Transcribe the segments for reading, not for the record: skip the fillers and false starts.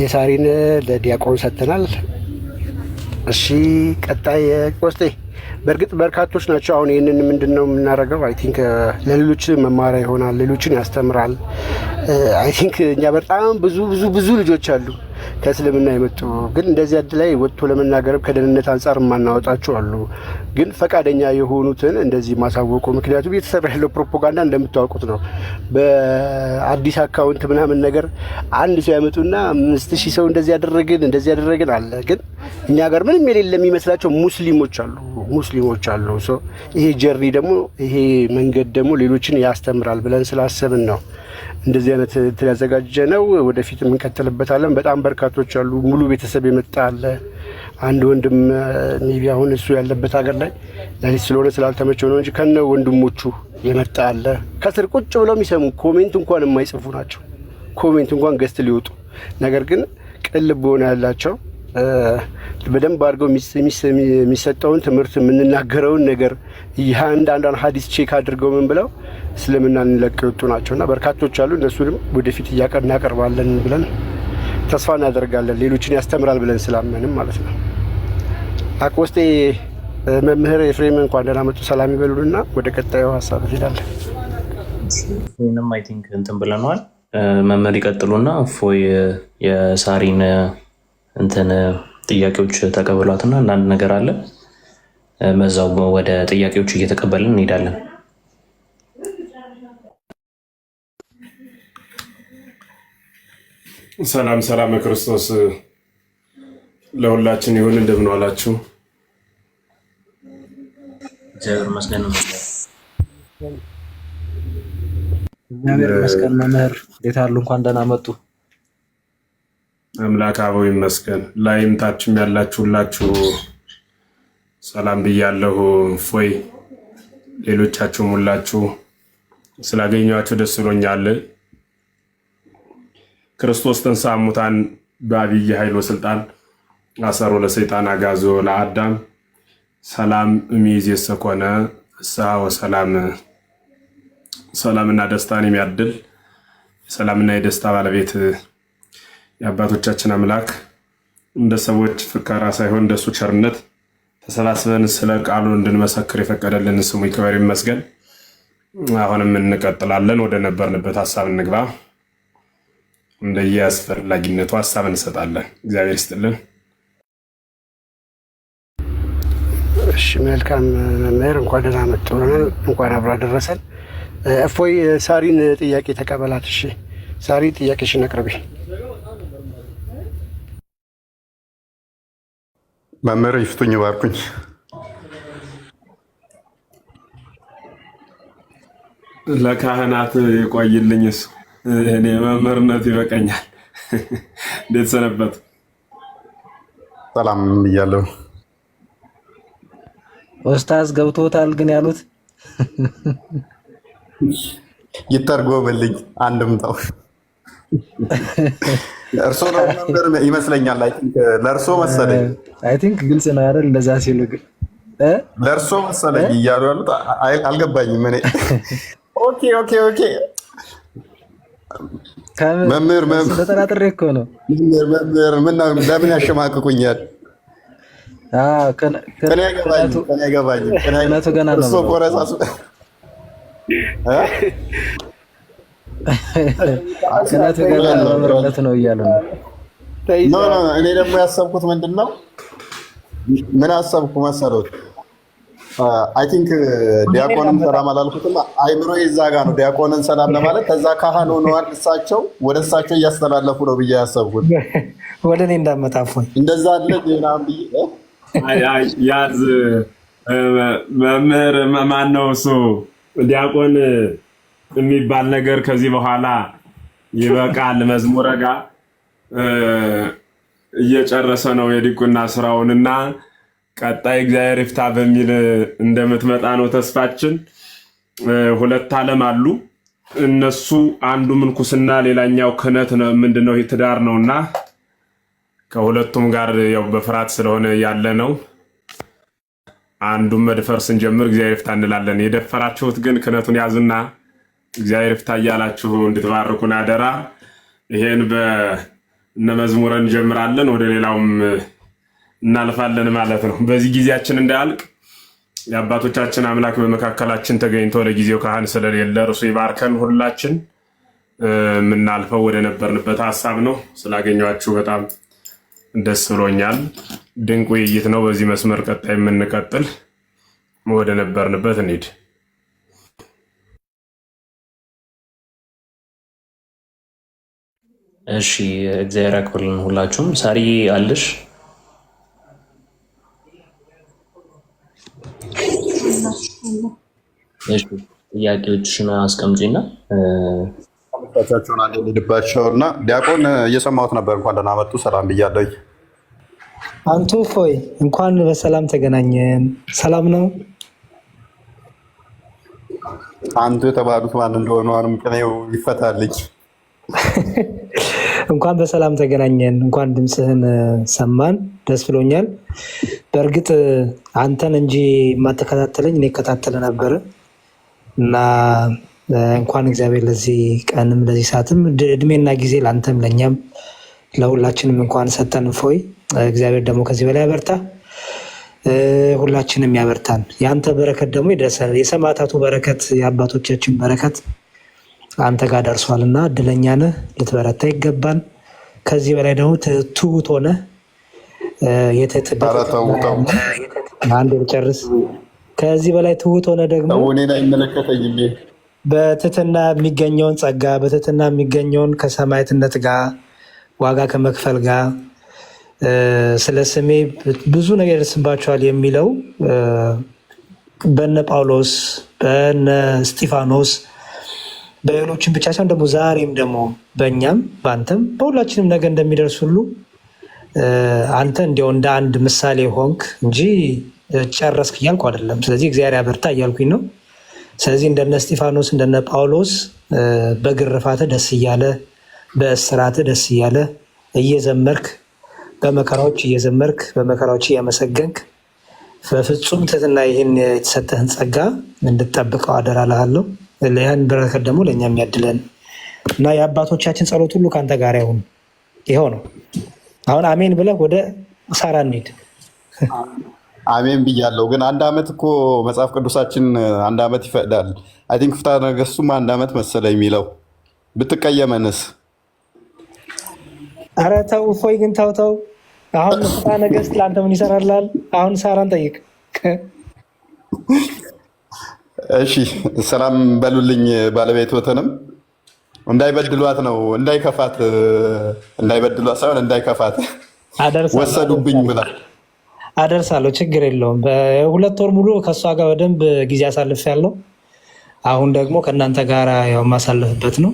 የሳሪን ለዲያቆን ሰጥተናል። እሺ ቀጣይ ቆስጤ፣ በእርግጥ በርካቶች ናቸው። አሁን ይህንን ምንድን ነው የምናደርገው? I think ለሌሎች መማሪያ ይሆናል፣ ሌሎችን ያስተምራል። I think እኛ በጣም ብዙ ብዙ ብዙ ልጆች አሉ ከእስልምና የመጡ፣ ግን እንደዚህ አድ ላይ ወጥቶ ለመናገርም ከደህንነት አንጻር የማናወጣቸው አሉ። ግን ፈቃደኛ የሆኑትን እንደዚህ ማሳወቁ፣ ምክንያቱም እየተሰራ ያለው ፕሮፓጋንዳ እንደምታውቁት ነው። በአዲስ account ምናምን ነገር አንድ ሰው ያመጡና 5,000 ሰው እንደዚህ ያደረግን እንደዚህ ያደረግን አለ። ግን እኛ ጋር ምንም የሌለ የሚመስላቸው ሙስሊሞች አሉ፣ ሙስሊሞች አሉ። So ይሄ journey ደግሞ፣ ይሄ መንገድ ደግሞ ሌሎችን ያስተምራል ብለን ስላሰብን ነው እንደዚህ አይነት እንትን ያዘጋጀ ነው። ወደፊት እንቀጥልበታለን። በጣም በርካቶች አሉ። ሙሉ ቤተሰብ የመጣ አለ። አንድ ወንድም maybe አሁን እሱ ያለበት ሀገር ላይ ሌሊት ስለሆነ ስላልተመቸው ነው እንጂ ከነ ወንድሞቹ የመጣ አለ። ከስር ቁጭ ብለው የሚሰሙ፣ comment እንኳን የማይጽፉ ናቸው። Comment እንኳን guest ሊወጡ፣ ነገር ግን ቅን ልቦና ያላቸው፣ በደንብ አድርገው የሚሰጠውን ትምህርት፣ የምንናገረውን ነገር፣ እያንዳንዷን ሀዲስ check አድርገው ምን ብለው እስልምናን ለቀው የወጡ ናቸው እና በርካቶች አሉ። እነሱንም ወደፊት እናቀርባለን ብለን ተስፋ እናደርጋለን። ሌሎችን ያስተምራል ብለን ስላመንም ማለት ነው። አቆስጤ፣ መምህር ኤፍሬም እንኳን ደህና መጡ። ሰላም ይበሉንና ወደ ቀጣዩ ሀሳብ እንሄዳለን። ወይንም I think እንትን ብለነዋል። መምህር ይቀጥሉና እፎይ የሳሪን እንትን ጥያቄዎች ተቀብሏትና አንዳንድ ነገር አለ፣ በዛው ወደ ጥያቄዎች እየተቀበልን እንሄዳለን። ሰላም ሰላም፣ ክርስቶስ ለሁላችን ይሁን። እንደምን ዋላችሁ? እግዚአብሔር ይመስገን። እግዚአብሔር ይመስገን። መምህር እንዴት አሉ? እንኳን ደህና መጡ። አምላክ አበው ይመስገን። ላይም ታችም ያላችሁ ሁላችሁ ሰላም ብያለሁ። እፎይ፣ ሌሎቻችሁም ሁላችሁ ስላገኘኋችሁ ደስ ብሎኛል። ክርስቶስ ተንሥአ እሙታን በዐቢይ ኃይል ወሥልጣን፣ አሰሮ ለሰይጣን፣ አግዓዞ ለአዳም፣ ሰላም እምይእዜሰ ኮነ ፍስሐ ወሰላም። ሰላምና ደስታን የሚያድል፣ የሰላምና የደስታ ባለቤት የአባቶቻችን አምላክ እንደ ሰዎች ፍካራ ሳይሆን እንደሱ ቸርነት ተሰባስበን ስለ ቃሉ እንድንመሰክር የፈቀደልን ስሙ ይክበር ይመስገን። አሁንም እንቀጥላለን። ወደ ነበርንበት ሀሳብ እንግባ። እንደየ አስፈላጊነቱ ሀሳብ እንሰጣለን። እግዚአብሔር ይስጥልን። እሺ መልካም መምህር፣ እንኳን ደህና መጡ ብለናል። እንኳን አብሮ አደረሰን። እፎይ፣ ሳሪን ጥያቄ ተቀበላት። እሺ ሳሪ፣ ጥያቄሽን አቅርቢ። መምህር ይፍቱኝ ባርኩኝ። ለካህናት ይቆይልኝ እሱ፣ እኔ መምህርነቱ ይበቃኛል። እንዴት ሰነበት? ሰላም ብያለሁ። ኡስታዝ ገብቶታል ግን ያሉት? ይተርጎምልኝ አንድምታው። እርሶ ነው መምህር ይመስለኛል። I think ለእርሶ መሰለኝ። I think ግልጽ ነው አይደል? እንደዛ ሲሉ ግን ለእርሶ መሰለኝ እያሉ ያሉት፣ አልገባኝም እኔ። Okay፣ መምህር ተጠራጥሬ እኮ ነው። መምህር ምነው ለምን ያሸማቅቁኛል? ቅኔ አይገባኝም። ቅኔ አይገባኝም። ክህነቱ ገና ነው። እርሶ ቆረሳሱ ክህነቱ ገና መምህርነት ነው እያሉ ነው። No, no፣ እኔ ደግሞ ያሰብኩት ምንድን ነው፣ ምን አሰብኩ መሰሎት? I think ዲያቆንም ሰላም አላልኩትም። አይምሮ የዛ ጋ ነው። ዲያቆንን ሰላም ለማለት ከዛ ካህን ሆነዋል እሳቸው፣ ወደ እሳቸው እያስተላለፉ ነው ብዬ ያሰብኩት። ወደ እኔ እንዳመጣ እፎይ። እንደዛ አለ ምናምን ብዬ። አይ አይ፣ ያዝ መምህር፣ ማን ነው እሱ ዲያቆን የሚባል ነገር ከዚህ በኋላ ይበቃል። መዝሙረ ጋር እየጨረሰ ነው የዲቁና ስራውንና ቀጣይ እግዚአብሔር ይፍታ በሚል እንደምትመጣ ነው ተስፋችን። ሁለት ዓለም አሉ እነሱ፣ አንዱ ምንኩስና ሌላኛው ክህነት ነው። ምንድነው ትዳር ነውና ከሁለቱም ጋር ያው በፍርሃት ስለሆነ ያለ ነው። አንዱን መድፈር ስንጀምር እግዚአብሔር ይፍታ እንላለን። የደፈራችሁት ግን ክህነቱን ያዙና እግዚአብሔር ይፍታ እያላችሁ እንድትባርኩን አደራ። ይሄን በእነ መዝሙረ እንጀምራለን፣ ወደ ሌላውም እናልፋለን ማለት ነው። በዚህ ጊዜያችን እንዳያልቅ የአባቶቻችን አምላክ በመካከላችን ተገኝቶ ለጊዜው ካህን ስለሌለ እርሱ ይባርከን። ሁላችን የምናልፈው ወደ ነበርንበት ሀሳብ ነው። ስላገኟችሁ በጣም ደስ ብሎኛል። ድንቅ ውይይት ነው። በዚህ መስመር ቀጣይ የምንቀጥል ወደ ነበርንበት እንሂድ። እሺ፣ እግዚአብሔር ያክብርልን ሁላችሁም። ሳሪ አለሽ? እሺ፣ ጥያቄዎችሽን አስቀምጪና ቻቸውን አንድ ልባቸው እና ዲያቆን እየሰማሁት ነበር። እንኳን ደህና መጡ። ሰላም ብያለሁ። አንቱ እፎይ እንኳን በሰላም ተገናኘን። ሰላም ነው? አንቱ የተባሉት ማን እንደሆኑ አሁንም ቅኔው ይፈታልኝ። እንኳን በሰላም ተገናኘን። እንኳን ድምፅህን ሰማን፣ ደስ ብሎኛል። በእርግጥ አንተን እንጂ የማትከታተለኝ እኔ እከታተል ነበረ እና እንኳን እግዚአብሔር ለዚህ ቀንም ለዚህ ሰዓትም እድሜና ጊዜ ለአንተም ለእኛም ለሁላችንም እንኳን ሰጠን። እፎይ እግዚአብሔር ደግሞ ከዚህ በላይ ያበርታ፣ ሁላችንም ያበርታን። የአንተ በረከት ደግሞ ይደርሳል። የሰማዕታቱ በረከት የአባቶቻችን በረከት አንተ ጋር ደርሷል እና እድለኛ ነህ፣ ልትበረታ ይገባል። ከዚህ በላይ ደግሞ ትሁት ሆነ ኧረ ተው ተው አንድ ልጨርስ። ከዚህ በላይ ትሁት ሆነ ደግሞ ተው፣ እኔን አይመለከተኝም። ይሄ በትህትና የሚገኘውን ጸጋ በትህትና የሚገኘውን ከሰማዕትነት ጋር ዋጋ ከመክፈል ጋር ስለ ስሜ ብዙ ነገር ይደርስባቸዋል የሚለው በነ ጳውሎስ በነ እስጢፋኖስ በሌሎችም ብቻ ሳይሆን ደግሞ ዛሬም ደግሞ በእኛም በአንተም በሁላችንም ነገር እንደሚደርስ ሁሉ አንተ እንዲያው እንደ አንድ ምሳሌ ሆንክ እንጂ ጨረስክ እያልኩ አይደለም። ስለዚህ እግዚአብሔር ያበርታ እያልኩኝ ነው። ስለዚህ እንደነ እስጢፋኖስ እንደነ ጳውሎስ በግርፋት ደስ እያለ በእስራት ደስ እያለ እየዘመርክ በመከራዎች እየዘመርክ በመከራዎች እያመሰገንክ በፍጹም ትህትና ይህን የተሰጠህን ጸጋ እንድትጠብቀው አደራ እልሃለሁ። ያን በረከት ደግሞ ለእኛ የሚያድለን እና የአባቶቻችን ጸሎት ሁሉ ከአንተ ጋር ይሁን። ይኸው ነው። አሁን አሜን ብለህ ወደ ሳራ እንሂድ። አሜን ብያለሁ። ግን አንድ ዓመት እኮ መጽሐፍ ቅዱሳችን አንድ ዓመት ይፈቅዳል። I think ፍትሐ ነገሥቱም አንድ ዓመት መሰለኝ የሚለው። ብትቀየመንስ? ኧረ ተው እፎይ፣ ግን ተው ተው። አሁን ፍትሐ ነገሥት ለአንተ ምን ይሰራልሃል? አሁን ሳራን ጠይቅ። እሺ ሰላም በሉልኝ። ባለቤቶትንም እንዳይበድሏት ነው እንዳይከፋት፣ እንዳይበድሏት ሳይሆን እንዳይከፋት ወሰዱብኝ ብላ አደርሳለሁ። ችግር የለውም። በ2 ወር ሙሉ ከእሷ ጋር በደንብ ጊዜ አሳልፍ ያለው አሁን ደግሞ ከእናንተ ጋር ያው የማሳልፍበት ነው።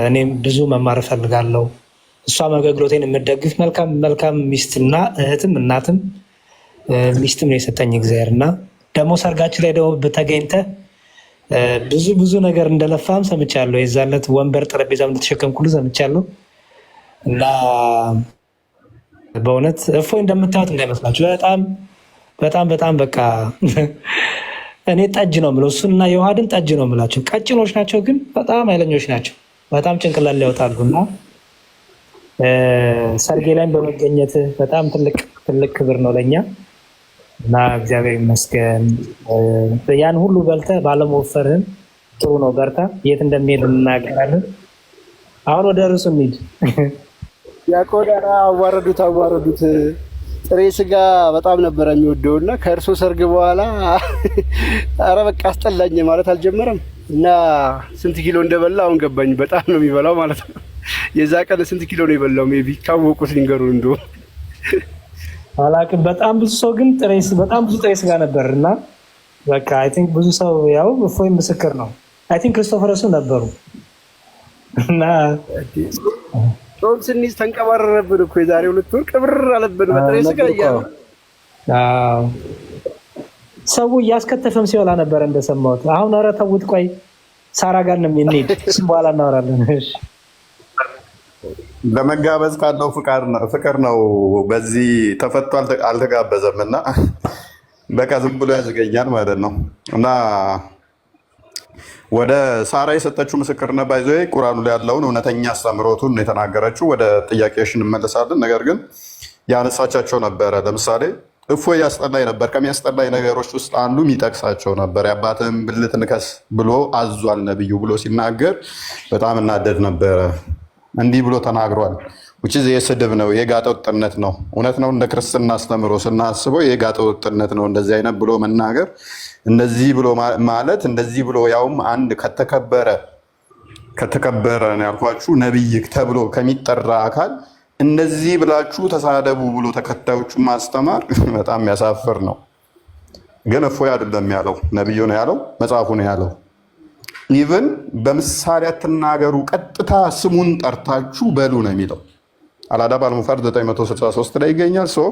እኔም ብዙ መማር እፈልጋለሁ። እሷም አገልግሎቴን የምደግፍ መልካም መልካም ሚስትና እህትም እናትም ሚስትም ነው የሰጠኝ እግዚአብሔር እና ደግሞ ሰርጋችን ላይ ደግሞ ተገኝተህ ብዙ ብዙ ነገር እንደለፋም ሰምቻለሁ። የዛን ዕለት ወንበር ጠረጴዛም እንደተሸከምኩ ሁሉ ሰምቻለሁ። እና በእውነት እፎይ እንደምታዩት እንዳይመስላችሁ በጣም በጣም በጣም በቃ እኔ ጠጅ ነው የምለው እሱን እና የውሃድን ጠጅ ነው የምላቸው። ቀጭኖች ናቸው ግን በጣም ኃይለኞች ናቸው። በጣም ጭንቅላት ሊያወጣሉ እና ሰርጌ ላይም በመገኘት በጣም ትልቅ ትልቅ ክብር ነው ለእኛ እና እግዚአብሔር ይመስገን። ያን ሁሉ በልተህ ባለመወፈርህም ጥሩ ነው። በርታ። የት እንደሚሄድ እንናገራለን። አሁን ወደ ርዕሱ እንሂድ። ዲያቆን ኧረ አዋረዱት አዋረዱት። ጥሬ ስጋ በጣም ነበረ የሚወደው እና ከእርሶ ሰርግ በኋላ ኧረ በቃ አስጠላኝ ማለት አልጀመረም። እና ስንት ኪሎ እንደበላ አሁን ገባኝ። በጣም ነው የሚበላው ማለት ነው። የዛ ቀን ስንት ኪሎ ነው የበላው? maybe ካወቁት ሊንገሩን እንደው አላውቅም። በጣም ብዙ ሰው ግን በጣም ብዙ ጥሬ ስጋ ነበር እና በቃ I think ብዙ ሰው ያው እፎይ ምስክር ነው። I think ክርስቶፈረስም ነበሩ እና ጾም ስንይዝ ተንቀባረረብን እኮ የዛሬ 2 ወር ቅብር አለብን በጥሬ ስጋ እያለ። አዎ፣ ሰው እያስከተፈም ሲበላ ነበረ እንደሰማሁት። አሁን ኧረ ተውት፣ ቆይ ሳራ ጋር ነው የምንሄድ፣ እሱም በኋላ እናወራለን። እሺ። ለመጋበዝ ካለው ፍቅር ነው። በዚህ ተፈቶ አልተጋበዘም እና በቃ ዝም ብሎ ያዘገኛል ማለት ነው። እና ወደ ሳራ የሰጠችው ምስክርነት by the way ቁርአኑ ላይ ያለውን እውነተኛ አስተምህሮቱን ነው የተናገረችው። ወደ ጥያቄሽ እንመለሳለን። ነገር ግን ያነሳቻቸው ነበረ። ለምሳሌ እፎይ ያስጠላኝ ነበር። ከሚያስጠላኝ ነገሮች ውስጥ አንዱ የሚጠቅሳቸው ነበር። የአባትህን ብልት ንከስ ብሎ አዟል ነብዩ ብሎ ሲናገር በጣም እናደድ ነበረ። እንዲህ ብሎ ተናግሯል። ውጭ የስድብ ነው፣ የጋጠ ወጥነት ነው። እውነት ነው። እንደ ክርስትና አስተምሮ ስናስበው የጋጠ ወጥነት ነው። እንደዚህ አይነት ብሎ መናገር፣ እንደዚህ ብሎ ማለት፣ እንደዚህ ብሎ ያውም አንድ ከተከበረ ነው ያልኳችሁ ነብይ ተብሎ ከሚጠራ አካል እንደዚህ ብላችሁ ተሳደቡ ብሎ ተከታዮቹን ማስተማር በጣም የሚያሳፍር ነው። ግን እፎይ አይደለም ያለው፣ ነብዩ ነው ያለው፣ መጽሐፉ ነው ያለው። Even በምሳሌ አትናገሩ፣ ቀጥታ ስሙን ጠርታችሁ በሉ ነው የሚለው። አልአዳብ አልሙፍረድ 963 ላይ ይገኛል። So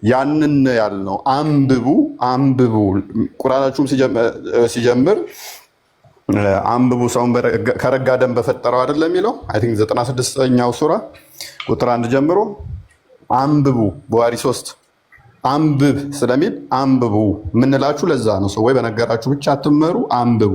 ያንን ያልነው አንብቡ፣ አንብቡ። ቁርአናችሁም ሲጀምር አንብቡ ሰውን ከረጋ ደም በፈጠረው አይደለም የሚለው? I think 96ኛው ሱራ ቁጥር 1 ጀምሮ አንብቡ፣ ቡሃሪ 3 አንብብ ስለሚል አንብቡ የምንላችሁ ለዛ ነው። ሰው ወይ በነገራችሁ ብቻ አትመሩ፣ አንብቡ።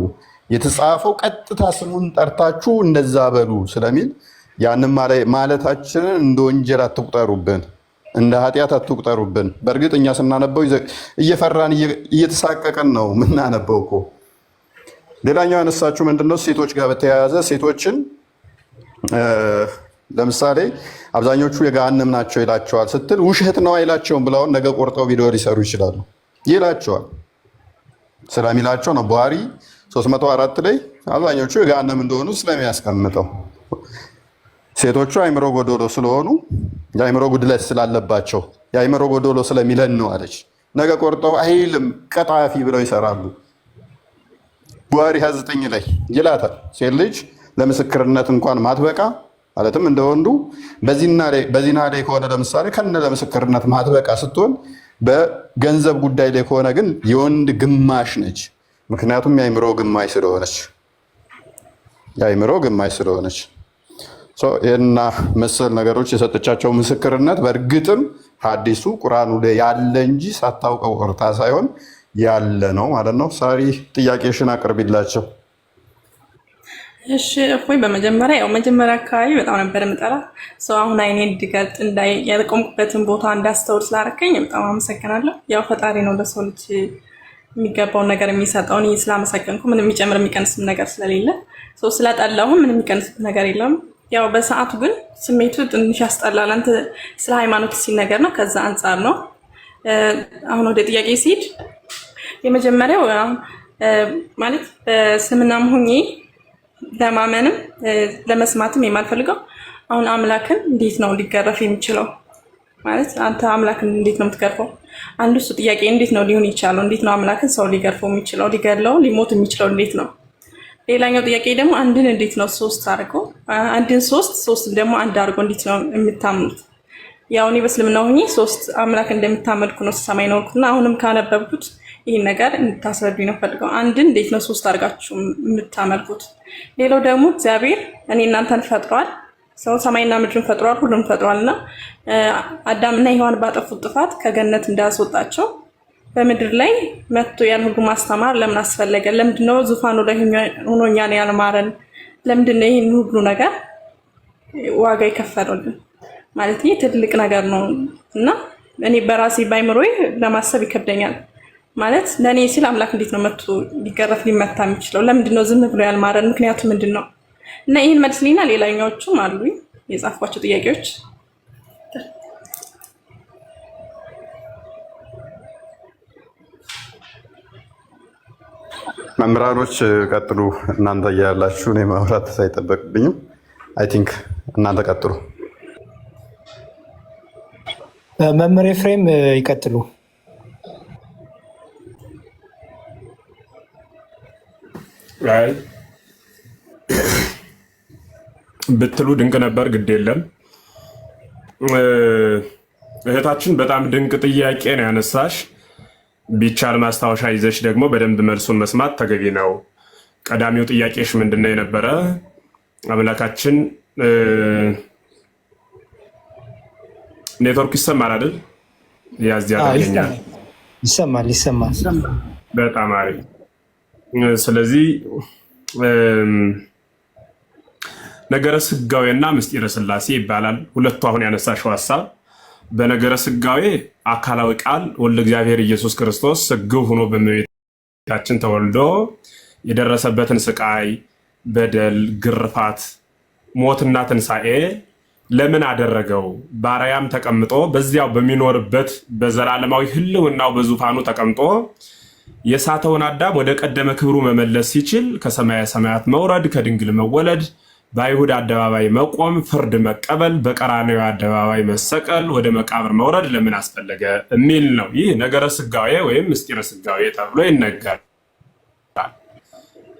የተጻፈው ቀጥታ ስሙን ጠርታችሁ እንደዛ በሉ ስለሚል ያንን ማለታችንን እንደ ወንጀል አትቁጠሩብን፣ እንደ ኃጢአት አትቁጠሩብን። በእርግጥ እኛ ስናነበው እየፈራን እየተሳቀቅን ነው የምናነበው እኮ። ሌላኛው ያነሳችሁ ምንድነው? ሴቶች ጋር በተያያዘ ሴቶችን ለምሳሌ አብዛኞቹ የገሃነም ናቸው ይላቸዋል ስትል ውሸት ነው አይላቸውም ብለውን ነገ ቆርጠው ቪዲዮ ሊሰሩ ይችላሉ። ይላቸዋል ስለሚላቸው ነው። ቡሃሪ 304 ላይ አብዛኞቹ የገሃነም እንደሆኑ ስለሚያስቀምጠው ሴቶቹ አይምሮ ጎዶሎ ስለሆኑ፣ የአይምሮ ጉድለት ስላለባቸው፣ የአይምሮ ጎዶሎ ስለሚለን ነው አለች። ነገ ቆርጠው አይልም ቀጣፊ ብለው ይሰራሉ። ቡሃሪ 29 ላይ ይላታል። ሴት ልጅ ለምስክርነት እንኳን ማትበቃ፣ ማለትም እንደ ወንዱ በዚና ላይ ከሆነ ለምሳሌ ከነ ለምስክርነት ማትበቃ ስትሆን፣ በገንዘብ ጉዳይ ላይ ከሆነ ግን የወንድ ግማሽ ነች። ምክንያቱም የአይምሮ ግማሽ ስለሆነች፣ የአይምሮ ግማሽ ስለሆነች። ይህና መሰል ነገሮች የሰጠቻቸው ምስክርነት በእርግጥም ሐዲሱ ቁርአኑ ላይ ያለ እንጂ ሳታውቀው ቀርታ ሳይሆን ያለ ነው ማለት ነው። ሳሪ፣ ጥያቄሽን አቅርቢላቸው። እሺ እፎይ፣ በመጀመሪያ ያው መጀመሪያ አካባቢ በጣም ነበር የምጠላ ሰው። አሁን አይኔ እንዲገልጥ እንዳይ ያቆምኩበትን ቦታ እንዳስተውል ስላደረከኝ በጣም አመሰግናለሁ። ያው ፈጣሪ ነው ለሰው ልጅ የሚገባውን ነገር የሚሰጠው። እኔ ስላመሰገንኩ ምንም የሚጨምር የሚቀንስም ነገር ስለሌለ ሰው ስለጠላሁም ምንም የሚቀንስብ ነገር የለም። ያው በሰዓቱ ግን ስሜቱ ትንሽ ያስጠላል። አንተ ስለ ሃይማኖት ሲል ነገር ነው፣ ከዛ አንጻር ነው። አሁን ወደ ጥያቄ ሲሄድ የመጀመሪያው ማለት በእስልምናም ሁኜ ለማመንም ለመስማትም የማልፈልገው አሁን አምላክን እንዴት ነው ሊገረፍ የሚችለው? ማለት አንተ አምላክን እንዴት ነው የምትገርፈው? አንዱ እሱ ጥያቄ፣ እንዴት ነው ሊሆን ይቻለው? እንዴት ነው አምላክን ሰው ሊገርፈው የሚችለው? ሊገለው ሊሞት የሚችለው እንዴት ነው? ሌላኛው ጥያቄ ደግሞ አንድን እንዴት ነው ሶስት አድርጎ፣ አንድን ሶስት፣ ሶስት ደግሞ አንድ አድርጎ እንዴት ነው የምታምኑት? ያው እኔ በእስልምና ሆኜ ሶስት አምላክ እንደምታመልኩ ነው ስሰማ የኖርኩት እና አሁንም ካነበብኩት ይህን ነገር እንድታስረዱኝ ነው ፈልገው። አንድን እንዴት ነው ሶስት አድርጋችሁ የምታመልኩት? ሌላው ደግሞ እግዚአብሔር እኔ እናንተን ፈጥሯል፣ ሰው ሰማይና ምድርን ፈጥሯል፣ ሁሉም ፈጥሯል እና አዳምና ሔዋን ባጠፉት ጥፋት ከገነት እንዳያስወጣቸው በምድር ላይ መጥቶ ያን ሁሉ ማስተማር ለምን አስፈለገ? ለምንድነው ዙፋኑ ላይ ሆኖ እኛን ያልማረን? ለምንድነው ይህን ሁሉ ነገር ዋጋ የከፈለልን? ማለት ይህ ትልቅ ነገር ነው እና እኔ በራሴ ባይምሮዬ ለማሰብ ይከብደኛል። ማለት ለእኔ ሲል አምላክ እንዴት ነው መጥቶ ሊገረፍ ሊመታ የሚችለው? ለምንድን ነው ዝም ብሎ ያልማረን? ምክንያቱ ምንድን ነው? እና ይህን መልስልኝና ሌላኛዎቹም አሉኝ የጻፍኳቸው ጥያቄዎች። መምህራኖች ቀጥሉ። እናንተ እያላችሁ እኔ ማውራት ሳይጠበቅብኝም I think እናንተ ቀጥሉ። መምህር ኤፍሬም ይቀጥሉ። አይ ብትሉ ድንቅ ነበር። ግድ የለም፣ እህታችን በጣም ድንቅ ጥያቄ ነው ያነሳሽ። ቢቻል ማስታወሻ ይዘሽ ደግሞ በደንብ መልሱን መስማት ተገቢ ነው። ቀዳሚው ጥያቄሽ ምንድን ነው የነበረ? አምላካችን፣ ኔትወርክ ይሰማል አይደል? ያዝ ያደርገኛል። ይሰማል፣ ይሰማል። በጣም አሪፍ። ስለዚህ ነገረ ስጋዌና ምስጢረ ስላሴ ይባላል። ሁለቱ አሁን ያነሳሽው ሀሳብ በነገረ ስጋዌ አካላዊ ቃል ወልደ እግዚአብሔር ኢየሱስ ክርስቶስ ስግው ሆኖ በእመቤታችን ተወልዶ የደረሰበትን ስቃይ፣ በደል፣ ግርፋት፣ ሞትና ትንሣኤ ለምን አደረገው? ባሪያም ተቀምጦ በዚያው በሚኖርበት በዘላለማዊ ሕልውናው በዙፋኑ ተቀምጦ የሳተውን አዳም ወደ ቀደመ ክብሩ መመለስ ሲችል ከሰማየ ሰማያት መውረድ፣ ከድንግል መወለድ፣ በአይሁድ አደባባይ መቆም፣ ፍርድ መቀበል፣ በቀራንዮ አደባባይ መሰቀል፣ ወደ መቃብር መውረድ ለምን አስፈለገ የሚል ነው። ይህ ነገረ ስጋዌ ወይም ምስጢረ ስጋዌ ተብሎ ይነገራል።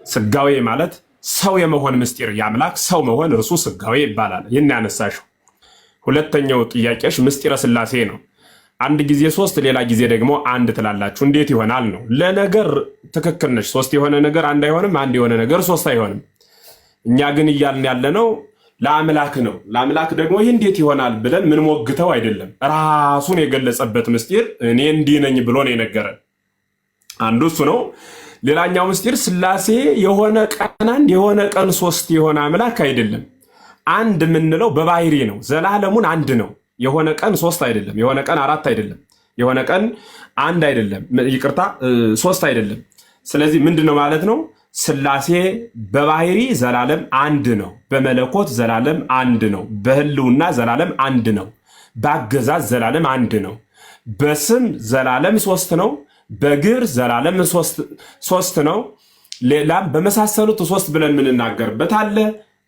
ስጋዌ ማለት ሰው የመሆን ምስጢር፣ የአምላክ ሰው መሆን እርሱ ስጋዌ ይባላል። ይህን ያነሳሽው። ሁለተኛው ጥያቄሽ ምስጢረ ስላሴ ነው። አንድ ጊዜ ሶስት ሌላ ጊዜ ደግሞ አንድ ትላላችሁ፣ እንዴት ይሆናል ነው። ለነገር ትክክል ነሽ። ሶስት የሆነ ነገር አንድ አይሆንም፣ አንድ የሆነ ነገር ሶስት አይሆንም። እኛ ግን እያልን ያለነው ለአምላክ ነው። ለአምላክ ደግሞ ይህ እንዴት ይሆናል ብለን ምን ሞግተው አይደለም። ራሱን የገለጸበት ምስጢር እኔ እንዲህ ነኝ ብሎ ነው የነገረን። አንዱ እሱ ነው። ሌላኛው ምስጢር ስላሴ የሆነ ቀን አንድ የሆነ ቀን ሶስት የሆነ አምላክ አይደለም። አንድ የምንለው በባህሪ ነው። ዘላለሙን አንድ ነው። የሆነ ቀን ሶስት አይደለም። የሆነ ቀን አራት አይደለም። የሆነ ቀን አንድ አይደለም። ይቅርታ ሶስት አይደለም። ስለዚህ ምንድን ነው ማለት ነው? ስላሴ በባህሪ ዘላለም አንድ ነው። በመለኮት ዘላለም አንድ ነው። በህልውና ዘላለም አንድ ነው። በአገዛዝ ዘላለም አንድ ነው። በስም ዘላለም ሶስት ነው። በግብር ዘላለም ሶስት ነው። ሌላም በመሳሰሉት ሶስት ብለን የምንናገርበት አለ።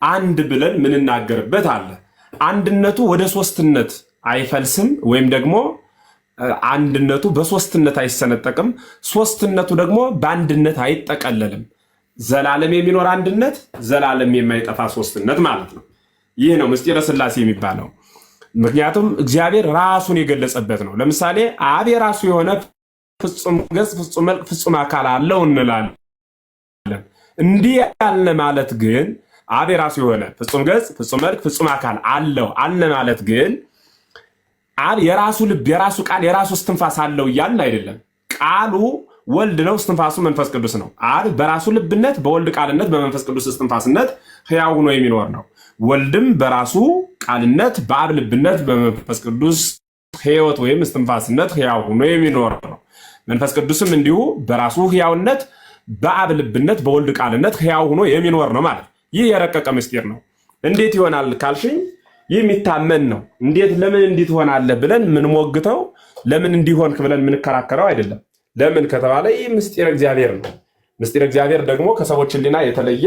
አንድ ብለን የምንናገርበት አለ። አንድነቱ ወደ ሶስትነት አይፈልስም፣ ወይም ደግሞ አንድነቱ በሶስትነት አይሰነጠቅም። ሶስትነቱ ደግሞ በአንድነት አይጠቀለልም። ዘላለም የሚኖር አንድነት፣ ዘላለም የማይጠፋ ሶስትነት ማለት ነው። ይህ ነው ምስጢረ ስላሴ የሚባለው። ምክንያቱም እግዚአብሔር ራሱን የገለጸበት ነው። ለምሳሌ አብ የራሱ የሆነ ፍጹም ገጽ፣ ፍጹም መልክ፣ ፍጹም አካል አለው እንላለን። እንዲህ ያልነ ማለት ግን አብ የራሱ የሆነ ፍጹም ገጽ፣ ፍጹም መልክ፣ ፍጹም አካል አለው አልነ ማለት ግን አብ የራሱ ልብ፣ የራሱ ቃል፣ የራሱ እስትንፋስ አለው እያልን አይደለም። ቃሉ ወልድ ነው፣ እስትንፋሱ መንፈስ ቅዱስ ነው። አብ በራሱ ልብነት፣ በወልድ ቃልነት፣ በመንፈስ ቅዱስ እስትንፋስነት ሕያው ሆኖ የሚኖር ነው። ወልድም በራሱ ቃልነት፣ በአብ ልብነት፣ በመንፈስ ቅዱስ ሕይወት ወይም እስትንፋስነት ሕያው ሆኖ የሚኖር ነው። መንፈስ ቅዱስም እንዲሁ በራሱ ሕያውነት፣ በአብ ልብነት፣ በወልድ ቃልነት ሕያው ሆኖ የሚኖር ነው ማለት ነው። ይህ የረቀቀ ምስጢር ነው። እንዴት ይሆናል ካልሽኝ ይህ የሚታመን ነው። እንዴት ለምን እንዲህ ትሆናለህ ብለን ምንሞግተው ለምን እንዲሆንክ ብለን የምንከራከረው አይደለም። ለምን ከተባለ ይህ ምስጢር እግዚአብሔር ነው። ምስጢር እግዚአብሔር ደግሞ ከሰዎች ሕሊና የተለየ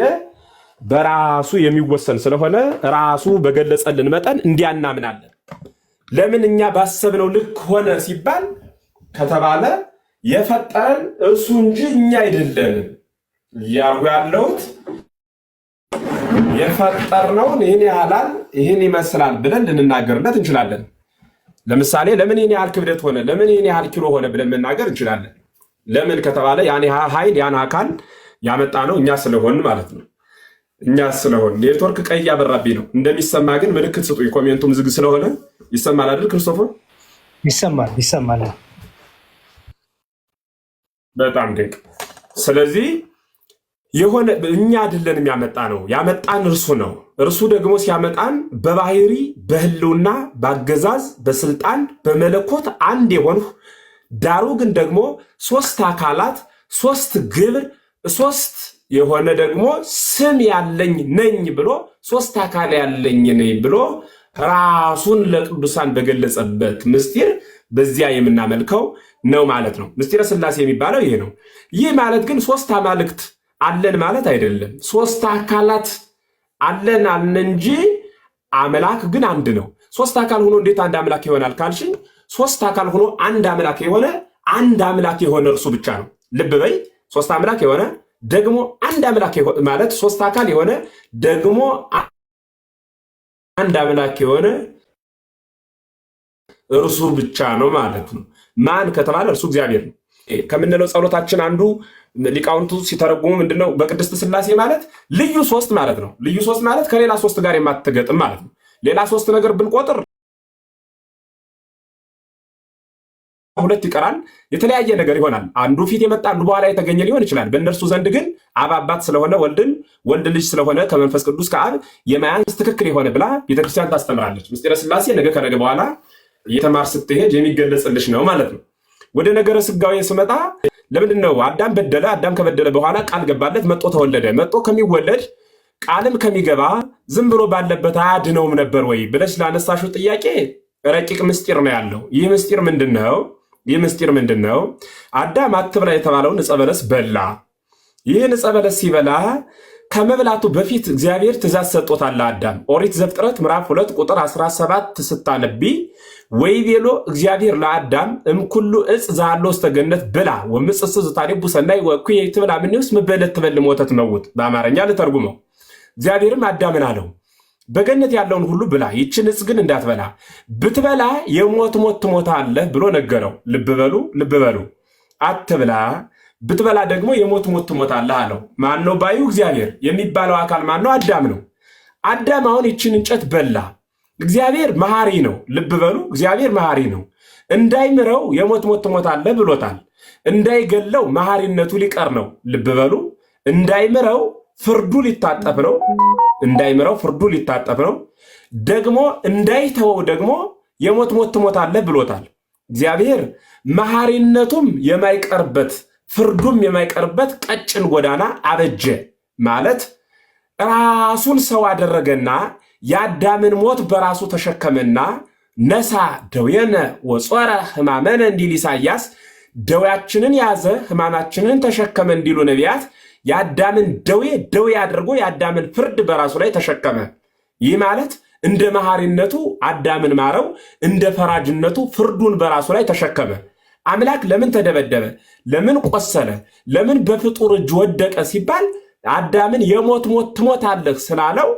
በራሱ የሚወሰን ስለሆነ ራሱ በገለጸልን መጠን እንዲያናምናለን። ለምን እኛ ባሰብነው ልክ ሆነ ሲባል ከተባለ የፈጠረን እርሱ እንጂ እኛ አይደለንም እያልኩ ያለሁት የፈጠርነውን ይህን ያህላል ይህን ይመስላል ብለን ልንናገርለት እንችላለን። ለምሳሌ ለምን ይህን ያህል ክብደት ሆነ፣ ለምን ይህን ያህል ኪሎ ሆነ ብለን መናገር እንችላለን። ለምን ከተባለ ያን ኃይል ያን አካል ያመጣ ነው እኛ ስለሆን ማለት ነው። እኛ ስለሆን ኔትወርክ ቀይ ያበራብኝ ነው። እንደሚሰማ ግን ምልክት ስጡኝ። comment ኡም ዝግ ስለሆነ ይሰማል አይደል ክርስቶፈር? ይሰማል ይሰማል። በጣም ድንቅ። ስለዚህ የሆነ እኛ አይደለንም ያመጣ ነው፣ ያመጣን እርሱ ነው። እርሱ ደግሞ ሲያመጣን በባህሪ በህልውና በአገዛዝ በስልጣን በመለኮት አንድ የሆንሁ ዳሩ ግን ደግሞ ሶስት አካላት ሶስት ግብር ሶስት የሆነ ደግሞ ስም ያለኝ ነኝ ብሎ ሶስት አካል ያለኝ ነኝ ብሎ ራሱን ለቅዱሳን በገለጸበት ምስጢር በዚያ የምናመልከው ነው ማለት ነው። ምስጢረ ስላሴ የሚባለው ይሄ ነው። ይህ ማለት ግን ሶስት አማልክት አለን ማለት አይደለም። ሶስት አካላት አለን አለን እንጂ አምላክ ግን አንድ ነው። ሶስት አካል ሆኖ እንዴት አንድ አምላክ ይሆናል ካልሽኝ፣ ሶስት አካል ሆኖ አንድ አምላክ የሆነ አንድ አምላክ የሆነ እርሱ ብቻ ነው። ልብ በይ። ሶስት አምላክ የሆነ ደግሞ አንድ አምላክ ማለት ሶስት አካል የሆነ ደግሞ አንድ አምላክ የሆነ እርሱ ብቻ ነው ማለት ነው። ማን ከተባለ እርሱ እግዚአብሔር ነው ከምንለው ጸሎታችን አንዱ ሊቃውንቱ ሲተረጉሙ ምንድነው? በቅድስት ስላሴ ማለት ልዩ ሶስት ማለት ነው። ልዩ ሶስት ማለት ከሌላ ሶስት ጋር የማትገጥም ማለት ነው። ሌላ ሶስት ነገር ብንቆጥር ሁለት ይቀራል፣ የተለያየ ነገር ይሆናል። አንዱ ፊት የመጣ አንዱ በኋላ የተገኘ ሊሆን ይችላል። በእነርሱ ዘንድ ግን አብ አባት ስለሆነ ወልድን፣ ወልድ ልጅ ስለሆነ ከመንፈስ ቅዱስ ከአብ የማያንስ ትክክል የሆነ ብላ ቤተክርስቲያን ታስተምራለች። ምስጢረ ስላሴ ነገ ከነገ በኋላ እየተማር ስትሄድ የሚገለጽልሽ ነው ማለት ነው። ወደ ነገረ ስጋዌ ስመጣ ለምንድን ነው አዳም በደለ? አዳም ከበደለ በኋላ ቃል ገባለት፣ መጦ ተወለደ። መጦ ከሚወለድ ቃልም ከሚገባ ዝም ብሎ ባለበት አያድነውም ነበር ወይ ብለሽ ላነሳሽው ጥያቄ ረቂቅ ምስጢር ነው ያለው። ይህ ምስጢር ምንድን ነው? ይህ ምስጢር ምንድን ነው? አዳም አትብላ የተባለውን ዕፀ በለስ በላ። ይህን ዕፀ በለስ ሲበላ ከመብላቱ በፊት እግዚአብሔር ትእዛዝ ሰጥቶታል ለአዳም። ኦሪት ዘፍጥረት ምዕራፍ 2 ቁጥር 17 ስታነቢ ወይቤሎ እግዚአብሔር ለአዳም እምኩሉ ዕፅ ዘሀሎ ውስተ ገነት ብላ ወምዕፅሰ ዘታሌቡ ሰናይ ወእኩየ ትብላ እምኔሁ እስመ በዕለት ትበልዕ ሞተ ትመውት። በአማርኛ ልተርጉመው። እግዚአብሔርም አዳምን አለው በገነት ያለውን ሁሉ ብላ፣ ይችን ዕፅ ግን እንዳትበላ፣ ብትበላ የሞት ሞት ትሞታለህ ብሎ ነገረው። ልብ በሉ፣ ልብ በሉ። አትብላ፣ ብትበላ ደግሞ የሞት ሞት ትሞታለህ አለው። ማን ነው ባዩ? እግዚአብሔር የሚባለው አካል ማን ነው? አዳም ነው። አዳም አሁን ይችን እንጨት በላ። እግዚአብሔር መሐሪ ነው። ልብ በሉ፣ እግዚአብሔር መሐሪ ነው። እንዳይምረው የሞት ሞት ትሞታለህ ብሎታል። እንዳይገለው መሐሪነቱ ሊቀር ነው። ልብ በሉ፣ እንዳይምረው ፍርዱ ሊታጠፍ ነው። እንዳይምረው ፍርዱ ሊታጠፍ ነው። ደግሞ እንዳይተወው ደግሞ የሞት ሞት ትሞታለህ ብሎታል። እግዚአብሔር መሐሪነቱም የማይቀርበት ፍርዱም የማይቀርበት ቀጭን ጎዳና አበጀ ማለት ራሱን ሰው አደረገና የአዳምን ሞት በራሱ ተሸከመና ነሳ ደዌነ ወጾረ ሕማመነ እንዲል ኢሳይያስ ደዌያችንን ያዘ ሕማማችንን ተሸከመ እንዲሉ ነቢያት የአዳምን ደዌ ደዌ አድርጎ የአዳምን ፍርድ በራሱ ላይ ተሸከመ። ይህ ማለት እንደ መሐሪነቱ አዳምን ማረው፣ እንደ ፈራጅነቱ ፍርዱን በራሱ ላይ ተሸከመ። አምላክ ለምን ተደበደበ? ለምን ቆሰለ? ለምን በፍጡር እጅ ወደቀ ሲባል አዳምን የሞት ሞት ትሞታለህ ስላለው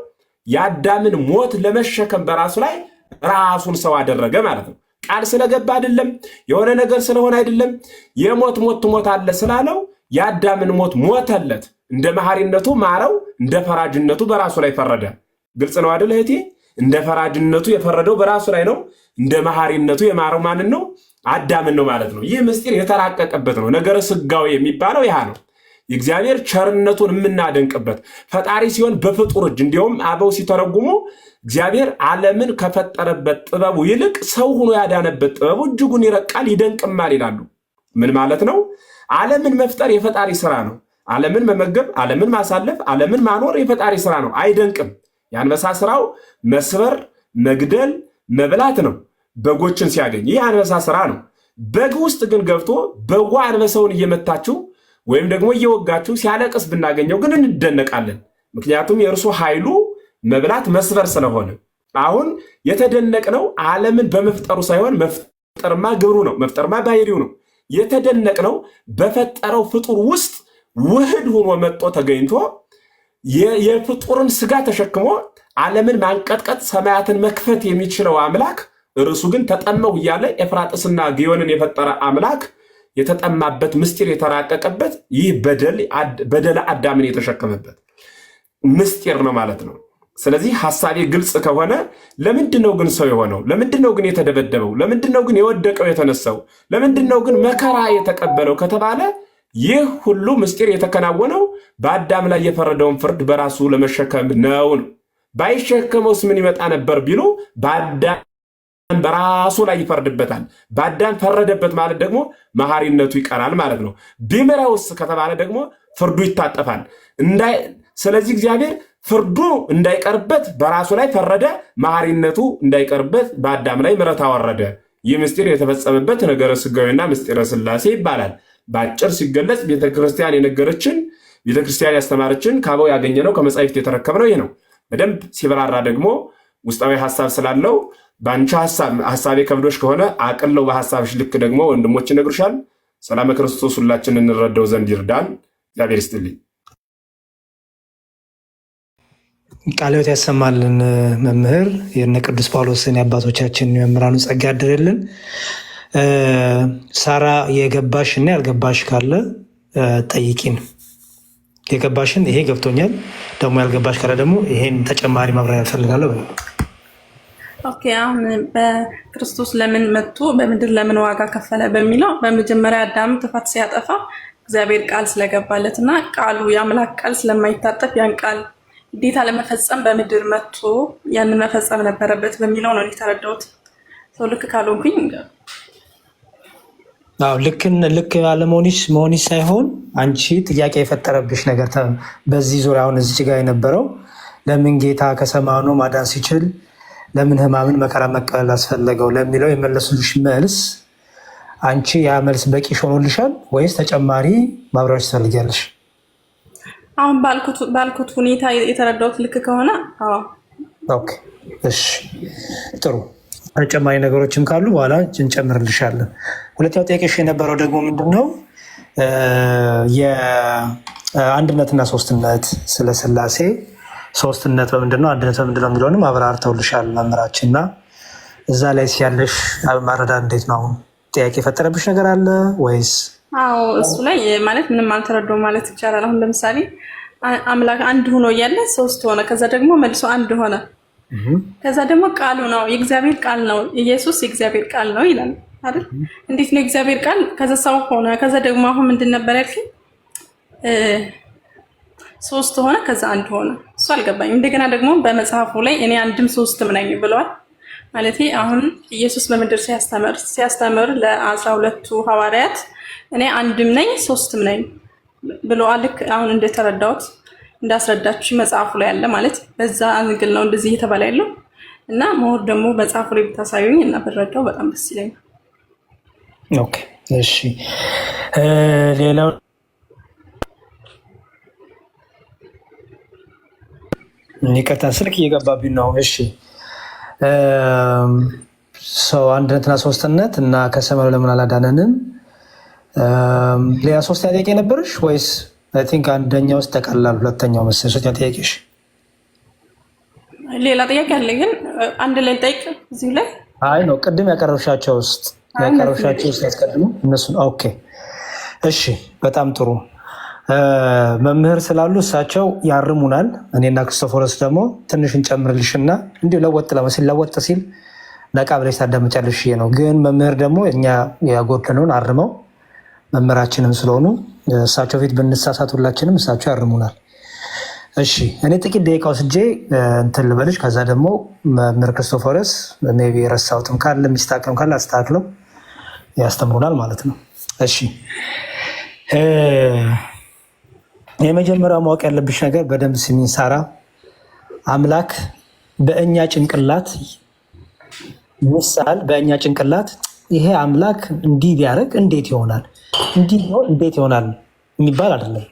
የአዳምን ሞት ለመሸከም በራሱ ላይ ራሱን ሰው አደረገ ማለት ነው። ቃል ስለገባ አይደለም፣ የሆነ ነገር ስለሆነ አይደለም። የሞት ሞት ትሞታለህ ስላለው የአዳምን ሞት ሞተለት። እንደ መሐሪነቱ ማረው፣ እንደ ፈራጅነቱ በራሱ ላይ ፈረደ። ግልጽ ነው አይደል እህቴ? እንደ ፈራጅነቱ የፈረደው በራሱ ላይ ነው። እንደ መሐሪነቱ የማረው ማንን ነው? አዳምን ነው ማለት ነው። ይህ ምስጢር የተራቀቀበት ነው። ነገረ ስጋዊ የሚባለው ይህ ነው። የእግዚአብሔር ቸርነቱን የምናደንቅበት ፈጣሪ ሲሆን በፍጡር እጅ፣ እንዲሁም አበው ሲተረጉሙ እግዚአብሔር ዓለምን ከፈጠረበት ጥበቡ ይልቅ ሰው ሆኖ ያዳነበት ጥበቡ እጅጉን ይረቃል ይደንቅማል ይላሉ። ምን ማለት ነው? ዓለምን መፍጠር የፈጣሪ ስራ ነው። ዓለምን መመገብ፣ ዓለምን ማሳለፍ፣ ዓለምን ማኖር የፈጣሪ ስራ ነው። አይደንቅም። የአንበሳ ስራው መስበር፣ መግደል፣ መብላት ነው። በጎችን ሲያገኝ ይህ አንበሳ ስራ ነው። በግ ውስጥ ግን ገብቶ በጓ አንበሳውን እየመታችው ወይም ደግሞ እየወጋችው ሲያለቅስ ብናገኘው ግን እንደነቃለን። ምክንያቱም የእርሱ ኃይሉ መብላት መስበር ስለሆነ። አሁን የተደነቅነው ዓለምን በመፍጠሩ ሳይሆን መፍጠርማ ግብሩ ነው፣ መፍጠርማ ባህሪው ነው። የተደነቅነው በፈጠረው ፍጡር ውስጥ ውህድ ሆኖ መጥቶ ተገኝቶ የፍጡርን ስጋ ተሸክሞ ዓለምን ማንቀጥቀጥ ሰማያትን መክፈት የሚችለው አምላክ እርሱ ግን ተጠመው እያለ ኤፍራጥስና ግዮንን የፈጠረ አምላክ የተጠማበት ምስጢር የተራቀቀበት ይህ በደለ አዳምን የተሸከመበት ምስጢር ነው ማለት ነው። ስለዚህ ሐሳቤ ግልጽ ከሆነ ለምንድን ነው ግን ሰው የሆነው? ለምንድን ነው ግን የተደበደበው? ለምንድን ነው ግን የወደቀው የተነሳው? ለምንድን ነው ግን መከራ የተቀበለው ከተባለ ይህ ሁሉ ምስጢር የተከናወነው በአዳም ላይ የፈረደውን ፍርድ በራሱ ለመሸከም ነው ነው። ባይሸከመውስ ምን ይመጣ ነበር ቢሉ በአዳም በራሱ ላይ ይፈርድበታል። በአዳም ፈረደበት ማለት ደግሞ መሐሪነቱ ይቀራል ማለት ነው። ቢምረውስ ከተባለ ደግሞ ፍርዱ ይታጠፋል። ስለዚህ እግዚአብሔር ፍርዱ እንዳይቀርበት በራሱ ላይ ፈረደ፣ መሐሪነቱ እንዳይቀርበት በአዳም ላይ ምሕረት አወረደ። ይህ ምስጢር የተፈጸመበት ነገረ ሥጋዌና ምስጢረ ሥላሴ ይባላል። በአጭር ሲገለጽ ቤተክርስቲያን የነገረችን፣ ቤተክርስቲያን ያስተማረችን፣ ከአበው ያገኘነው ከመጻሕፍት የተረከብነው ይህ ነው። በደንብ ሲብራራ ደግሞ ውስጣዊ ሀሳብ ስላለው በአንቺ ሀሳቤ ከብዶች ከሆነ አቅለው በሀሳብሽ ልክ ደግሞ ወንድሞች ይነግሩሻል። ሰላመ ክርስቶስ ሁላችን እንረዳው ዘንድ ይርዳን። እግዚአብሔር ይስጥልኝ። ቃለ ሕይወት ያሰማልን መምህር፣ የነ ቅዱስ ጳውሎስን የአባቶቻችን የመምህራኑ ጸጋ ያድርልን። ሳራ የገባሽ እና ያልገባሽ ካለ ጠይቂን። የገባሽን ይሄ ገብቶኛል፣ ደግሞ ያልገባሽ ካለ ደግሞ ይሄን ተጨማሪ ማብራሪያ እፈልጋለሁ። Okay፣ አሁን በክርስቶስ ለምን መጥቶ በምድር ለምን ዋጋ ከፈለ በሚለው፣ በመጀመሪያ አዳም ጥፋት ሲያጠፋ እግዚአብሔር ቃል ስለገባለት እና ቃሉ የአምላክ ቃል ስለማይታጠፍ ያን ቃል ግዴታ ለመፈጸም በምድር መጥቶ ያንን መፈጸም ነበረበት በሚለው ነው የተረዳሁት። ሰው ልክ ካልሆንኩኝ አዎ፣ ልክ አለመሆንሽ መሆንሽ ሳይሆን አንቺ ጥያቄ የፈጠረብሽ ነገር በዚህ ዙሪያ አሁን እዚህ ጋር የነበረው ለምን ጌታ ከሰማይ ሆኖ ማዳን ሲችል ለምን ሕማምን መከራ መቀበል አስፈለገው ለሚለው የመለሱልሽ መልስ አንቺ ያ መልስ በቂ ሆኖልሻል ወይስ ተጨማሪ ማብራሪያዎች ትፈልጊያለሽ? አሁን ባልኩት ሁኔታ የተረዳሁት ልክ ከሆነ አዎ። Okay፣ እሺ፣ ጥሩ። ተጨማሪ ነገሮችም ካሉ በኋላ እንጨምርልሻለን። ሁለተኛው ጥያቄሽ የነበረው ደግሞ ምንድን ነው? የአንድነትና ሶስትነት፣ ስለ ስላሴ ሶስትነት በምንድን ነው፣ አንድነት በምንድን ነው የሚለውንም አብራርተውልሻል መምህራችን፣ እና እዛ ላይ ያለሽ መረዳት እንዴት ነው? አሁን ጥያቄ የፈጠረብሽ ነገር አለ ወይስ? አዎ፣ እሱ ላይ ማለት ምንም አልተረዳሁም ማለት ይቻላል። አሁን ለምሳሌ አምላክ አንድ ሆኖ እያለ ሶስት ሆነ፣ ከዛ ደግሞ መልሶ አንድ ሆነ። ከዛ ደግሞ ቃሉ ነው፣ የእግዚአብሔር ቃል ነው፣ ኢየሱስ የእግዚአብሔር ቃል ነው ይላል አይደል? እንዴት ነው የእግዚአብሔር ቃል ከዛ ሰው ሆነ? ከዛ ደግሞ አሁን ምንድን ነበር ያልከኝ? ሶስት ሆነ ከዛ አንድ ሆነ። እሱ አልገባኝም። እንደገና ደግሞ በመጽሐፉ ላይ እኔ አንድም ሶስትም ነኝ ብለዋል። ማለት አሁን ኢየሱስ በምድር ሲያስተምር ለ12ቱ ሐዋርያት እኔ አንድም ነኝ ሶስትም ነኝ ብለዋል። ልክ አሁን እንደተረዳሁት እንዳስረዳችሁ መጽሐፉ ላይ ያለ ማለት በዛ angle ነው እንደዚህ እየተባለ ያለው፣ እና more ደግሞ መጽሐፉ ላይ ብታሳዩኝ እና ብረዳው በጣም ደስ ይለኛል። Okay፣ እሺ። ሌላው ይቅርታ ስልክ እየገባብኝ ነው። እሺ፣ ሰው አንድነትና ሶስትነት እና ከሰማዩ ለምን አላዳነንም? ሌላ ሶስተኛ ጥያቄ ነበረሽ ወይስ? I think አንደኛው ውስጥ ጠቀላል፣ ሁለተኛው መሰለኝ ሶስተኛ ጥያቄሽ። ሌላ ጥያቄ አለ ግን አንድ ላይ ልጠይቅ እዚሁ ላይ። አይ ነው፣ ቅድም ያቀረብሻቸው ውስጥ ያስቀድሙ እነሱን። Okay፣ እሺ፣ በጣም ጥሩ። መምህር ስላሉ እሳቸው ያርሙናል። እኔና ክርስቶፎሮስ ደግሞ ትንሽ እንጨምርልሽና እንዲሁ ለወጥ ለመሲል ለወጥ ሲል ነቃ ብለሽ ታዳምጫለሽ ነው። ግን መምህር ደግሞ እኛ ያጎደለውን አርመው፣ መምህራችንም ስለሆኑ እሳቸው ፊት ብንሳሳት ሁላችንም እሳቸው ያርሙናል። እሺ፣ እኔ ጥቂት ደቂቃ ወስጄ እንትን ልበልሽ። ከዛ ደግሞ መምህር ክርስቶፎረስ maybe የረሳሁትም ካለ የሚስተካከልም ካለ አስተካክለው ያስተምሩናል ማለት ነው። እሺ፣ የመጀመሪያው ማወቅ ያለብሽ ነገር፣ በደንብ ስሚኝ ሳራ፣ አምላክ በእኛ ጭንቅላት ምሳል በእኛ ጭንቅላት ይሄ አምላክ እንዲህ ቢያደርግ እንዴት ይሆናል፣ እንዲህ ቢሆን እንዴት ይሆናል የሚባል አይደለም።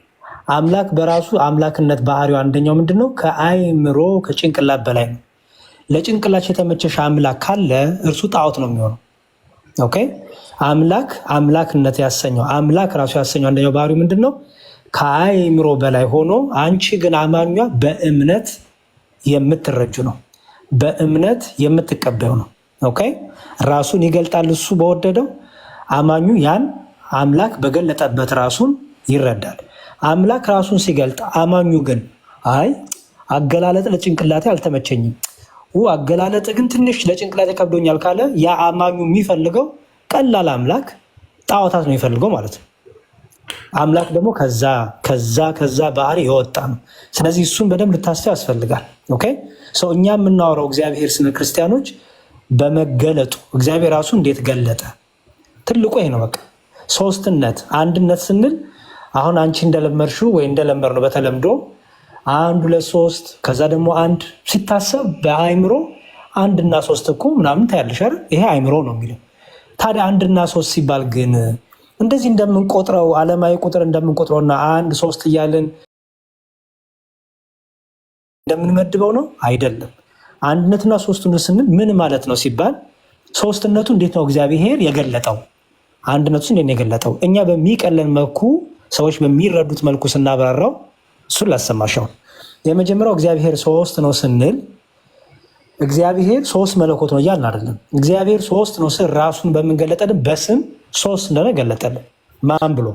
አምላክ በራሱ አምላክነት ባህሪው አንደኛው ምንድን ነው? ከአይምሮ ከጭንቅላት በላይ ነው። ለጭንቅላት የተመቸሽ አምላክ ካለ እርሱ ጣዖት ነው የሚሆነው። Okay፣ አምላክ አምላክነት ያሰኘው፣ አምላክ ራሱ ያሰኘው አንደኛው ባህሪው ምንድን ነው? ከአይምሮ በላይ ሆኖ አንቺ ግን አማኟ በእምነት የምትረጁ ነው፣ በእምነት የምትቀበዩ ነው። Okay፣ ራሱን ይገልጣል እሱ በወደደው፣ አማኙ ያን አምላክ በገለጠበት ራሱን ይረዳል። አምላክ ራሱን ሲገልጥ አማኙ ግን አይ አገላለጥ ለጭንቅላቴ አልተመቸኝም፣ አገላለጥ ግን ትንሽ ለጭንቅላቴ ከብዶኛል ካለ ያ አማኙ የሚፈልገው ቀላል አምላክ ጣዖታት ነው የሚፈልገው ማለት ነው። አምላክ ደግሞ ከዛ ከዛ ከዛ ባህሪ የወጣ ነው። ስለዚህ እሱን በደንብ ልታስተው ያስፈልጋል። Okay፣ so እኛ የምናወራው እግዚአብሔር ስነ ክርስቲያኖች በመገለጡ እግዚአብሔር ራሱ እንዴት ገለጠ፣ ትልቁ ይሄ ነው። በቃ ሶስትነት አንድነት ስንል አሁን አንቺ እንደለመድሽው ወይ እንደለመድ ነው በተለምዶ አንድ ሁለት ሶስት ከዛ ደግሞ አንድ ሲታሰብ በአይምሮ አንድና ሶስት እኮ ምናምን ታያለሽ አይደል? ይሄ አይምሮ ነው የሚለው። ታዲያ አንድና ሶስት ሲባል ግን እንደዚህ እንደምንቆጥረው፣ ዓለማዊ ቁጥር እንደምንቆጥረውና አንድ ሶስት እያልን እንደምንመድበው ነው አይደለም። አንድነትና ሶስትነት ስንል ምን ማለት ነው ሲባል ሶስትነቱ እንዴት ነው እግዚአብሔር የገለጠው? አንድነቱ እንዴት ነው የገለጠው? እኛ በሚቀለን መልኩ፣ ሰዎች በሚረዱት መልኩ ስናብራራው እሱን ላሰማሻው። የመጀመሪያው እግዚአብሔር ሶስት ነው ስንል እግዚአብሔር ሶስት መለኮት ነው እያልን አይደለም። እግዚአብሔር ሶስት ነው ስል ራሱን በምን ገለጠልን? በስም ሶስት እንደሆነ ገለጠልን። ማን ብሎ?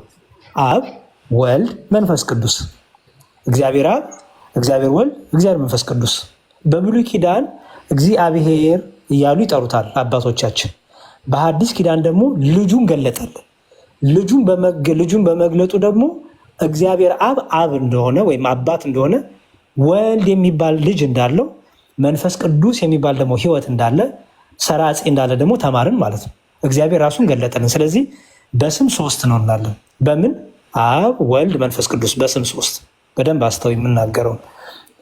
አብ፣ ወልድ፣ መንፈስ ቅዱስ። እግዚአብሔር አብ፣ እግዚአብሔር ወልድ፣ እግዚአብሔር መንፈስ ቅዱስ። በብሉይ ኪዳን እግዚአብሔር እያሉ ይጠሩታል አባቶቻችን። በሐዲስ ኪዳን ደግሞ ልጁን ገለጠልን። ልጁን በመግለጡ ደግሞ እግዚአብሔር አብ አብ እንደሆነ ወይም አባት እንደሆነ፣ ወልድ የሚባል ልጅ እንዳለው፣ መንፈስ ቅዱስ የሚባል ደግሞ ሕይወት እንዳለ፣ ሰራጺ እንዳለ ደግሞ ተማርን ማለት ነው። እግዚአብሔር ራሱን ገለጠልን። ስለዚህ በስም ሶስት ነው እንላለን። በምን? አብ፣ ወልድ፣ መንፈስ ቅዱስ በስም ሶስት። በደንብ አስተው የምናገረው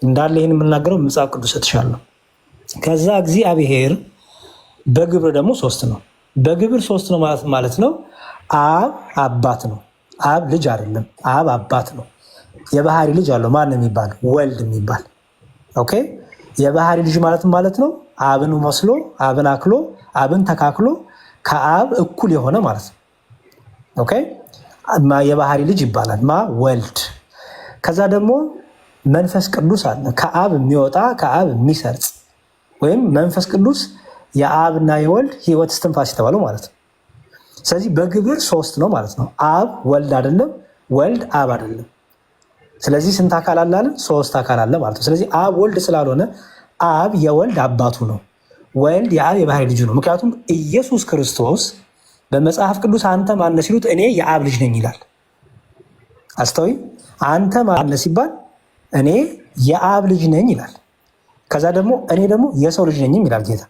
እንዳለ ይህን የምናገረው መጽሐፍ ቅዱስ የተሻለ ነው። ከዛ እግዚአብሔር በግብር ደግሞ ሶስት ነው። በግብር ሶስት ነው ማለት ማለት ነው። አብ አባት ነው። አብ ልጅ አይደለም። አብ አባት ነው። የባህሪ ልጅ አለው። ማን የሚባል? ወልድ የሚባል። Okay፣ የባህሪ ልጅ ማለት ማለት ነው አብን መስሎ፣ አብን አክሎ፣ አብን ተካክሎ ከአብ እኩል የሆነ ማለት ነው። Okay፣ የባህሪ ልጅ ይባላል። ማ? ወልድ። ከዛ ደግሞ መንፈስ ቅዱስ አለ። ከአብ የሚወጣ፣ ከአብ የሚሰርጽ ወይም መንፈስ ቅዱስ የአብና የወልድ ሕይወት እስትንፋስ የተባለው ማለት ነው። ስለዚህ በግብር ሶስት ነው ማለት ነው። አብ ወልድ አይደለም፣ ወልድ አብ አይደለም። ስለዚህ ስንት አካል አለ አለን? ሶስት አካል አለ ማለት ነው። ስለዚህ አብ ወልድ ስላልሆነ አብ የወልድ አባቱ ነው፣ ወልድ የአብ የባህሪ ልጁ ነው። ምክንያቱም ኢየሱስ ክርስቶስ በመጽሐፍ ቅዱስ አንተ ማነህ ሲሉት እኔ የአብ ልጅ ነኝ ይላል። አስተውይ። አንተ ማነህ ሲባል እኔ የአብ ልጅ ነኝ ይላል። ከዛ ደግሞ እኔ ደግሞ የሰው ልጅ ነኝም ይላል ጌታ።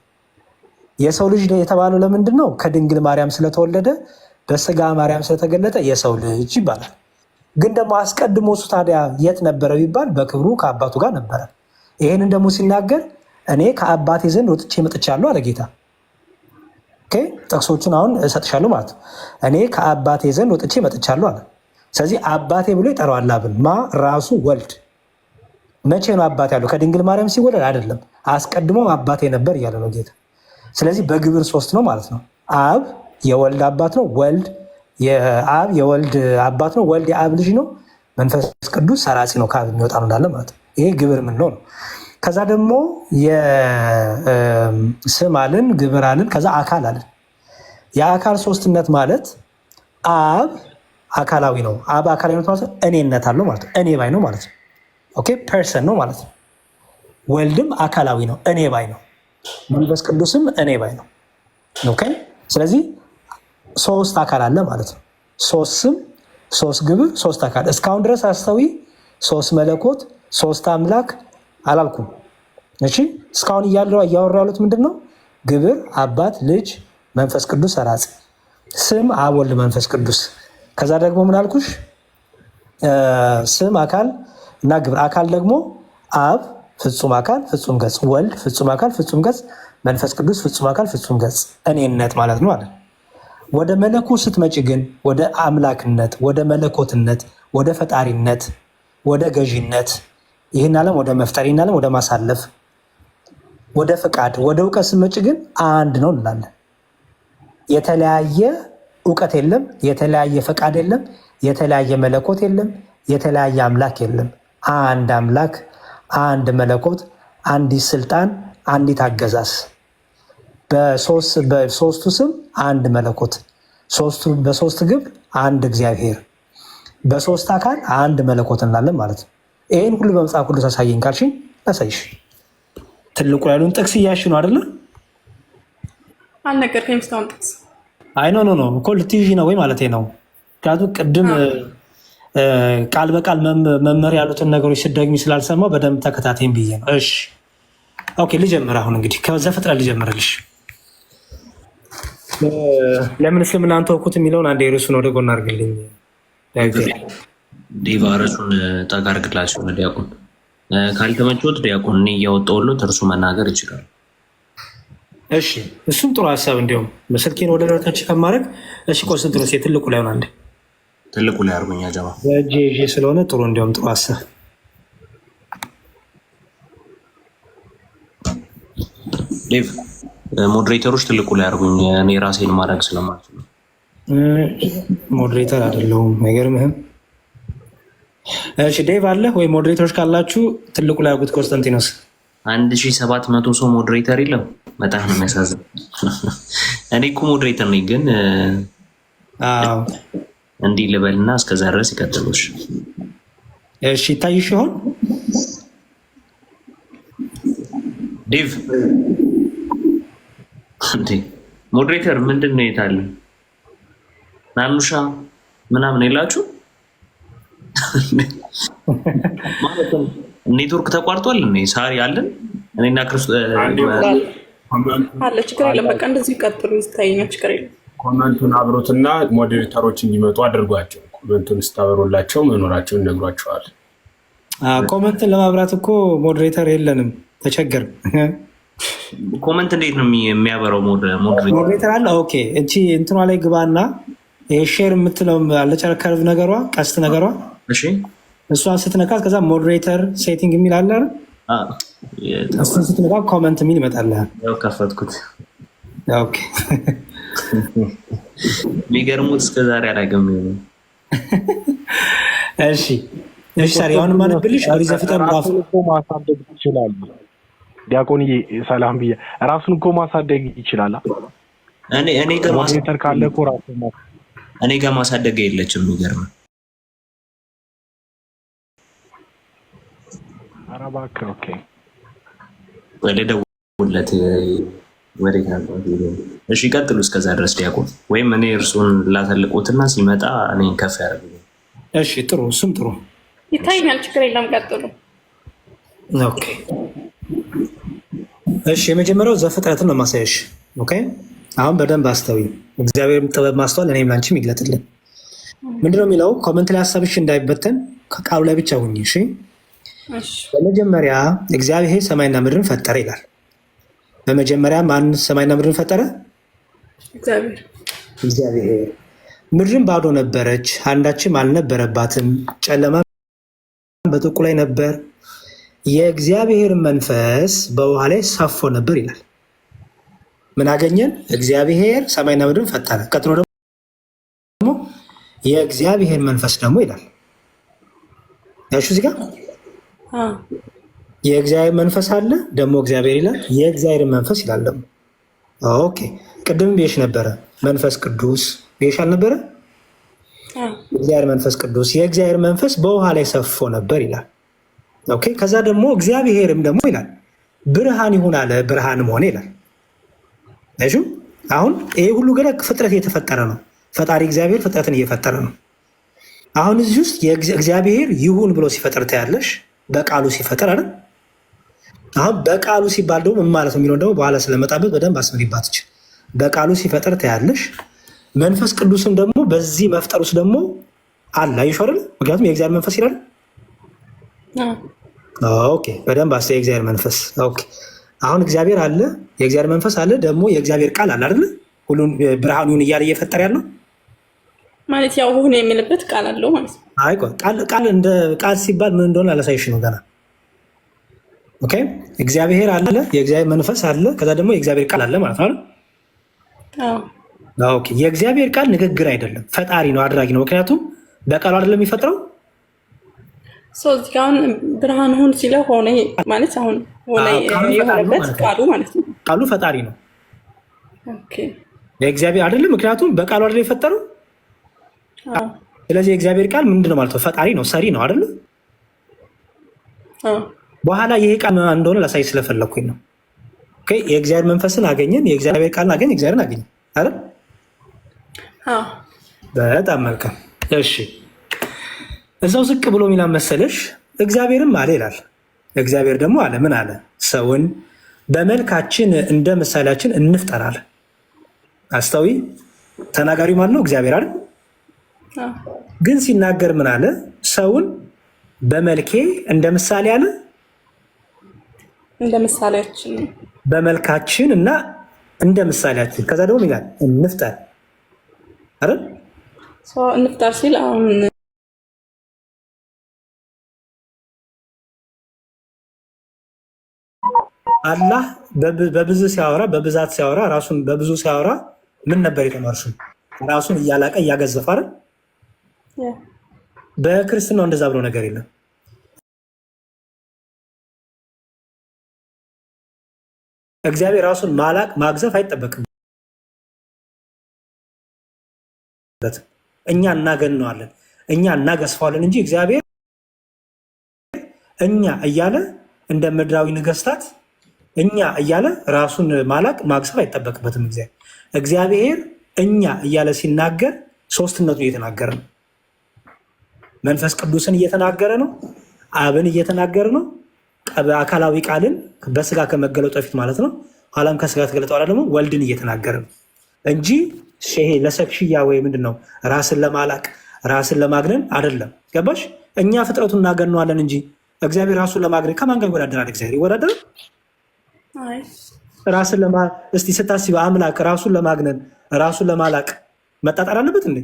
የሰው ልጅ የተባለው ለምንድን ነው? ከድንግል ማርያም ስለተወለደ፣ በስጋ ማርያም ስለተገለጠ የሰው ልጅ ይባላል። ግን ደግሞ አስቀድሞ እሱ ታዲያ የት ነበረ ቢባል በክብሩ ከአባቱ ጋር ነበረ። ይህንን ደግሞ ሲናገር እኔ ከአባቴ ዘንድ ወጥቼ መጥቻለሁ አለ ጌታ። Okay፣ ጥቅሶቹን አሁን እሰጥሻለሁ ማለት ነው። እኔ ከአባቴ ዘንድ ወጥቼ መጥቻለሁ አለ። ስለዚህ አባቴ ብሎ ይጠራዋል አብን። ማ? ራሱ ወልድ። መቼ ነው አባቴ ያለው? ከድንግል ማርያም ሲወለድ አይደለም፣ አስቀድሞም አባቴ ነበር እያለ ነው ጌታ። ስለዚህ በግብር ሶስት ነው ማለት ነው። አብ የወልድ አባት ነው። ወልድ የአብ የወልድ አባት ነው። ወልድ የአብ ልጅ ነው። መንፈስ ቅዱስ ሰራጺ ነው፣ ከአብ የሚወጣ ነው እንዳለ ማለት ነው። ይሄ ግብር ምን ነው። ከዛ ደግሞ የስም አልን፣ ግብር አልን፣ ከዛ አካል አልን። የአካል ሶስትነት ማለት አብ አካላዊ ነው። አብ አካላዊ ነው ማለት እኔነት አለው ማለት ነው። እኔ ባይ ነው ማለት ነው። Okay፣ person ነው ማለት ነው። ወልድም አካላዊ ነው፣ እኔ ባይ ነው። መንፈስ ቅዱስም እኔ ባይ ነው። Okay፣ ስለዚህ ሶስት አካል አለ ማለት ነው። ሶስት ስም፣ ሶስት ግብር፣ ሶስት አካል። እስካሁን ድረስ አስተዊ ሶስት መለኮት፣ ሶስት አምላክ አላልኩም። እሺ፣ እስካሁን እያወራ ያሉት ምንድን ነው? ግብር አባት፣ ልጅ፣ መንፈስ ቅዱስ ሰራጽ፣ ስም አብ፣ ወልድ፣ መንፈስ ቅዱስ። ከዛ ደግሞ ምን አልኩሽ? ስም፣ አካል እና ግብር። አካል ደግሞ አብ ፍጹም አካል ፍጹም ገጽ፣ ወልድ ፍጹም አካል ፍጹም ገጽ፣ መንፈስ ቅዱስ ፍጹም አካል ፍጹም ገጽ፣ እኔነት ማለት ነው አለ። ወደ መለኮት ስትመጪ ግን ወደ አምላክነት፣ ወደ መለኮትነት፣ ወደ ፈጣሪነት፣ ወደ ገዢነት፣ ይህን ዓለም ወደ መፍጠር፣ ይህን ዓለም ወደ ማሳለፍ፣ ወደ ፈቃድ፣ ወደ እውቀት ስትመጪ ግን አንድ ነው እንላለን። የተለያየ እውቀት የለም፣ የተለያየ ፈቃድ የለም፣ የተለያየ መለኮት የለም፣ የተለያየ አምላክ የለም። አንድ አምላክ፣ አንድ መለኮት፣ አንዲት ስልጣን፣ አንዲት አገዛዝ፣ በሶስቱ ስም አንድ መለኮት፣ በሶስት ግብር አንድ እግዚአብሔር፣ በሶስት አካል አንድ መለኮት እንላለን ማለት ነው። ይህን ሁሉ በመጽሐፍ ቅዱስ አሳየኝ ካልሽኝ ላሳይሽ። ትልቁ ያሉን ጥቅስ እያሽ ነው አይደለ? አልነገርከኝም እስካሁን ጥቅስ። አይ፣ no, no, no እኮ ልትይዢ ነው ወይ ማለት ነው። ምክንያቱም ቅድም ቃል በቃል መምህር ያሉትን ነገሮች ስደግሚ ስላልሰማው በደንብ ተከታተይኝ ብዬ ነው። እሺ፣ okay፣ ልጀምር። አሁን እንግዲህ ከዘፍጥረት ልጀምርልሽ። ለምን እስልምናን ተውኩት የሚለውን አንድ ርዕሱን ወደ ጎን አድርግልኝ። ዴቫ፣ ርዕሱን ጠጋ አድርግላቸው ለዲያቆን። ካልተመቾት ዲያቆን እኔ እያወጣሁለት እርሱ መናገር ይችላል። እሺ፣ እሱም ጥሩ ሀሳብ። እንዲሁም ስልኬን ወደ ታች ከማድረግ፣ እሺ፣ ቆስጥሮስ ትልቁ ላይ ሆነ አንዴ። ትልቁ ላይ አድርጎኛ ጀማ። በእጄ ይዤ ስለሆነ ጥሩ፣ እንዲሁም ጥሩ ሀሳብ። ዴቭ፣ moderator ኦች ትልቁ ላይ አድርጉኝ፣ እኔ ራሴን ማድረግ ስለማልችል ነው። Moderator አይደለሁም፣ አይገርምህም? እሺ፣ ዴቭ አለ ወይ? Moderator ኦች ካላችሁ ትልቁ ላይ አድርጉት። ኮንስታንቲኖስ። 1700 ሰው moderator የለም። በጣም ነው የሚያሳዝን። እኔ እኮ moderator ነኝ፣ ግን እንዲህ ልበልና እስከዛ ድረስ ይቀጥሉሽ። እሺ፣ ይታይሽ ይሆን? ዴቭ። እንዴ moderator ምንድን ነው? የታለ ናኑሻ ምናምን የላችሁ ማለት ኔትወርክ ተቋርጧል። እኔ ሳሪ አለን እኔና ክርስቶስ አለ። ችግር የለም። በቃ እንደዚሁ ይቀጥሉ፣ ይታየኛል። ችግር የለም። Comment ኡን አብሮትና moderator ኦች እንዲመጡ አድርጓቸው። Comment ኡን ስታበሩላቸው መኖራቸውን ይነግሯቸዋል። Comment ን ለማብራት እኮ moderator የለንም፣ ተቸገርን። Comment እንዴት ነው የሚያበራው? Moderator Moderator አለ። Okay፣ እቺ እንትኗ ላይ ግባና ይሄ share የምትለው አለች፣ curve ነገሯ፣ ቀስት ነገሯ። እሺ። እሷን ስትነካት ከዛ moderator setting የሚል አለ አይደል? እሱን ስትነካ comment የሚል ይመጣልሃል። ያው ከፈትኩት። Okay። የሚገርሙት እስከዛሬ አላውቅም። እሺ፣ sorry፣ አሁን ማነብልሽ ኦሪት ዘፍጥረት ምዕራፍ ራሱን እኮ ማሳደግ ይችላል። ዲያቆንዬ ሰላም ብዬ፣ ራሱን እኮ ማሳደግ ይችላል። እኔ ጋር Moderator ካለ እኮ ራሱን እኔ ጋር ማሳደግ የለችም። የሚገርም። ኧረ እባክህ፣ okay። ልደውልለት ወዴት ነበር? እሺ ቀጥሉ። እስከዛ ድረስ ዲያቆን ወይም እኔ እርሱን ላተልቆትና ሲመጣ እኔን ከፍ ያደርጉ። እሺ ጥሩ፣ እሱም ጥሩ። ይታየኛል። ችግር የለም። ቀጥሉ። Okay እሺ፣ የመጀመሪያው ዘፍጥረትን ነው ማሳየሽ። Okay፣ አሁን በደንብ አስተውይ። እግዚአብሔር ጥበብ ማስተዋል እኔም ላንቺም ይግለጥልን። ምንድነው የሚለው? Comment ላይ ሀሳብሽ እንዳይበተን ከቃሉ ላይ ብቻ ሁኚ። እሺ። እሺ። በመጀመሪያ እግዚአብሔር ሰማይና ምድርን ፈጠረ ይላል። በመጀመሪያ ማን ሰማይና ምድርን ፈጠረ? እግዚአብሔር። እግዚአብሔር። ምድርም ባዶ ነበረች፣ አንዳችም አልነበረባትም፣ ጨለማ በጥልቁ ላይ ነበር፣ የእግዚአብሔር መንፈስ በውሃ ላይ ሰፎ ነበር ይላል። ምን አገኘን? እግዚአብሔር ሰማይና ምድርን ፈጠረ። ቀጥሎ ደግሞ የእግዚአብሔር መንፈስ ደግሞ ይላል። ያሹ እዚህ ጋር የእግዚአብሔር መንፈስ አለ፣ ደግሞ እግዚአብሔር ይላል። የእግዚአብሔር መንፈስ ይላል ደግሞ። Okay፣ ቅድም ብዬሽ ነበረ፣ መንፈስ ቅዱስ ብዬሽ አልነበረ? እግዚአብሔር መንፈስ ቅዱስ፣ የእግዚአብሔር መንፈስ በውሃ ላይ ሰፎ ነበር ይላል። Okay፣ ከዛ ደግሞ እግዚአብሔርም ደግሞ ይላል ብርሃን ይሁን አለ፣ ብርሃንም ሆነ ይላል። እሺ፣ አሁን ይሄ ሁሉ ገና ፍጥረት እየተፈጠረ ነው። ፈጣሪ እግዚአብሔር ፍጥረትን እየፈጠረ ነው። አሁን እዚህ ውስጥ እግዚአብሔር ይሁን ብሎ ሲፈጥር ታያለሽ። በቃሉ ሲፈጥር አይደል? አሁን በቃሉ ሲባል ደግሞ ምን ማለት ነው የሚለውን ደግሞ በኋላ ስለመጣበት በደንብ አስምሪባት። ይችል በቃሉ ሲፈጥር ታያለሽ። መንፈስ ቅዱስም ደግሞ በዚህ መፍጠር ውስጥ ደግሞ አለ። አየሽው አይደል? ምክንያቱም የእግዚአብሔር መንፈስ ይላል። Okay፣ በደንብ አስ የእግዚአብሔር መንፈስ፣ okay። አሁን እግዚአብሔር አለ፣ የእግዚአብሔር መንፈስ አለ፣ ደግሞ የእግዚአብሔር ቃል አለ አይደል? ሁሉን ብርሃን ይሁን እያለ እየፈጠረ ያለው። ማለት ያው ሁን የሚልበት ቃል አለው ማለት ነው። አይ ቆይ፣ ቃል እንደ ቃል ሲባል ምን እንደሆነ አላሳይሽ ነው ገና። Okay፣ እግዚአብሔር አለ፣ የእግዚአብሔር መንፈስ አለ፣ ከዛ ደግሞ የእግዚአብሔር ቃል አለ ማለት ነው አይደል? Okay፣ የእግዚአብሔር ቃል ንግግር አይደለም፣ ፈጣሪ ነው፣ አድራጊ ነው። ምክንያቱም በቃሉ አይደለም የሚፈጥረው። So እዚህ ጋር አሁን ብርሃን ሁን ሲለው ሆነ ማለት አሁን ሆነ የሆነበት ቃሉ ማለት ነው። ቃሉ ፈጣሪ ነው። የእግዚአብሔር አይደለም፣ ምክንያቱም በቃሉ አይደለም የፈጠረው። ስለዚህ የእግዚአብሔር ቃል ምንድን ነው ማለት ነው? ፈጣሪ ነው፣ ሰሪ ነው አይደለም። በኋላ ይሄ ቃል እንደሆነ ላሳይ ስለፈለግኩኝ ነው። የእግዚአብሔር መንፈስን አገኘን፣ የእግዚአብሔር ቃልን አገኘን፣ እግዚአብሔርን አገኘን አይደል? በጣም መልካም። እሺ፣ እዛው ዝቅ ብሎ ሚላን መሰለሽ፣ እግዚአብሔርም አለ ይላል። እግዚአብሔር ደግሞ አለ፣ ምን አለ? ሰውን በመልካችን እንደ ምሳሌያችን እንፍጠር አለ። አስተዊ፣ ተናጋሪው ማን ነው? እግዚአብሔር አይደል? ግን ሲናገር ምን አለ? ሰውን በመልኬ እንደ ምሳሌ አለ። እንደ ምሳሌያችን። በመልካችን እና እንደ ምሳሌያችን። ከዛ ደግሞ ይላል እንፍጠር አይደል? እንፍጠር ሲል አሁን አላህ በብዙ ሲያወራ፣ በብዛት ሲያወራ፣ ራሱን በብዙ ሲያወራ ምን ነበር የተማርሽው? ራሱን እያላቀ እያገዘፈ አይደል? በክርስትናው እንደዛ ብሎ ነገር የለም። እግዚአብሔር ራሱን ማላቅ ማግዘፍ አይጠበቅም። እኛ እናገነዋለን፣ እኛ እናገዝፈዋለን እንጂ እግዚአብሔር እኛ እያለ እንደ ምድራዊ ነገስታት እኛ እያለ ራሱን ማላቅ ማግሰብ አይጠበቅበትም። እግዚአብሔር እኛ እያለ ሲናገር ሶስትነቱን እየተናገረ ነው። መንፈስ ቅዱስን እየተናገረ ነው። አብን እየተናገረ ነው። አካላዊ ቃልን በስጋ ከመገለጡ በፊት ማለት ነው። ኋላም ከስጋ ተገለጠ በኋላ ደግሞ ወልድን እየተናገረ ነው እንጂ ይሄ ለሰክሽያ ወይ ምንድን ነው ራስን ለማላቅ ራስን ለማግነን አይደለም። ገባሽ? እኛ ፍጥረቱን እናገነዋለን እንጂ እግዚአብሔር ራሱን ለማግነን ከማን ጋር ይወዳደራል? እግዚአብሔር ይወዳደራል? ራስን ለማ እስቲ ስታስቢ አምላክ ራሱን ለማግነን ራሱን ለማላቅ መጣጣር አለበት እንዴ?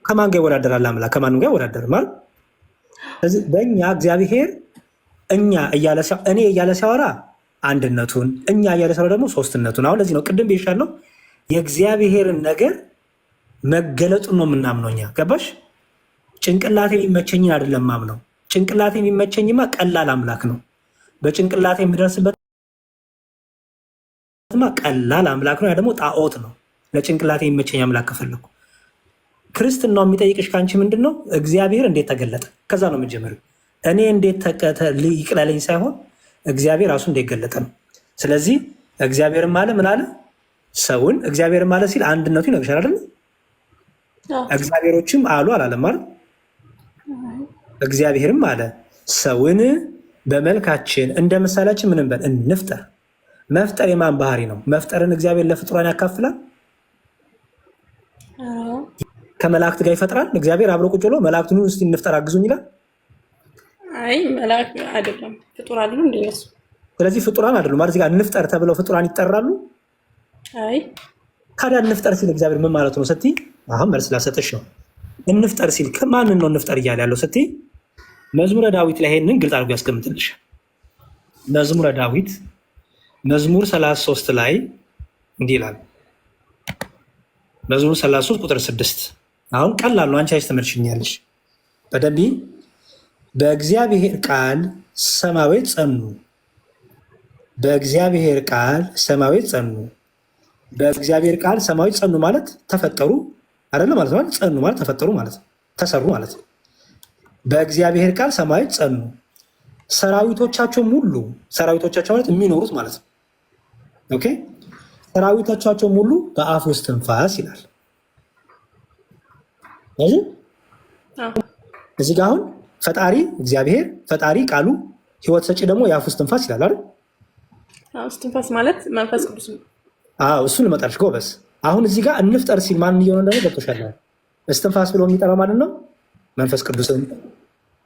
ከማን ጋር ይወዳደራል? አምላክ ከማንም ጋር ይወዳደርም አይደል? ስለዚህ በእኛ እግዚአብሔር እኛ እያለ እኔ እያለ ሲያወራ አንድነቱን፣ እኛ እያለ ሲያወራ ደግሞ ሶስትነቱን። አሁን ለዚህ ነው ቅድም ብዬሻለሁ የእግዚአብሔርን ነገር መገለጡን ነው የምናምነው እኛ። ገባሽ? ጭንቅላቴ የሚመቸኝን አይደለም ማምነው። ጭንቅላቴ የሚመቸኝማ ቀላል አምላክ ነው። በጭንቅላቴ የሚደርስበትማ ቀላል አምላክ ነው። ያ ደግሞ ጣዖት ነው። ለጭንቅላቴ የሚመቸኝ አምላክ ከፈለኩ ክርስትናው የሚጠይቅሽ ከአንቺ ምንድን ነው? እግዚአብሔር እንዴት ተገለጠ? ከዛ ነው የምትጀምሪው። እኔ እንዴት ይቅለለኝ ሳይሆን እግዚአብሔር ራሱ እንዴት ገለጠ ነው። ስለዚህ እግዚአብሔርም አለ ምን አለ? ሰውን እግዚአብሔርም አለ ሲል አንድነቱ ይነግርሻል አይደል? እግዚአብሔሮችም አሉ አላለም አይደል? እግዚአብሔርም አለ ሰውን በመልካችን እንደ ምሳሌያችን ምንም በል እንፍጠር። መፍጠር የማን ባህሪ ነው? መፍጠርን እግዚአብሔር ለፍጡራን ያካፍላል? ከመላእክት ጋር ይፈጥራል? እግዚአብሔር አብሮ ቁጭ ብሎ መላእክቱን እስቲ እንፍጠር አግዙኝ ይላል? አይ መላእክት አይደለም፣ ፍጡር አይደሉም እንደ እነሱ። ስለዚህ ፍጡራን አይደሉም ማለት እዚህ ጋር እንፍጠር ተብለው ፍጡራን ይጠራሉ? አይ። ታዲያ እንፍጠር ሲል እግዚአብሔር ምን ማለት ነው ስትይ፣ አሁን መልስ ላሰጥሽ ነው። እንፍጠር ሲል ማንን ነው እንፍጠር እያለ ያለው ስትይ፣ መዝሙረ ዳዊት ላይ ይሄንን ግልጽ አድርጎ ያስቀምጥልሽ። መዝሙረ ዳዊት መዝሙር 33 ላይ እንዲህ ይላል። መዝሙር 33 ቁጥር 6። አሁን ቀላል ነው። አንቺ አይሽ ተመልሽኛለሽ በደንብ። በእግዚአብሔር ቃል ሰማያት ጸኑ፣ በእግዚአብሔር ቃል ሰማያት ጸኑ። በእግዚአብሔር ቃል ሰማያት ጸኑ ማለት ተፈጠሩ አይደለም ማለት ነው። ጸኑ ማለት ተፈጠሩ ማለት ነው፣ ተሰሩ ማለት ነው። በእግዚአብሔር ቃል ሰማያት ጸኑ፣ ሰራዊቶቻቸውም ሁሉ፣ ሰራዊቶቻቸው ማለት የሚኖሩት ማለት ነው። Okay፣ ሰራዊቶቻቸውም ሁሉ በአፉ እስትንፋስ ይላል። ስለዚህ እዚህ ጋር አሁን ፈጣሪ እግዚአብሔር፣ ፈጣሪ ቃሉ፣ ህይወት ሰጪ ደግሞ የአፉ እስትንፋስ ይላል አይደል? እስትንፋስ ማለት መንፈስ ቅዱስ ነው። አዎ፣ እሱን ልመጣልሽ ጎበዝ። አሁን እዚህ ጋር እንፍጠር ሲል ማን እየሆነ እንደሆነ ገብቶሻል። እስትንፋስ ብሎ የሚጠራው ማለት ነው መንፈስ ቅዱስን።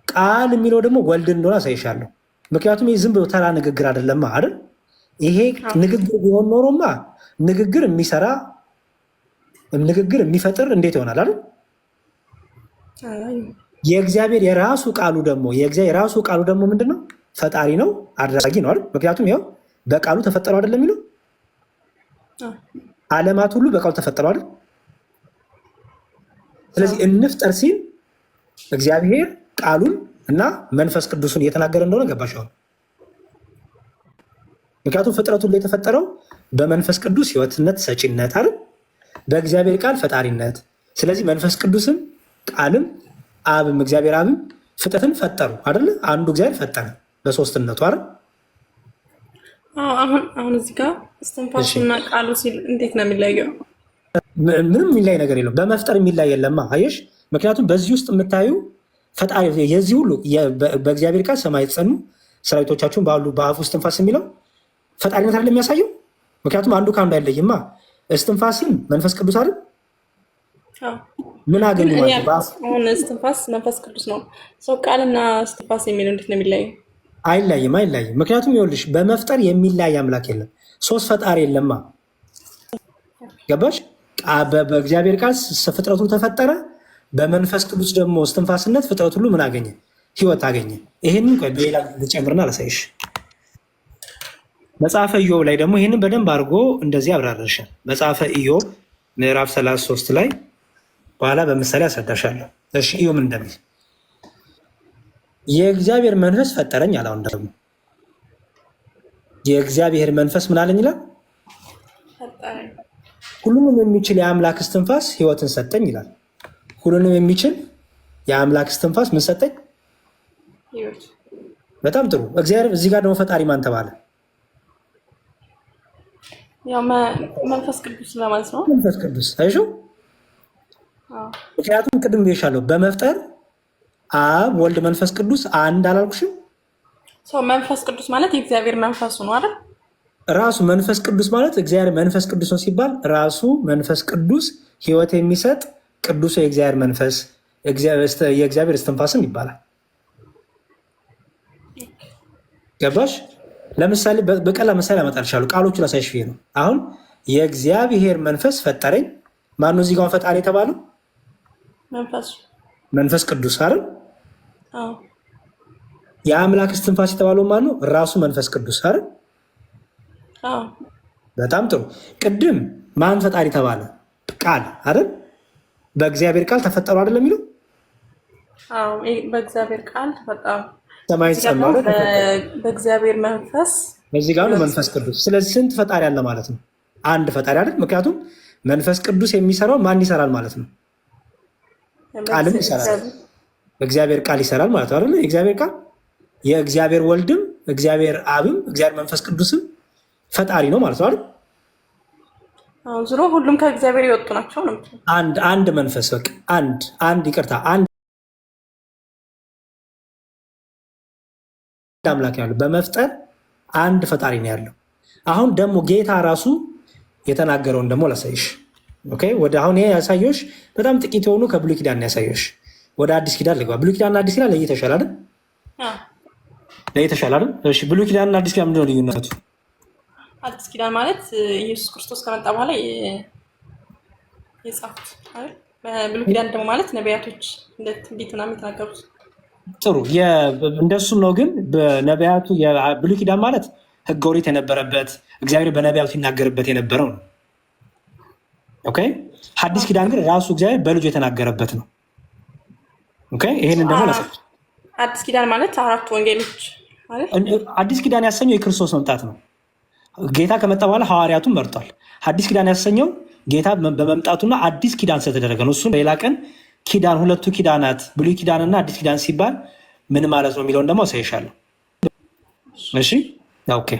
ቃል የሚለው ደግሞ ወልድ እንደሆነ አሳይሻለሁ። ምክንያቱም ይህ ዝም ብሎ ተራ ንግግር አይደለማ አይደል? ይሄ ንግግር ቢሆን ኖሮማ ንግግር የሚሰራ፣ ንግግር የሚፈጥር እንዴት ይሆናል አይደል? የእግዚአብሔር የራሱ ቃሉ ደግሞ፣ የእግዚአብሔር የራሱ ቃሉ ደግሞ ምንድን ነው? ፈጣሪ ነው፣ አድራጊ ነው አይደል? ምክንያቱም ይኸው በቃሉ ተፈጠረው አይደለም የሚለው? ዓለማት ሁሉ በቃሉ ተፈጠረው አይደል? ስለዚህ እንፍጠር ሲል እግዚአብሔር ቃሉን እና መንፈስ ቅዱስን እየተናገረ እንደሆነ ገባሽ አሁን? ምክንያቱም ፍጥረት ሁሉ የተፈጠረው በመንፈስ ቅዱስ ሕይወትነት ሰጪነት አይደል? በእግዚአብሔር ቃል ፈጣሪነት። ስለዚህ መንፈስ ቅዱስም ቃልም አብም እግዚአብሔር አብም ፍጥረትን ፈጠሩ አይደለ? አንዱ እግዚአብሔር ፈጠረ በሶስትነቱ አይደል? አዎ፣ አሁን እዚህ ጋር እስትንፋሱና ቃሉ ሲል እንዴት ነው የሚለየው? ምንም የሚለይ ነገር የለውም። በመፍጠር የሚለይ የለማ፣ አየሽ? ምክንያቱም በዚህ ውስጥ የምታዩ ፈጣሪ የዚህ ሁሉ በእግዚአብሔር ቃል ሰማይ ጸኑ ሰራዊቶቻቸውን ባሉ በአፉ እስትንፋስ የሚለው ፈጣሪነት አይደለም የሚያሳየው? ምክንያቱም አንዱ ከአንዱ አይለይማ። እስትንፋስም መንፈስ ቅዱስ አይደል? ምን አገኙ ማለት ነው? አሁን እስትንፋስ መንፈስ ቅዱስ ነው። ሰው ቃልና እስትንፋስ የሚለው እንዴት ነው የሚለየው? አይለይም፣ አይለይም። ምክንያቱም ይኸውልሽ በመፍጠር የሚለያይ አምላክ የለም። ሶስት ፈጣሪ የለማ። ገባሽ? በእግዚአብሔር ቃል ፍጥረቱ ተፈጠረ። በመንፈስ ቅዱስ ደግሞ እስትንፋስነት ፍጥረት ሁሉ ምን አገኘ? ህይወት አገኘ። ይሄንን ቆይ በሌላ ልጨምርና ላሳይሽ። መጽሐፈ ኢዮብ ላይ ደግሞ ይህንን በደንብ አድርጎ እንደዚህ አብራራሻል። መጽሐፈ ኢዮብ ምዕራፍ 33 ላይ በኋላ በምሳሌ አስረዳሻለሁ። እሺ፣ ኢዮብ ምን እንደሚል፣ የእግዚአብሔር መንፈስ ፈጠረኝ አለ። አሁን ደግሞ የእግዚአብሔር መንፈስ ምን አለኝ ይላል። ሁሉንም የሚችል የአምላክ እስትንፋስ ህይወትን ሰጠኝ ይላል። ሁሉንም የሚችል የአምላክ እስትንፋስ ምን ሰጠኝ? በጣም ጥሩ። እግዚአብሔር እዚህ ጋር ደግሞ ፈጣሪ ማን ተባለ? ያው መንፈስ ቅዱስ ለማለት ነው። መንፈስ ቅዱስ አይሹ። ምክንያቱም ቅድም ብዬሻለሁ፣ በመፍጠር አብ ወልድ መንፈስ ቅዱስ አንድ አላልኩሽም? ሰው መንፈስ ቅዱስ ማለት የእግዚአብሔር መንፈሱ ነው አይደል? ራሱ መንፈስ ቅዱስ ማለት እግዚአብሔር መንፈስ ቅዱስ ነው ሲባል ራሱ መንፈስ ቅዱስ ሕይወት የሚሰጥ ቅዱሱ የእግዚአብሔር መንፈስ የእግዚአብሔር እስትንፋስም ይባላል። ገባሽ? ለምሳሌ በቀላል ምሳሌ አመጣልሻለሁ። ቃሎቹ ላሳይሽ ብዬ ነው። አሁን የእግዚአብሔር መንፈስ ፈጠረኝ። ማነው እዚህ ጋር ፈጣሪ የተባለው? መንፈሱ መንፈስ ቅዱስ አይደል? የአምላክ እስትንፋስ የተባለው ማነው? ራሱ መንፈስ ቅዱስ አይደል? በጣም ጥሩ። ቅድም ማን ፈጣሪ ተባለ? ቃል አይደል? በእግዚአብሔር ቃል ተፈጠሩ አይደል የሚለው? በእግዚአብሔር ቃል ተፈጠሩ። ሰማይ ጸና በእግዚአብሔር መንፈስ፣ በዚህ ጋር ነው መንፈስ ቅዱስ። ስለዚህ ስንት ፈጣሪ አለ ማለት ነው? አንድ ፈጣሪ አይደል? ምክንያቱም መንፈስ ቅዱስ የሚሰራው ማን ይሰራል ማለት ነው? ቃልም ይሰራል። እግዚአብሔር ቃል ይሰራል ማለት ነው አይደል? የእግዚአብሔር ቃል የእግዚአብሔር ወልድም እግዚአብሔር አብም እግዚአብሔር መንፈስ ቅዱስም ፈጣሪ ነው ማለት ነው አይደል? ዞሮ ሁሉም ከእግዚአብሔር የወጡ ናቸው ነው። አንድ አንድ መንፈስ በቃ አንድ አንድ ይቅርታ አንድ አምላክ ያለው በመፍጠር አንድ ፈጣሪ ነው ያለው። አሁን ደግሞ ጌታ ራሱ የተናገረውን ደግሞ ላሳይሽ። Okay፣ ወደ አሁን ይሄ ያሳየሽ በጣም ጥቂት የሆኑ ከብሉይ ኪዳን ያሳየሽ። ወደ አዲስ ኪዳን ልግባ። ብሉይ ኪዳንና አዲስ ኪዳን ለይተሻል አይደል? ለይተሻል አይደል? እሺ፣ ብሉይ ኪዳንና አዲስ ኪዳን ምንድን ነው ልዩነቱ? አዲስ ኪዳን ማለት ኢየሱስ ክርስቶስ ከመጣ በኋላ የጻፉት አይደል? ብሉይ ኪዳን ደግሞ ማለት ነቢያቶች እንደ ትንቢት ምናምን የተናገሩት። ጥሩ፣ እንደሱም ነው። ግን በነቢያቱ ብሉይ ኪዳን ማለት ሕገ ኦሪት የነበረበት እግዚአብሔር በነቢያቱ ይናገርበት የነበረው ነው። Okay። ሐዲስ ኪዳን ግን ራሱ እግዚአብሔር በልጁ የተናገረበት ነው። Okay። ይሄንን ደግሞ ላሳይ። አዲስ ኪዳን ማለት አራቱ ወንጌሎች አይደል? አዲስ ኪዳን ያሰኘው የክርስቶስ መምጣት ነው። ጌታ ከመጣ በኋላ ሐዋርያቱን መርጧል። አዲስ ኪዳን ያሰኘው ጌታ በመምጣቱና አዲስ ኪዳን ስለተደረገ ነው። እሱን ሌላ ቀን ኪዳን ሁለቱ ኪዳናት ብሉይ ኪዳንና አዲስ ኪዳን ሲባል ምን ማለት ነው የሚለውን ደግሞ አሳይሻለሁ። እሺ okay።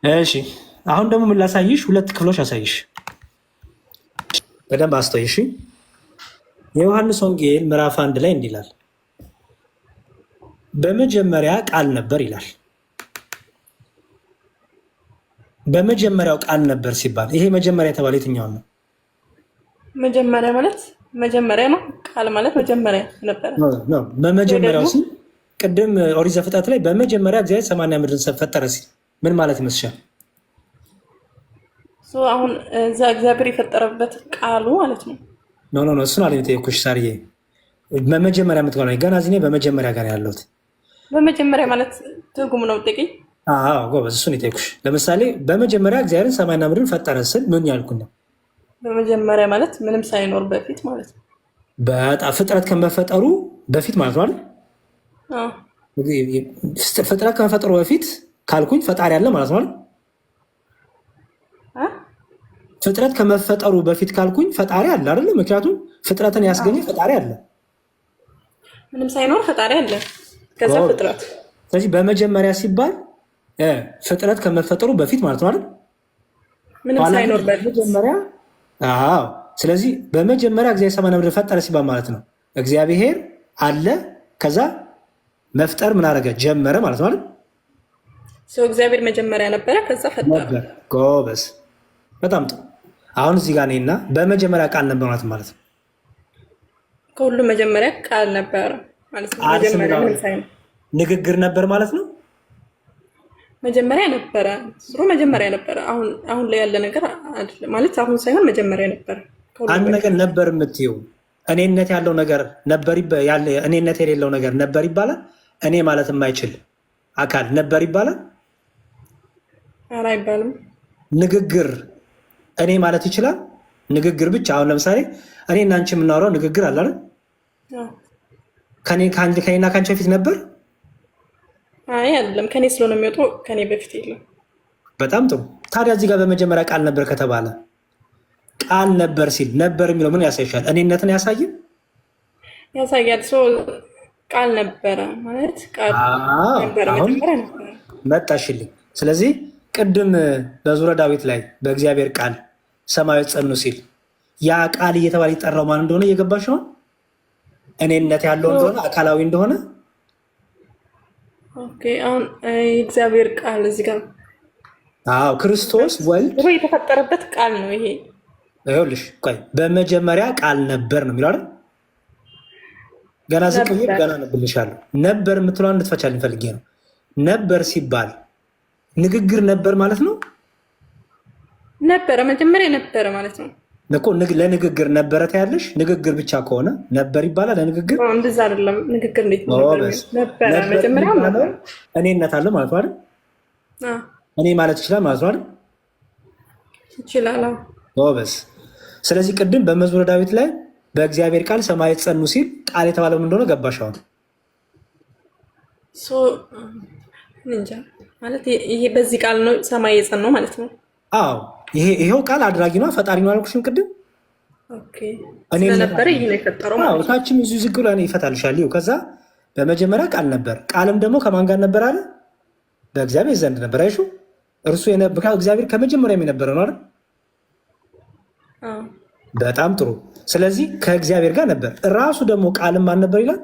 እሺ አሁን ደግሞ ምን ላሳይሽ? ሁለት ክፍሎች አሳይሽ፣ በደንብ አስተውይ። እሺ የዮሐንስ ወንጌል ምዕራፍ 1 ላይ እንዲህ ይላል፣ በመጀመሪያ ቃል ነበር ይላል። በመጀመሪያው ቃል ነበር ሲባል ይሄ መጀመሪያ የተባለ የትኛውን ነው? መጀመሪያ ማለት መጀመሪያ ነው። ቃል ማለት መጀመሪያ ነበረ። በመጀመሪያው ሲል ቅድም ኦሪት ዘፍጥረት ላይ በመጀመሪያ እግዚአብሔር ሰማይና ምድርን ፈጠረ ሲል ምን ማለት ይመስሻል? አሁን እዛ እግዚአብሔር የፈጠረበት ቃሉ ማለት ነው። No, no, no፣ እሱን አለ የጠየኩሽ ሳርዬ። በመጀመሪያ የምትባለው ገና እዚህ በመጀመሪያ ጋር ያለሁት በመጀመሪያ ማለት ትርጉሙ ነው የምጠይቀኝ? አዎ ጎበዝ፣ እሱን የጠየኩሽ። ለምሳሌ በመጀመሪያ እግዚአብሔርን ሰማይና ምድርን ፈጠረ ስል ምን ያልኩኝ ነው? በመጀመሪያ ማለት ምንም ሳይኖር በፊት ማለት ነው። በጣም ፍጥረት ከመፈጠሩ በፊት ማለት ነው አይደል? ፍጥረት ከመፈጠሩ በፊት ካልኩኝ ፈጣሪ አለ ማለት ነው አይደል? ፍጥረት ከመፈጠሩ በፊት ካልኩኝ ፈጣሪ አለ አይደል? ምክንያቱም ፍጥረትን ያስገኘ ፈጣሪ አለ። ምንም ሳይኖር ፈጣሪ አለ፣ ከዛ ፍጥረት። ስለዚህ በመጀመሪያ ሲባል ፍጥረት ከመፈጠሩ በፊት ማለት ነው አይደል? ምንም ሳይኖር በፊት መጀመሪያ። አዎ። ስለዚህ በመጀመሪያ እግዚአብሔር ሰማይና ምድር ፈጠረ ሲባል ማለት ነው እግዚአብሔር አለ፣ ከዛ መፍጠር ምን አደረገ? ጀመረ ማለት ነው አይደል? ሰው እግዚአብሔር መጀመሪያ ነበረ፣ ከዛ ፈጠረ። ጎበዝ፣ በጣም ጥሩ። አሁን እዚህ ጋር እኔና በመጀመሪያ ቃል ነበር ማለት ማለት ነው። ከሁሉም መጀመሪያ ቃል ነበረ ማለት ነው። መጀመሪያ ምንም ሳይኖር ንግግር ነበር ማለት ነው። መጀመሪያ ነበረ፣ ዝሮ መጀመሪያ ነበረ። አሁን አሁን ላይ ያለ ነገር አይደለም ማለት አሁን ሳይሆን መጀመሪያ ነበረ። አንድ ነገር ነበር የምትይው እኔነት ያለው ነገር ነበር፣ ያለ እኔነት የሌለው ነገር ነበር ይባላል። እኔ ማለት የማይችል አካል ነበር ይባላል? ኧረ አይባልም። ንግግር እኔ ማለት ይችላል? ንግግር ብቻ። አሁን ለምሳሌ እኔ እና አንቺ የምናወራው ንግግር አለ አይደል? ከኔና ከአንቺ በፊት ነበር? አይ አይደለም፣ ከኔ ስለሆነ የሚወጡ ከኔ በፊት የለም። በጣም ጥሩ። ታዲያ እዚህ ጋር በመጀመሪያ ቃል ነበር ከተባለ ቃል ነበር ሲል ነበር የሚለው ምን ያሳይሻል? እኔነትን ያሳይም ያሳያል። ቃል ነበረ ማለት ቃል አዎ፣ ነበረ፣ አሁን መጀመሪያ ነበረ። መጣሽልኝ። ስለዚህ ቅድም በዙረ ዳዊት ላይ በእግዚአብሔር ቃል ሰማዮች ጸኑ ሲል ያ ቃል እየተባለ ይጠራው ማን እንደሆነ እየገባሽ ነው? እኔነት ያለው እንደሆነ አካላዊ እንደሆነ። Okay፣ አሁን የእግዚአብሔር ቃል እዚህ ጋር አዎ፣ ክርስቶስ ወልድ ድሮ የተፈጠረበት ቃል ነው ይሄ። ይኸውልሽ፣ ቆይ፣ በመጀመሪያ ቃል ነበር ነው የሚለው አይደል? ገና ዝቅ ብዬ ነበር። ገና አነብልሻለሁ። ነበር የምትለዋን እንድትፈቻልኝ ፈልጌ ነው። ነበር ሲባል ንግግር ነበር ማለት ነው። ነበረ፣ መጀመሪያ ነበረ ማለት ነው። እኮ ለንግግር ነበረ ታያለሽ። ንግግር ብቻ ከሆነ ነበር ይባላል ለንግግር? አዎ፣ እንደዛ አይደለም። ንግግር እንዴት ነው ነበር ጎበዝ። የሚለው? ነበረ ነበር መጀመሪያ የሚባለው ነበር። እኔነት አለ ማለት ነው አይደል? አዎ። እኔ ማለት ይችላል ማለት ነው አይደል? ይችላል። አዎ። ጎበዝ። ስለዚህ ቅድም በመዝሙረ ዳዊት ላይ በእግዚአብሔር ቃል ሰማይ ጸኑ ሲል ቃል የተባለው ምን እንደሆነ ገባሽ አሁን? So እንጃ፣ ማለት ይሄ በዚህ ቃል ነው ሰማይ የጸናው ማለት ነው። አዎ፣ ይሄው ቃል አድራጊ ነው፣ ፈጣሪ ነው አልኩሽም ቅድም። Okay። እኔነት ስለነበረ አለ። ይሄ ነው የፈጠረው አዎ። ማለት ነው። ታችም እዚሁ ዝግ ብሎ ይፈታልሻል። ይኸው ከዛ በመጀመሪያ ቃል ነበር፣ ቃልም ደግሞ ከማን ጋር ነበር አለ? በእግዚአብሔር ዘንድ ነበር። አይሹ እርሱ እግዚአብሔር ከመጀመሪያም የነበረ ነው አይደል? አዎ። በጣም ጥሩ። ስለዚህ ከእግዚአብሔር ጋር ነበር። ራሱ ደግሞ ቃልም ማን ነበር ይላል?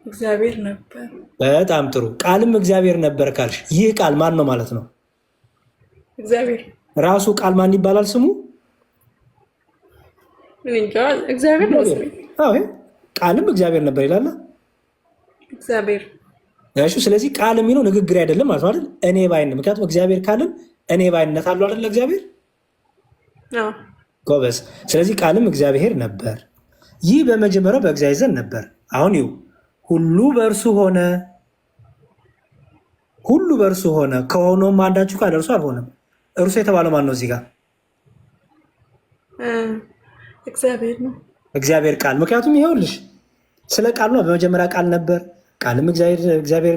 እግዚአብሔር ነበር። በጣም ጥሩ። ቃልም እግዚአብሔር ነበር ካልሽ ይህ ቃል ማን ነው ማለት ነው? እግዚአብሔር። ራሱ ቃል ማን ይባላል ስሙ? እኔ እንጃ፣ እግዚአብሔር ነው መሰለኝ። አዎ፣ ይሄ ቃልም እግዚአብሔር ነበር ይላል። እግዚአብሔር። እሺ፣ ስለዚህ ቃል የሚለው ንግግር አይደለም ማለት ነው አይደል? እኔ ባይነት፣ ምክንያቱም እግዚአብሔር ካልን እኔ ባይነት አለው አይደል? እግዚአብሔር። አዎ። ጎበዝ። ስለዚህ ቃልም እግዚአብሔር ነበር። ይህ በመጀመሪያው በእግዚአብሔር ዘንድ ነበር። አሁን ይኸው ሁሉ በእርሱ ሆነ፣ ሁሉ በእርሱ ሆነ፣ ከሆነውም አንዳች እንኳ ያለ እርሱ አልሆነም። እርሱ የተባለው ማን ነው እዚህ ጋር? እግዚአብሔር ነው። እግዚአብሔር ቃል። ምክንያቱም ይኸውልሽ ስለ ቃሉ ነው። በመጀመሪያ ቃል ነበር፣ ቃልም እግዚአብሔር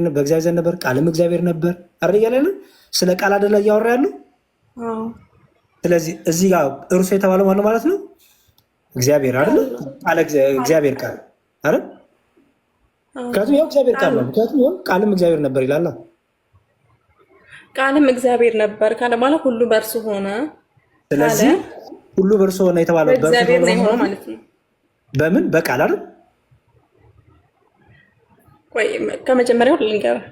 በእግዚአብሔር ዘንድ ነበር፣ ቃልም እግዚአብሔር ነበር አይደል እያለ ያለው? ስለ ቃል አይደለ እያወራ ያለው? አዎ። ስለዚህ እዚህ ጋር እርሱ የተባለው ማነው ማለት ነው? እግዚአብሔር አይደል? ቃል እግዚአብሔር ቃል አይደል? አዎ። ምክንያቱም ያው እግዚአብሔር ቃል ነው። ምክንያቱም ያው ቃልም እግዚአብሔር ነበር ይላል። ቃልም እግዚአብሔር ነበር ካለ በኋላ ሁሉ በእርሱ ሆነ ካለ ስለዚህ ሁሉ በእርሱ ሆነ የተባለው በእርሱ በእግዚአብሔር ነው ሆነ የሆነው ማለት ነው። በምን? በቃል አይደል? ቆይ፣ ከመጀመሪያው ልንገርህ።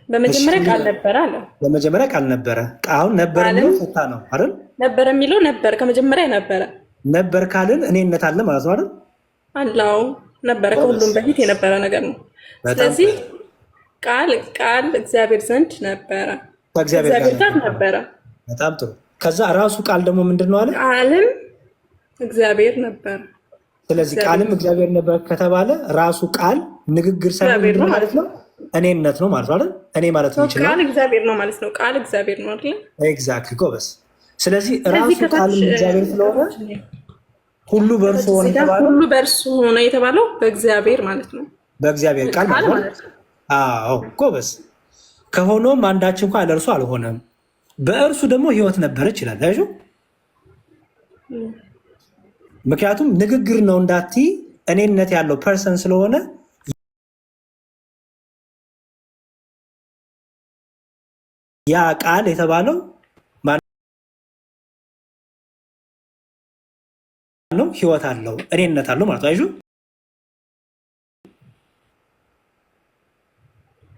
በመጀመሪያ ቃል ነበረ አለ። በመጀመሪያ ቃል ነበረ። አሁን ነበር ቃልም የሚለው ፈታ ነው አይደል? ነበረ የሚለው ነበር፣ ከመጀመሪያ ነበረ። ነበር ካልን እኔነት አለ ማለት ነው አይደል? አላው ነበረ፣ ከሁሉም በፊት የነበረ ነገር ነው። በጣም ስለዚህ ቃል ቃል እግዚአብሔር ዘንድ ነበረ፣ ከእግዚአብሔር ጋር ከእግዚአብሔር ጋር ነበረ። በጣም ጥሩ። ከዛ ራሱ ቃል ደግሞ ምንድን ነው አለ? ቃልም እግዚአብሔር ነበር። ስለዚህ ቃልም እግዚአብሔር ነበር ከተባለ ራሱ ቃል ንግግር ሳይሆን እግዚአብሔር ምንድን ነው ነው ማለት ነው? እኔነት ነው ማለት ነው አይደል? እኔ ማለት ነው ይችላል። ቃል እግዚአብሔር ነው ማለት ነው። ቃል እግዚአብሔር ነው አይደል? Exactly፣ ጎበዝ። ስለዚህ ስለዚህ ራሱ ከታች ቃልም እግዚአብሔር ስለሆነ ሁሉ በእርሱ ሆነ እዚህ ጋር የተባለው ሁሉ በእርሱ ሆነ የተባለው በእግዚአብሔር ማለት ነው። በእግዚአብሔር ቃል ቃል ማለት ነው። ማለት ነው። አዎ ጎበዝ። ከሆነውም አንዳች እንኳ ለእርሱ አልሆነም፣ በእርሱ ደግሞ ሕይወት ነበረች ይላል። አያችሁ? ምክንያቱም ንግግር ነው እንዳቲ እኔነት ያለው person ስለሆነ ያ ቃል የተባለው ማነው? ሕይወት አለው፣ እኔነት አለው ማለት ነው። አያችሁ?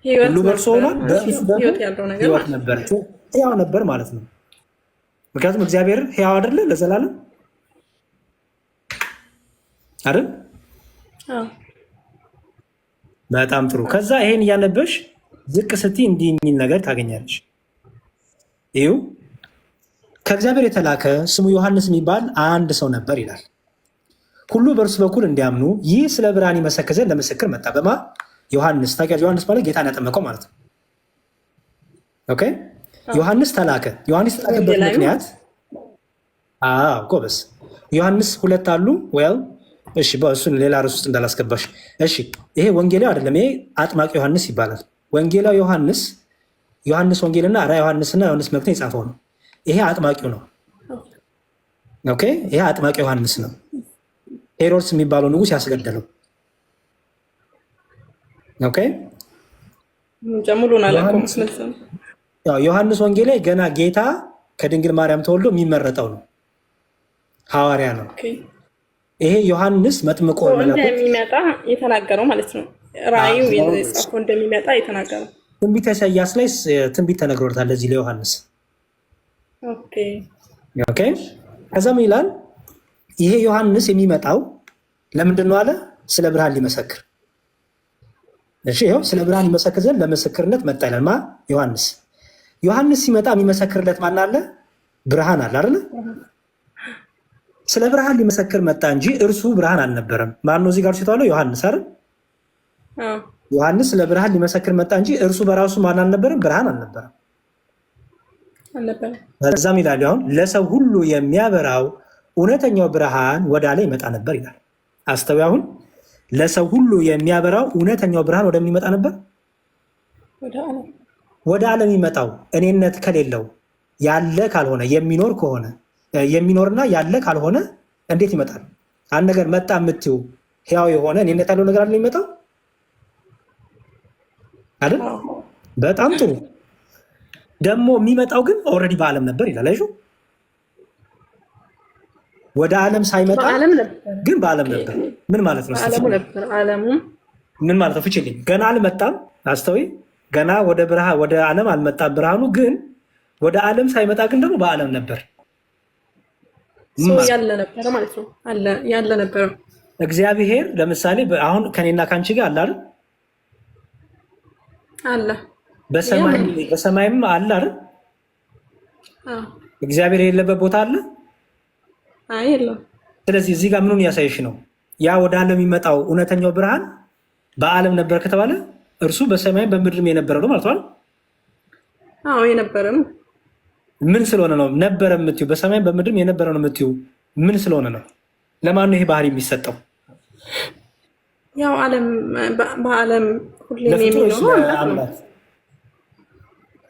ህይወት ሁሉ በእርሱ ነበር ሆኗል፣ ማለት በእርሱ ነው። ደግሞ ህይወት ያለው ነገር ሕይወት ማለት ነው። ነበረች፣ ሕያው ነበር ማለት ነው። ምክንያቱም እግዚአብሔር ሕያው አይደለ ለዘላለም አይደል? አዎ። በጣም ጥሩ። ከዛ ይሄን እያነበሽ ዝቅ ስትይ እንዲህ የሚል ነገር ታገኛለሽ። ይኸው ከእግዚአብሔር የተላከ ስሙ ዮሐንስ የሚባል አንድ ሰው ነበር ይላል። ሁሉ በእርሱ በኩል እንዲያምኑ ይህ ስለ ብርሃን ይመሰክር ዘንድ ለምስክር መጣ። በማ ዮሐንስ ታውቂያለሽ? ዮሐንስ ማለት ጌታን ያጠመቀው ማለት ነው። Okay፣ ዮሐንስ ተላከ። ዮሐንስ የተላከበት ወንጌላዊ ምክንያት፣ አዎ ጎበዝ። ዮሐንስ ሁለት አሉ። Well፣ እሺ፣ በእሱን ሌላ ርዕስ ውስጥ እንዳላስገባሽ። እሺ፣ ይሄ ወንጌላዊ አይደለም፣ ይሄ አጥማቂ ዮሐንስ ይባላል። ወንጌላዊ ዮሐንስ ዮሐንስ ወንጌልና ራዕየ ዮሐንስና ዮሐንስ መልእክትን የጻፈው ነው። ይሄ አጥማቂው ነው። Okay፣ ይሄ አጥማቂ ዮሐንስ ነው። ሄሮድስ የሚባለው ንጉስ ያስገደለው። Okay። እንጃ ሙሉን አላውቀውም። ስለዚህ ያው ዮሐንስ ወንጌል ላይ ገና ጌታ ከድንግል ማርያም ተወልዶ የሚመረጠው ነው፣ ሐዋርያ ነው። ይሄ ዮሐንስ መጥምቆ መለኮት እንደሚመጣ የተናገረው ማለት ነው። ራእዩ የጻፈው እንደሚመጣ የተናገረው ትንቢተ ኢሳያስ ላይ ትንቢት ተነግሮታል ለዚህ ለዮሐንስ። Okay። ከዛ ምን ይላል? ይሄ ዮሐንስ የሚመጣው ለምንድን ነው አለ? ስለ ብርሃን ሊመሰክር። እሺ፣ ይኸው ስለ ብርሃን ይመሰክር ዘንድ ለምስክርነት መጣ ይላል። ማ? ዮሐንስ። ዮሐንስ ሲመጣ የሚመሰክርለት ማን አለ? ብርሃን አለ አይደለ? ስለ ብርሃን ሊመሰክር መጣ እንጂ እርሱ ብርሃን አልነበረም። ማን ነው እዚህ ጋር የተባለው? ዮሐንስ አይደል? ዮሐንስ ስለ ብርሃን ሊመሰክር መጣ እንጂ እርሱ በራሱ ማን አልነበረም? ብርሃን አልነበረም። ከዛም ይላል አሁን ለሰው ሁሉ የሚያበራው እውነተኛው ብርሃን ወደ ዓለም ይመጣ ነበር ይላል። አስተውይ። አሁን ለሰው ሁሉ የሚያበራው እውነተኛው ብርሃን ወደምን ይመጣ ነበር? ወደ ዓለም ይመጣው እኔነት ከሌለው፣ ያለ ካልሆነ፣ የሚኖር ከሆነ፣ የሚኖርና ያለ ካልሆነ እንዴት ይመጣል? አንድ ነገር መጣ የምትይው ሕያው የሆነ እኔነት ያለው ነገር አለ የሚመጣው አይደል? በጣም ጥሩ። ደግሞ የሚመጣው ግን already በዓለም ነበር ይላል። አይሹ ወደ ዓለም ሳይመጣ ግን በዓለም ነበር። ምን ማለት ነው? ምን ማለት ነው? ፍችልኝ። ገና አልመጣም። አስተውይ። ገና ወደ ብርሃን ወደ ዓለም አልመጣም ብርሃኑ፣ ግን ወደ ዓለም ሳይመጣ ግን ደግሞ በዓለም ነበር። ያለ ነበረ ማለት ነው። ያለ ነበረ። እግዚአብሔር ለምሳሌ አሁን ከኔና ከአንቺ ጋር አለ አይደል? አለ። በሰማይም አለ አይደል? እግዚአብሔር የሌለበት ቦታ አለ? አይ፣ የለም። ስለዚህ እዚህ ጋር ምኑን እያሳየሽ ነው? ያ ወደ ዓለም የሚመጣው እውነተኛው ብርሃን በዓለም ነበር ከተባለ እርሱ በሰማይም በምድርም የነበረ ነው ማለት ነው። አዎ፣ የነበረ ነው። ምን ስለሆነ ነው ነበረ የምትይው? በሰማይም በምድርም የነበረ ነው የምትይው ምን ስለሆነ ነው? ለማን ነው ይሄ ባህሪ የሚሰጠው? ያው ዓለም በዓለም ሁሌም የሚኖረው አምላክ ነው።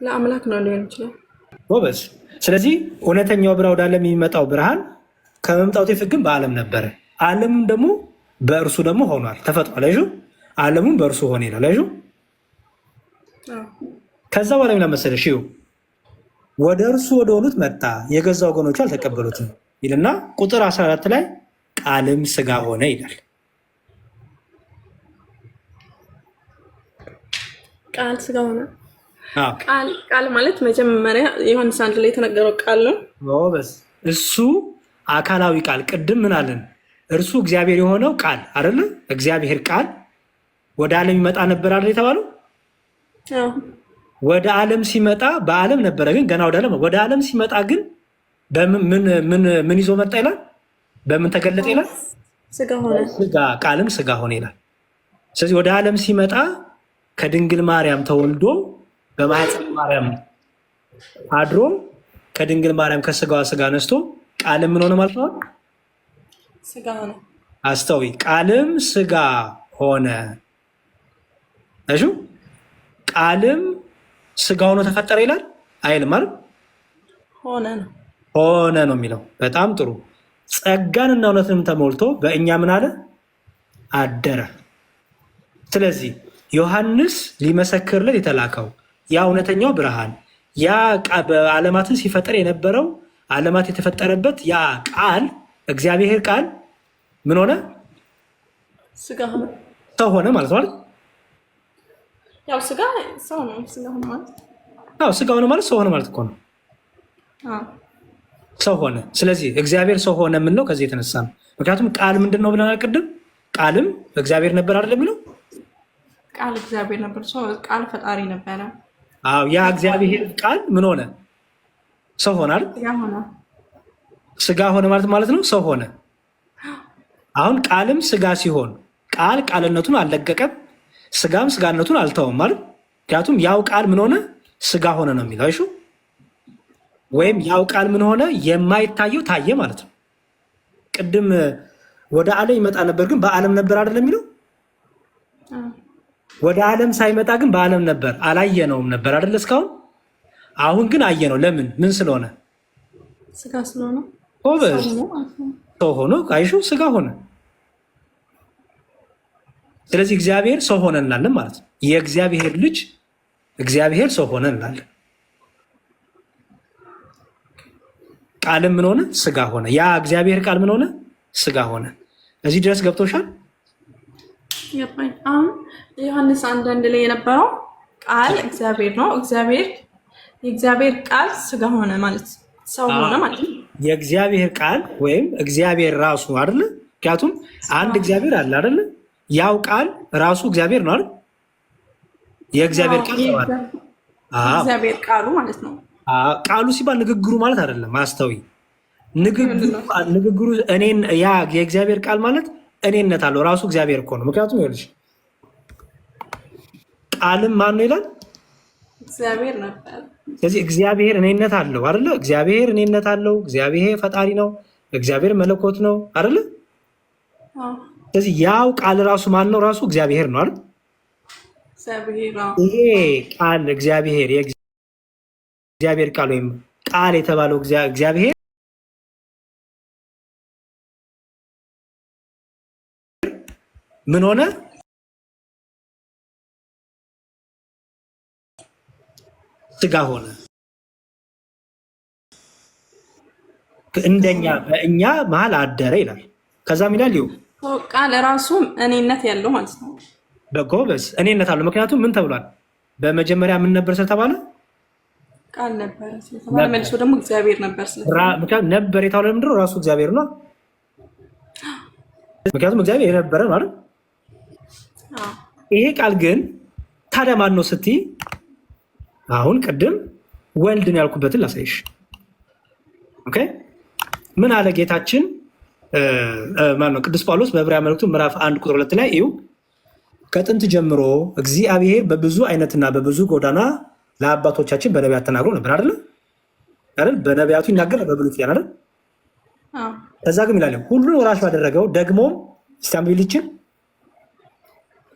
ለአምላክ ነው ሊሆን ይችላል። ጎበዝ። ስለዚህ እውነተኛው ብርሃን ወደ ዓለም የሚመጣው ብርሃን ከመምጣቱ በፊት ግን በዓለም ነበረ። ዓለሙም ደግሞ በእርሱ ደግሞ ሆኗል፣ ተፈጥሯል። አይሹ ዓለሙም በእርሱ ሆነ ይላል። አይሹ ከዛ በኋላ ምን መሰለሽ፣ ይኸው ወደ እርሱ ወደ ሆኑት መጣ፣ የገዛ ወገኖቹ አልተቀበሉትም ይልና ቁጥር 14 ላይ ቃልም ስጋ ሆነ ይላል። ቃል ስጋ ሆነ። ቃል ማለት መጀመሪያ ዮሐንስ 1 ላይ የተነገረው ቃል ነው። ጎበዝ። እሱ አካላዊ ቃል፣ ቅድም ምን አለን? እርሱ እግዚአብሔር የሆነው ቃል አይደለ? እግዚአብሔር ቃል ወደ ዓለም ይመጣ ነበር አይደል የተባለው? ወደ ዓለም ሲመጣ በዓለም ነበረ፣ ግን ገና ወደ ዓለም ሲመጣ ግን ምን ይዞ መጣ ይላል? በምን ተገለጠ ይላል? ስጋ ሆነ። ስጋ፣ ቃልም ስጋ ሆነ ይላል። ስለዚህ ወደ ዓለም ሲመጣ ከድንግል ማርያም ተወልዶ በማህፀን ማርያም አድሮ ከድንግል ማርያም ከስጋዋ ስጋ ነስቶ ቃልም ምን ሆነ ማለት ነው? ስጋ ሆነ። አስተውይ። ቃልም ስጋ ሆነ። እሺ፣ ቃልም ስጋ ሆኖ ተፈጠረ ይላል አይልም አይደል? ሆነ ነው። ሆነ ነው የሚለው። በጣም ጥሩ። ጸጋንና እውነትንም ተሞልቶ በእኛ ምን አለ? አደረ። ስለዚህ ዮሐንስ ሊመሰክርለት የተላከው ያ እውነተኛው ብርሃን፣ ያ በዓለማትን ሲፈጠር የነበረው፣ ዓለማት የተፈጠረበት ያ ቃል፣ እግዚአብሔር ቃል ምን ሆነ? ስጋ ሆነ። ሰው ሆነ ማለት ነው አይደል? ያው ስጋ ሰው ነው። ስጋ ሆነ ማለት አዎ፣ ስጋ ሆነ ማለት ሰው ሆነ ማለት እኮ ነው። ሰው ሆነ። ስለዚህ እግዚአብሔር ሰው ሆነ የምንለው ከዚህ የተነሳ ነው። ምክንያቱም ቃል ምንድን ነው ብለናል ቅድም? ቃልም እግዚአብሔር ነበር አይደል የሚለው? ቃል እግዚአብሔር ነበር። ሰው ቃል ፈጣሪ ነበረ። አዎ፣ ያ እግዚአብሔር ቃል ምን ሆነ? ሰው ሆነ አይደል? ስጋ ሆነ። ስጋ ሆነ ማለት ማለት ነው ሰው ሆነ። አሁን ቃልም ስጋ ሲሆን ቃል ቃልነቱን አልለቀቀም፣ ስጋም ስጋነቱን አልተወም ማለት፣ ምክንያቱም ያው ቃል ምን ሆነ? ስጋ ሆነ ነው የሚለው፣ አይሹ? ወይም ያው ቃል ምን ሆነ? የማይታየው ታየ ማለት ነው። ቅድም ወደ ዓለም ይመጣ ነበር ግን በዓለም ነበር አይደለም የሚለው? ወደ ዓለም ሳይመጣ ግን በዓለም ነበር፣ አላየነውም ነበር አይደል እስካሁን። አሁን ግን አየነው። ለምን? ምን ስለሆነ? ስጋ ስለሆነ። ጎበዝ። ሰው ሆኖ አይሹ ስጋ ሆነ። ስለዚህ እግዚአብሔር ሰው ሆነ እንላለን ማለት ነው። የእግዚአብሔር ልጅ እግዚአብሔር ሰው ሆነ እንላለን። ቃልም ምን ሆነ? ስጋ ሆነ። ያ እግዚአብሔር ቃል ምን ሆነ? ስጋ ሆነ። እዚህ ድረስ ገብቶሻል? ገባኝ። አሁን ዮሐንስ 1:1 ላይ የነበረው ቃል እግዚአብሔር ነው። እግዚአብሔር የእግዚአብሔር ቃል ስጋ ሆነ ማለት ሰው ሆነ ማለት ነው። የእግዚአብሔር ቃል ወይም እግዚአብሔር ራሱ አይደለ? ምክንያቱም አንድ እግዚአብሔር አለ አይደለ? ያው ቃል ራሱ እግዚአብሔር ነው አይደል? የእግዚአብሔር ቃል ተባለ። እግዚአብሔር ቃሉ ማለት ነው። ቃሉ ሲባል ንግግሩ ማለት አይደለም። አስተዊ ንግግሩ እኔን ያ የእግዚአብሔር ቃል ማለት እኔነት አለው ራሱ እግዚአብሔር እኮ ነው። ምክንያቱም ይኸውልሽ ቃልም ማን ነው ይላል? እግዚአብሔር ነበር። ስለዚህ እግዚአብሔር እኔነት አለው አይደለ? እግዚአብሔር እኔነት አለው። እግዚአብሔር ፈጣሪ ነው። እግዚአብሔር መለኮት ነው አይደለ? ስለዚህ ያው ቃል ራሱ ማን ነው? ራሱ እግዚአብሔር ነው አይደል? ይሄ ቃል እግዚአብሔር የእግዚአብሔር ቃል ወይም ቃል የተባለው እግዚአብሔር ምን ሆነ? ስጋ ሆነ። እንደኛ በእኛ መሀል አደረ ይላል። ከዛም ይላል ይኸው ቃል ራሱ እኔነት ያለው ማለት ነው። በጎበዝ እኔነት አለው። ምክንያቱም ምን ተብሏል? በመጀመሪያ ምን ነበር ስለተባለ ቃል ነበር ስለተባለ መልሶ ደግሞ እግዚአብሔር ነበር ስለተባለ ምክንያቱም ነበር የተባለ ምንድን ነው? ራሱ እግዚአብሔር ነው። ምክንያቱም እግዚአብሔር የነበረ ነው አይደል? ይሄ ቃል ግን ታዲያ ማን ነው ስትይ፣ አሁን ቅድም ወልድን ያልኩበትን ላሳይሽ። Okay፣ ምን አለ ጌታችን? ማነው ቅዱስ ጳውሎስ በዕብራውያን መልእክቱ ምዕራፍ 1 ቁጥር 2 ላይ ይኸው፣ ከጥንት ጀምሮ እግዚአብሔር በብዙ አይነትና በብዙ ጎዳና ለአባቶቻችን በነቢያት ተናግሮ ነበር አይደለ? አይደል? በነቢያቱ ይናገር በብሉይ ኪዳን አይደል? ከዛ ግን ይላል ሁሉን ወራሽ ባደረገው ደግሞም እስቲ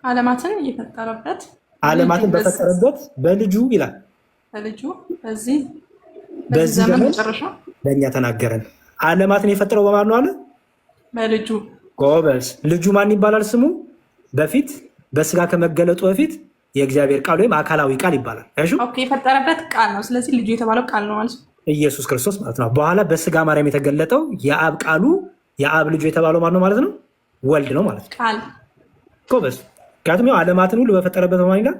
ዓለማትን የፈጠረበት ዓለማትን በፈጠረበት በልጁ ይላል። በልጁ በዚህ ዘመን መጨረሻ ለእኛ ተናገረን። ዓለማትን የፈጠረው በማን ነው አለ? በልጁ። ጎበዝ። ልጁ ማን ይባላል ስሙ? በፊት በስጋ ከመገለጡ በፊት የእግዚአብሔር ቃል ወይም አካላዊ ቃል ይባላል። Okay፣ የፈጠረበት ቃል ነው። ስለዚህ ልጁ የተባለው ቃል ነው ማለት ነው። ኢየሱስ ክርስቶስ ማለት ነው። በኋላ በስጋ ማርያም የተገለጠው የአብ ቃሉ የአብ ልጁ የተባለው ማን ነው ማለት ነው? ወልድ ነው ማለት ነው። ቃል። ጎበዝ። ምክንያቱም ያው ዓለማትን ሁሉ በፈጠረበት በማን ይላል?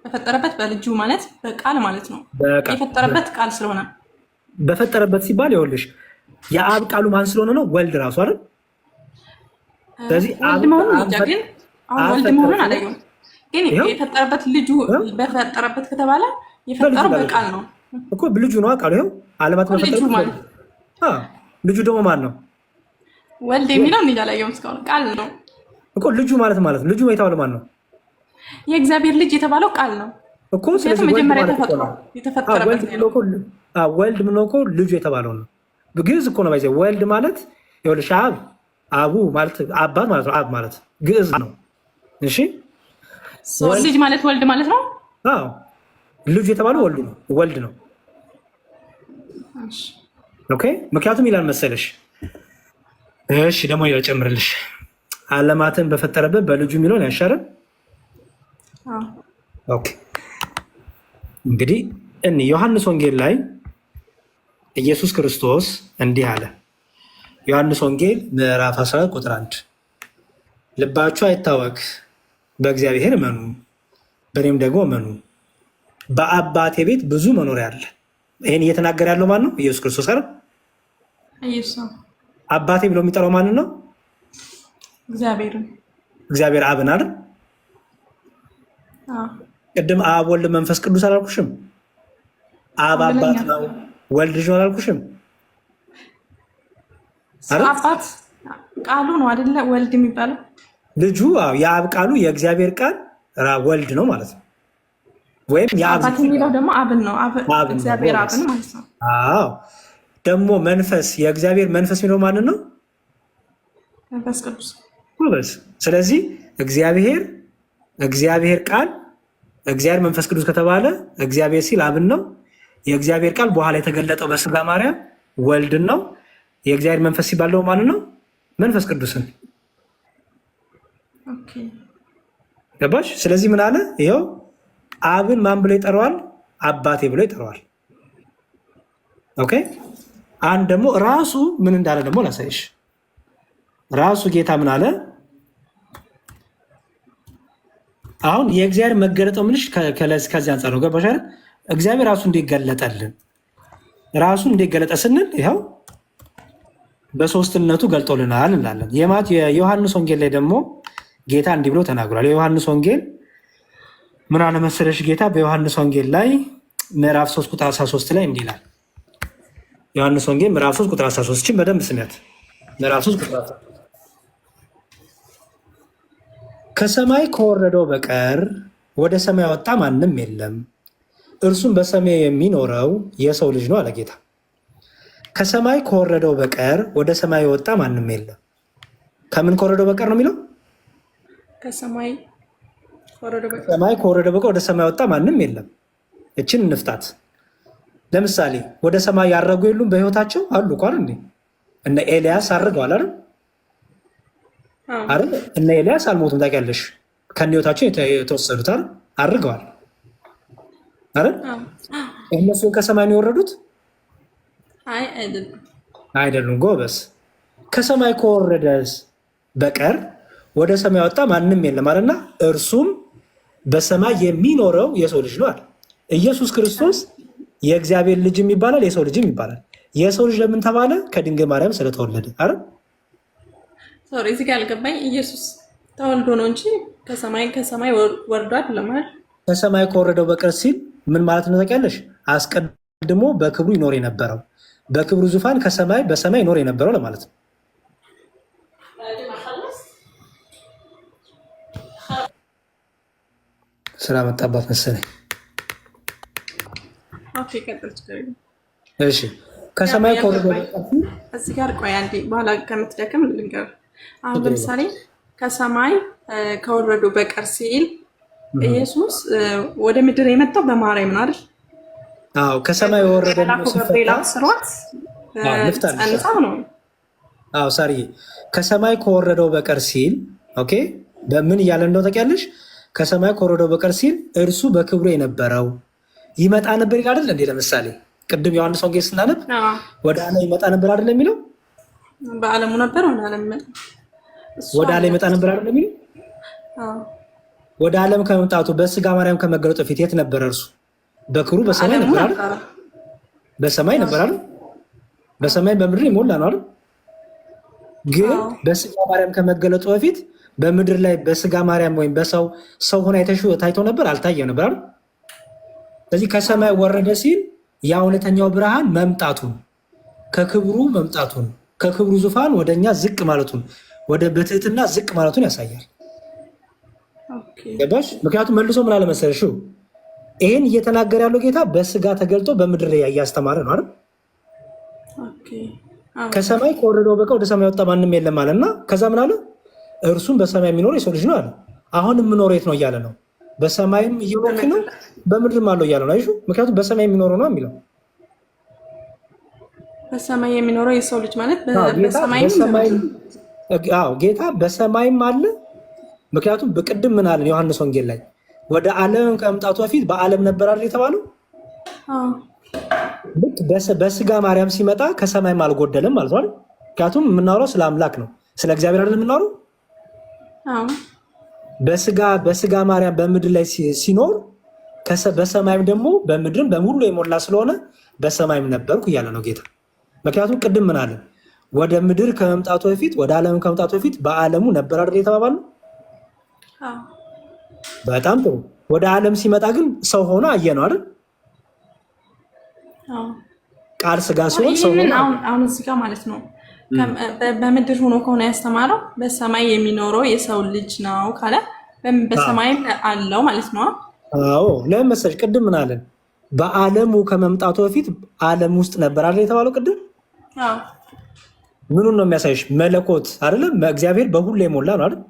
በፈጠረበት በልጁ ማለት በቃል ማለት ነው። የፈጠረበት ቃል ስለሆነ በፈጠረበት ሲባል ይኸውልሽ የአብ ቃሉ ማን ስለሆነ ነው? ወልድ ራሱ አይደል? ስለዚህ ወልድ መሆኑን እንጃ፣ ግን አሁን ወልድ መሆኑን አላየሁም። ግን የፈጠረበት ልጁ በፈጠረበት ከተባለ የፈጠረው በቃል ነው እኮ፣ ልጁ ነው ቃሉ። ይኸው ዓለማት በፈጠረበት ልጁ ደግሞ ማን ነው? ወልድ የሚለው እኔ አላየሁም እስካሁን። ቃል ነው እኮ ልጁ ማለት ማለት ልጁ የተባለው ማን ነው? የእግዚአብሔር ልጅ የተባለው ቃል ነው እኮ። ስለዚህ መጀመሪያ የተፈጠረበት ወልድ ምን እኮ ልጁ የተባለው ነው። ግዕዝ እኮ ነው። ባይዘ ወልድ ማለት ይኸውልሽ አብ አቡ ማለት አባት ማለት ነው። አብ ማለት ግዕዝ ነው። እሺ ልጅ ማለት ወልድ ማለት ነው። አዎ ልጁ የተባለው ወልድ ነው። ወልድ ነው። Okay፣ ምክንያቱም ይላል መሰለሽ። እሺ ደግሞ ይላል ጨምርልሽ፣ ዓለማትን በፈጠረበት በልጁ የሚለውን ያሻረን። Okay፣ እንግዲህ እኒ ዮሐንስ ወንጌል ላይ ኢየሱስ ክርስቶስ እንዲህ አለ። ዮሐንስ ወንጌል ምዕራፍ 14 ቁጥር 1፣ ልባችሁ አይታወክ፣ በእግዚአብሔር እመኑ፣ በእኔም ደግሞ እመኑ። በአባቴ ቤት ብዙ መኖሪያ አለ። ይህን እየተናገረ ያለው ማን ነው? ኢየሱስ ክርስቶስ አይደል? አባቴ ብሎ የሚጠራው ማንን ነው? እግዚአብሔርን። እግዚአብሔር አብን አይደል? ቅድም አብ ወልድ መንፈስ ቅዱስ አላልኩሽም? አብ አባት ነው፣ ወልድ ልጅ ነው አላልኩሽም? አባት ቃሉ ነው አይደለ? ወልድ የሚባለው ልጁ የአብ ቃሉ የእግዚአብሔር ቃል ወልድ ነው ማለት ነው። ወይም አባት የሚለው ደግሞ አብን ነው፣ እግዚአብሔር አብን ማለት ነው። አዎ፣ ደግሞ መንፈስ የእግዚአብሔር መንፈስ የሚለው ማንን ነው? መንፈስ ቅዱስ። ጎበዝ። ስለዚህ እግዚአብሔር እግዚአብሔር ቃል እግዚአብሔር መንፈስ ቅዱስ ከተባለ እግዚአብሔር ሲል አብን ነው። የእግዚአብሔር ቃል በኋላ የተገለጠው በስጋ ማርያም ወልድን ነው። የእግዚአብሔር መንፈስ ሲባል ደግሞ ማንን ነው? መንፈስ ቅዱስን። Okay። ገባሽ? ስለዚህ ምን አለ? ይኸው አብን ማን ብሎ ይጠራዋል? አባቴ ብሎ ይጠራዋል። Okay። አንድ ደግሞ ራሱ ምን እንዳለ ደግሞ ላሳይሽ። ራሱ ጌታ ምን አለ? አሁን የእግዚአብሔር መገለጠው ምንሽ ከዚህ አንጻር ነው። ገባሽ አይደል? እግዚአብሔር ራሱ እንዴት ገለጠልን? ራሱ እንዴት ገለጠ ስንል ይኸው በሶስትነቱ ገልጦልናል እንላለን። የዮሐንስ ወንጌል ላይ ደግሞ ጌታ እንዲህ ብሎ ተናግሯል። የዮሐንስ ወንጌል ምን አለ መሰለሽ? ጌታ በዮሐንስ ወንጌል ላይ ምዕራፍ 3 ቁጥር 13 ላይ እንዲህ ይላል። ዮሐንስ ወንጌል ምዕራፍ 3 ቁጥር 13 ችን በደንብ ስሚያት። ምዕራፍ 3 ቁጥር 13 ከሰማይ ከወረደው በቀር ወደ ሰማይ ወጣ ማንም የለም፣ እርሱም በሰማይ የሚኖረው የሰው ልጅ ነው አለ ጌታ። ከሰማይ ከወረደው በቀር ወደ ሰማይ የወጣ ማንም የለም። ከምን ከወረደው በቀር ነው የሚለው? ከሰማይ ከወረደው በቀር። ሰማይ ከወረደው በቀር ወደ ሰማይ ወጣ ማንም የለም። እችን እንፍታት። ለምሳሌ ወደ ሰማይ ያረጉ የሉም? በህይወታቸው አሉ እኮ አይደል እንዴ? እነ ኤልያስ አርገዋል አይደል? አይደል? እነ ኤልያስ አልሞቱም፣ ታውቂያለሽ። ከነ ህይወታቸው የተወሰዱት አይደል? አርገዋል አይደል? እነሱን ከሰማይ ነው የወረዱት? አይ አይደሉም። አይደሉም። ጎበስ። ከሰማይ ከወረደስ በቀር ወደ ሰማይ ወጣ ማንም የለም አለና እርሱም በሰማይ የሚኖረው የሰው ልጅ ነው አለ። ኢየሱስ ክርስቶስ የእግዚአብሔር ልጅም ይባላል፣ የሰው ልጅም ይባላል። የሰው ልጅ ለምን ተባለ? ከድንግል ማርያም ስለተወለደ አይደል? Sorry፣ እዚህ ጋር ያልገባኝ ኢየሱስ ተወልዶ ነው እንጂ ከሰማይ ወርዶ አይደለም አይደል? ከሰማይ ከወረደው በቀር ሲል ምን ማለት ነው ታውቂያለሽ? አስቀድሞ በክብሩ ይኖር የነበረው፣ በክብሩ ዙፋን ከሰማይ በሰማይ ይኖር የነበረው ለማለት ነው። ስራ መጣባት መሰለኝ። Okay፣ ቀጥል፣ ችግር የለም። እሺ፣ ከሰማይ ከወረደው በቀር ሲል እዚህ ጋር ቆይ አንዴ፣ በኋላ ከምትደክም ልንገር። አሁን ለምሳሌ ከሰማይ ከወረዱ በቀር ሲል ኢየሱስ ወደ ምድር የመጣው በማርያም ነው አይደል? አዎ፣ ከሰማይ የወረደ መልአኩ ገብርኤል አብስሯት ጸንሳ ነው። አዎ ሳርዬ፣ ከሰማይ ከወረደው በቀር ሲል okay፣ በምን እያለ እንደው ታውቂያለሽ? ከሰማይ ከወረደው በቀር ሲል እርሱ በክብሩ የነበረው ይመጣ ነበር ይላል አይደል እንዴ? ለምሳሌ ቅድም ዮሐንስ ወንጌል ስናነብ ወደ ዓለም ይመጣ ነበር አይደል የሚለው? በዓለሙ ነበር ወደ ዓለም ይመጣ ወደ ዓለም ይመጣ ነበር አይደል የሚለው? ወደ ዓለም ከመምጣቱ በስጋ ማርያም ከመገለጡ በፊት የት ነበር እርሱ? በክብሩ በሰማይ ነበር አይደል? በሰማይ ነበር አይደል? በሰማይ በምድር የሞላ ነው አይደል? ግን በስጋ ማርያም ከመገለጡ በፊት በምድር ላይ በስጋ ማርያም ወይም በሰው ሰው ሆኖ ታይቶ ነበር? አልታየም ነበር አይደል? ስለዚህ ከሰማይ ወረደ ሲል ያ እውነተኛው ብርሃን መምጣቱን፣ ከክብሩ መምጣቱን፣ ከክብሩ ዙፋን ወደኛ ዝቅ ማለቱን፣ ወደ በትህትና ዝቅ ማለቱን ያሳያል። ገባሽ? ምክንያቱም መልሶ ምን አለ መሰለሽ፣ ይሄን እየተናገረ ያለው ጌታ በስጋ ተገልጦ በምድር ላይ እያስተማረ ነው አይደል? ከሰማይ ከወረደው በቀር ወደ ሰማይ ወጣ ማንም የለም አለና ከዛ ምን አለ? እርሱም በሰማይ የሚኖረው የሰው ልጅ ነው አለ። አሁን የምኖረው የት ነው እያለ ነው። በሰማይም እየኖርክ ነው በምድርም አለው እያለ ነው። አይሹ? ምክንያቱም በሰማይ የሚኖረው ነው የሚለው። በሰማይ የሚኖረው የሰው ልጅ ማለት በሰማይም ጌታ በሰማይም አለ። ምክንያቱም በቅድም ምን አለን ዮሐንስ ወንጌል ላይ ወደ ዓለም ከመምጣቱ በፊት በዓለም ነበር አይደል የተባለው? ልክ በስጋ ማርያም ሲመጣ ከሰማይም አልጎደለም ማለት ነው። ምክንያቱም የምናወራው ስለ አምላክ ነው፣ ስለ እግዚአብሔር አይደል የምናወራው። በስጋ ማርያም በምድር ላይ ሲኖር በሰማይም ደግሞ በምድርም በሙሉ የሞላ ስለሆነ በሰማይም ነበርኩ እያለ ነው ጌታ። ምክንያቱም ቅድም ምን አለ? ወደ ምድር ከመምጣቱ በፊት፣ ወደ ዓለም ከመምጣቱ በፊት በዓለሙ ነበር አይደል የተባባለው? በጣም ጥሩ። ወደ ዓለም ሲመጣ ግን ሰው ሆኖ አየ ነው አይደል? ቃል ስጋ ሲሆን ሰው ሆኖ አሁን እዚህ ጋር ማለት ነው በምድር ሆኖ ከሆነ ያስተማረው በሰማይ የሚኖረው የሰው ልጅ ነው ካለ በሰማይም አለው ማለት ነው። አዎ፣ ለምን መሰለሽ ቅድም ምን አለን? በዓለሙ ከመምጣቱ በፊት ዓለም ውስጥ ነበር አይደል የተባለው ቅድም? ምኑን ነው የሚያሳይሽ? መለኮት አይደለም? እግዚአብሔር በሁሉ የሞላ ነው አይደል?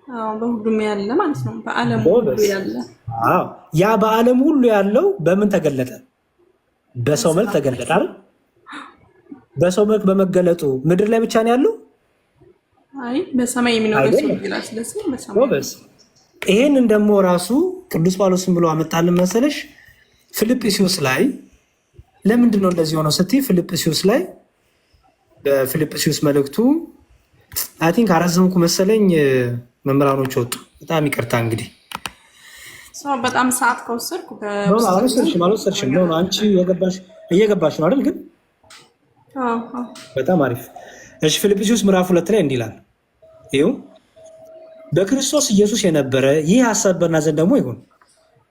አዎ፣ በሁሉም ያለ ማለት ነው። በዓለሙ ሁሉ ያለ። አዎ፣ ያ በዓለም ሁሉ ያለው በምን ተገለጠ? በሰው መልክ ተገለጠ አይደል? በሰው መልክ በመገለጡ ምድር ላይ ብቻ ነው ያለው? አይ በሰማይ የሚኖረው ሰው አይደለም ይላል። ስለዚህ በሰማይ ጎበዝ። ይሄንን ደግሞ ራሱ ቅዱስ ጳውሎስን ብሎ አመጣልን መሰለሽ ፊልጵስዩስ ላይ። ለምንድን ነው እንደዚህ ሆነው ስትይ ፊልጵስዩስ ላይ፣ በፊልጵስዩስ መልእክቱ፣ I think አረዘምኩ መሰለኝ፣ መምህራኖች ወጡ። በጣም ይቅርታ እንግዲህ። ሰው በጣም ሰዓት ከወሰድኩ No፣ በውስጥ አልወሰድሽም፣ አልወሰድሽም። No፣ አንቺ እየገባሽ ነው አይደል? ግን አዎ። በጣም አሪፍ። እሺ፣ ፊልጵስዩስ ምዕራፍ 2 ላይ እንዲህ ይላል። ይኸው፣ በክርስቶስ ኢየሱስ የነበረ ይህ ሀሳብ በእናንተ ዘንድ ደግሞ ይሁን።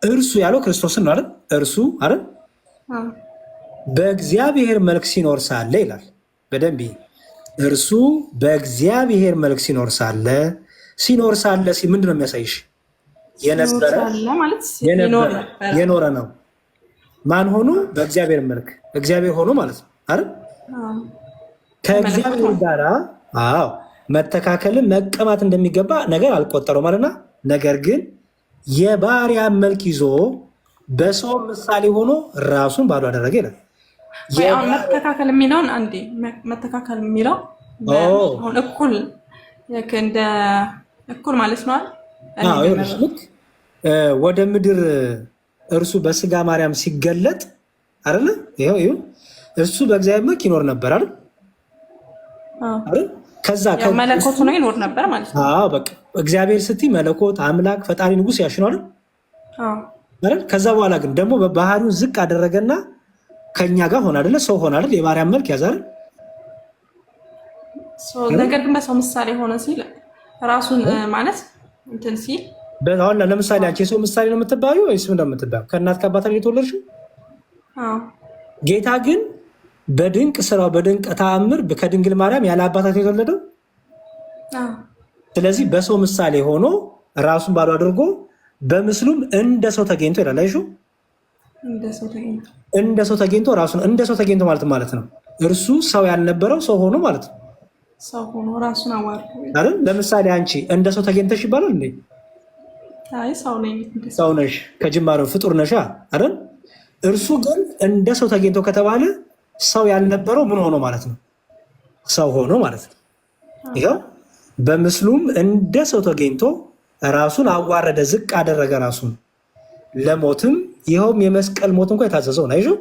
እርሱ ያለው ክርስቶስን ነው አይደል? እርሱ አይደል? አዎ። በእግዚአብሔር መልክ ሲኖር ሳለ ይላል። በደንብ ይሄ እርሱ በእግዚአብሔር መልክ ሲኖር ሳለ፣ ሲኖር ሳለ ሲል ምንድን ነው የሚያሳይሽ? ሲኖር የነበረ ሳለ ማለት ይኖር የነበረ ነበረ። የኖረ ነው። ማን ሆኖ? በእግዚአብሔር መልክ፣ እግዚአብሔር ሆኖ ማለት ነው አይደል? አዎ። ከእግዚአብሔር መለኮት። ጋር፣ አዎ፣ መተካከልን መቀማት እንደሚገባ ነገር አልቆጠረው ማለትና ነገር ግን የባሪያ መልክ ይዞ በሰው ምሳሌ ሆኖ ራሱን ባዶ አደረገ ይላል። ወይ አሁን መተካከል የሚለውን አንዴ፣ መተካከል የሚለው አሁን እኩል፣ ልክ እንደ እኩል ማለት ነው አይደል? እኔ አዎ፣ ይኸውልሽ፣ ልክ ወደ ምድር እርሱ በስጋ ማርያም ሲገለጥ አይደለ? ይኸው ይኸው እሱ በእግዚአብሔር መልክ ይኖር ነበር አይደል? አይደል? ከዛ ያው መለኮት ሆኖ ይኖር ነበር ማለት ነው። አዎ፣ በቃ እግዚአብሔር ስትይ መለኮት፣ አምላክ፣ ፈጣሪ፣ ንጉስ ያሽ ነው አይደል? አዎ። አይደል? ከዛ በኋላ ግን ደግሞ ባህሪውን ዝቅ አደረገና ከኛ ጋር ሆነ አይደለ? ሰው ሆነ አይደል? የባሪያን መልክ ያዘ አይደል? ነገር ግን በሰው ምሳሌ ሆነ ሲል ራሱን ማለት እንትን ሲል አሁን ለምሳሌ አንቺ የሰው ምሳሌ ነው የምትባዩ ወይስ ምን ነው የምትባዩ? ከእናት ከአባት የተወለድሽው? አዎ። ጌታ ግን በድንቅ ስራው፣ በድንቅ ተአምር ከድንግል ማርያም ያለ አባታት የተወለደው። አዎ። ስለዚህ በሰው ምሳሌ ሆኖ ራሱን ባዶ አድርጎ በምስሉም እንደ ሰው ተገኝቶ ይላል። አይሹ? እንደ ሰው ተገኝቶ። እንደ ሰው ተገኝቶ፣ ራሱን እንደ ሰው ተገኝቶ ማለት ማለት ነው። እርሱ ሰው ያልነበረው ሰው ሆኖ ማለት ነው። ሰው ሆኖ ራሱን አዋርዶ። አይደል? ለምሳሌ አንቺ እንደ ሰው ተገኝተሽ ይባላል እንዴ? አይ፣ ሰው ነኝ። እንደ ሰው ነሽ፣ ከጅማሬው ፍጡር ነሻ አይደል? እርሱ ግን እንደ ሰው ተገኝቶ ከተባለ ሰው ያልነበረው ምን ሆኖ ማለት ነው? ሰው ሆኖ ማለት ነው። ይኸው በምስሉም እንደ ሰው ተገኝቶ ራሱን አዋረደ፣ ዝቅ አደረገ ራሱን ለሞትም፣ ይኸውም የመስቀል ሞት እንኳ የታዘዘው ነው። አይዞህ፣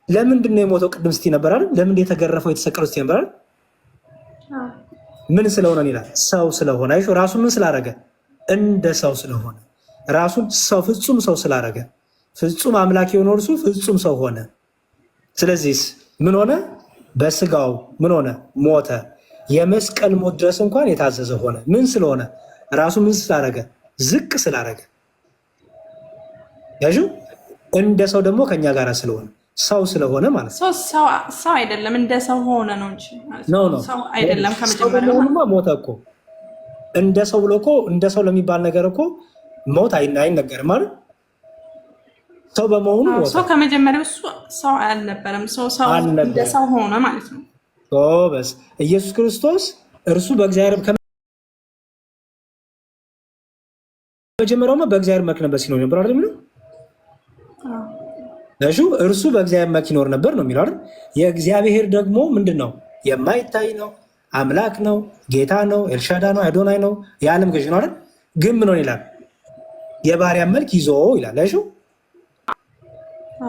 ለምንድን ነው የሞተው? ቅድም ስትይ ነበር አይደል? ለምንድን የተገረፈው፣ የተሰቀለው ስትይ ነበር አይደል? ምን ስለሆነ ይላል? ሰው ስለሆነ። አይዞህ፣ ራሱን ምን ስላደረገ? እንደ ሰው ስለሆነ፣ ራሱን ሰው፣ ፍጹም ሰው ስላደረገ፣ ፍጹም አምላክ የሆነ እርሱ ፍጹም ሰው ሆነ። ስለዚህ ምን ሆነ? በስጋው ምን ሆነ? ሞተ። የመስቀል ሞት ድረስ እንኳን የታዘዘ ሆነ። ምን ስለሆነ? ራሱ ምን ስላደረገ? ዝቅ ስላደረገ። ያዡ፣ እንደ ሰው ደግሞ ከኛ ጋር ስለሆነ፣ ሰው ስለሆነ ማለት ነው። ሰው አይደለም፣ እንደ ሰው ሆነ ነው እንጂ ማለት ነው ነው። ነው። ሰው አይደለም ሰው ከመጀመሪያው። በመሆኑማ ሞተ እኮ። እንደ ሰው ብሎ እኮ፣ እንደ ሰው ለሚባል ነገር እኮ ሞት አይነገርም አይደል? ሰው በመሆኑ ሞተ። ሰው ከመጀመሪያው እሱ ሰው አልነበረም። ሰው ሰው እንደ አልነበረም። ሰው ሆነ ማለት ነው። ጎበዝ። ኢየሱስ ክርስቶስ እርሱ በእግዚአብሔር ከመጀመሪያውማ በእግዚአብሔር መልክ ነበር ሲኖር ነበር አይደል የሚለው? እሺ፣ እርሱ በእግዚአብሔር መልክ ይኖር ነበር ነው የሚለው አይደል? የእግዚአብሔር ደግሞ ምንድን ነው? የማይታይ ነው፣ አምላክ ነው፣ ጌታ ነው፣ ኤልሻዳ ነው፣ አዶናይ ነው፣ የዓለም ገዥ ነው አይደል? ግን ምን ሆነ ይላል? የባሪያ መልክ ይዞ ይላል። እሺ፣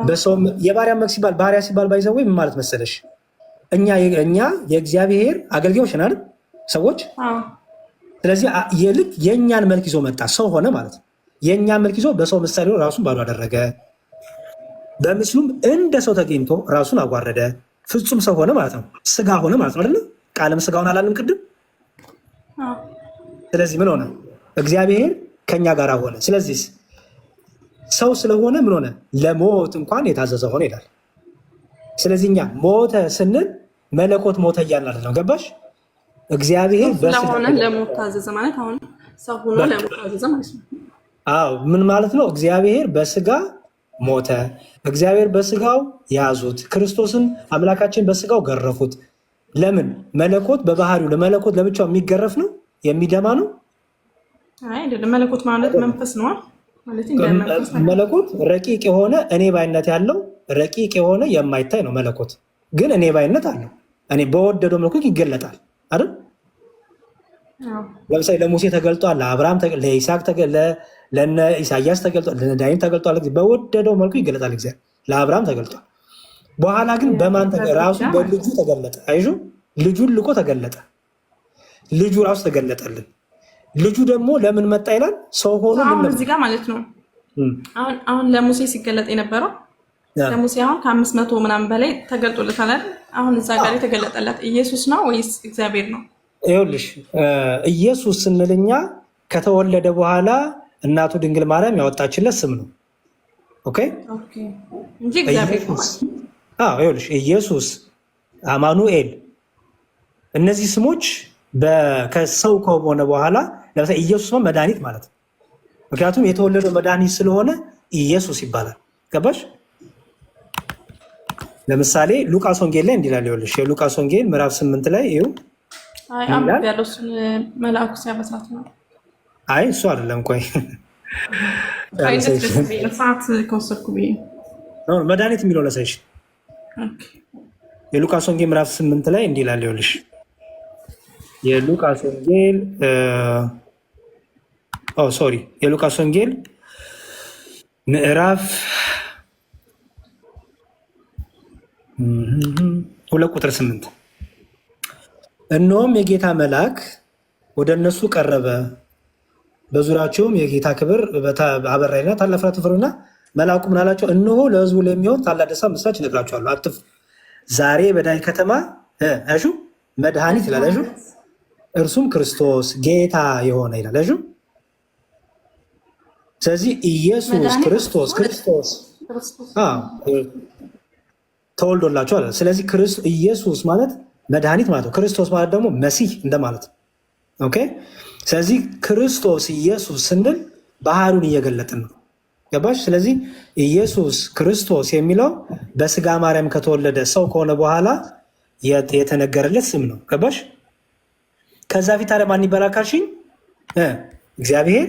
በሰው የባሪያ መልክ ሲባል፣ ባሪያ ሲባል by the way ምን ማለት መሰለሽ? እኛ የእግዚአብሔር አገልጋዮች ነን አይደል? ሰዎች። ስለዚህ የልክ የእኛን መልክ ይዞ መጣ፣ ሰው ሆነ ማለት ነው። የእኛን መልክ ይዞ በሰው ምሳሌ ሆኖ ራሱን ባዶ አደረገ። በምስሉም እንደ ሰው ተገኝቶ ራሱን አዋረደ። ፍጹም ሰው ሆነ ማለት ነው። ስጋ ሆነ ማለት ነው አይደለ? ቃልም ስጋውን አላለም ቅድም? ስለዚህ ምን ሆነ? እግዚአብሔር ከኛ ጋር ሆነ። ስለዚህ ሰው ስለሆነ ምን ሆነ? ለሞት እንኳን የታዘዘ ሆነ ይላል። ስለዚህ እኛ ሞተ ስንል መለኮት ሞተ እያልን አይደለም። ገባሽ? እግዚአብሔር በስጋ ስለሆነ ለሞት ታዘዘ ማለት አሁን ሰው ሆኖ ለሞት ታዘዘ ማለት ነው። አዎ፣ ምን ማለት ነው? እግዚአብሔር በስጋ ሞተ። እግዚአብሔር በስጋው ያዙት። ክርስቶስን አምላካችን በስጋው ገረፉት። ለምን? መለኮት በባህሪው ለመለኮት ለብቻው የሚገረፍ ነው፣ የሚደማ ነው? አይ፣ አይደለም። መለኮት ማለት መንፈስ ነው ማለት እንደ መንፈስ ነው። መለኮት ረቂቅ የሆነ እኔ ባይነት ያለው፣ ረቂቅ የሆነ የማይታይ ነው። መለኮት ግን እኔ ባይነት አለው። እኔ በወደደው መልኩ ይገለጣል አይደል? ለምሳሌ ለሙሴ ተገልጧል፣ ለአብርሃም፣ ለይስሐቅ፣ ለነ ኢሳያስ ተገልጧል፣ ለነ ዳዊት ተገልጧል። በወደደው መልኩ ይገለጣል። እግዚአብሔር ለአብርሃም ተገልጧል። በኋላ ግን በማን ራሱ በልጁ ተገለጠ። አይሹ ልጁን ልኮ ተገለጠ። ልጁ ራሱ ተገለጠልን። ልጁ ደግሞ ለምን መጣ ይላል? ሰው ሆኖ አሁን እዚህ ጋር ማለት ነው። አሁን ለሙሴ ሲገለጥ የነበረው ለሙሴ አሁን ከ500 ምናምን በላይ ተገልጦለታል አይደል? አሁን እዛ ጋር የተገለጠለት ኢየሱስ ነው ወይስ እግዚአብሔር ነው? ይኸውልሽ ኢየሱስ ስንል እኛ ከተወለደ በኋላ እናቱ ድንግል ማርያም ያወጣችለት ስም ነው። Okay እንጂ እግዚአብሔር ነው። አዎ ይኸውልሽ ኢየሱስ፣ አማኑኤል እነዚህ ስሞች ከሰው ከሆነ በኋላ ለምሳሌ ኢየሱስ መድኃኒት ማለት ነው። ምክንያቱም የተወለደው መድኃኒት ስለሆነ ኢየሱስ ይባላል። ገባሽ? ለምሳሌ ሉቃስ ወንጌል ላይ እንዲህ ይላል። ይኸውልሽ የሉቃስ ወንጌል ምዕራፍ 8 ላይ ይኸው። አይ አንብብ ያለው እሱን መልአኩ ሲያበስራት ነው። አይ እሱ አይደለም። ቆይ ሰዓት ከወሰድኩ ብዬ መድኃኒት የሚለው ላሳይሽ። የሉቃስ ወንጌል ምዕራፍ 8 ላይ እንዲህ ይላል። ይኸውልሽ የሉቃስ ወንጌል sorry የሉቃስ ወንጌል ምዕራፍ 2 ቁጥር 8 እነሆም የጌታ መልአክ ወደ እነሱ ቀረበ፣ በዙሪያቸውም የጌታ ክብር አበራና ታላቅ ፍርሃት ፈሩና፣ መልአኩ ምን አላቸው? እነሆ ለሕዝቡ ለሚሆን ታላቅ ደስታ ምስራች እነግራችኋለሁ፣ አትፍሩ። ዛሬ በዳዊት ከተማ እሹ መድኃኒት ይላል፣ እሹ እርሱም ክርስቶስ ጌታ የሆነ ይላል። እሹ ስለዚህ ኢየሱስ ክርስቶስ ክርስቶስ ተወልዶላቸዋል። ስለዚህ ኢየሱስ ማለት መድኃኒት ማለት ነው። ክርስቶስ ማለት ደግሞ መሲህ እንደማለት ነው። Okay። ስለዚህ ክርስቶስ ኢየሱስ ስንል ባህሪውን እየገለጥን ነው። ገባሽ? ስለዚህ ኢየሱስ ክርስቶስ የሚለው በስጋ ማርያም ከተወለደ ሰው ከሆነ በኋላ የተነገረለት ስም ነው። ገባሽ? ከዛ ፊት ታዲያ ማን ይባላል ካልሽኝ እግዚአብሔር።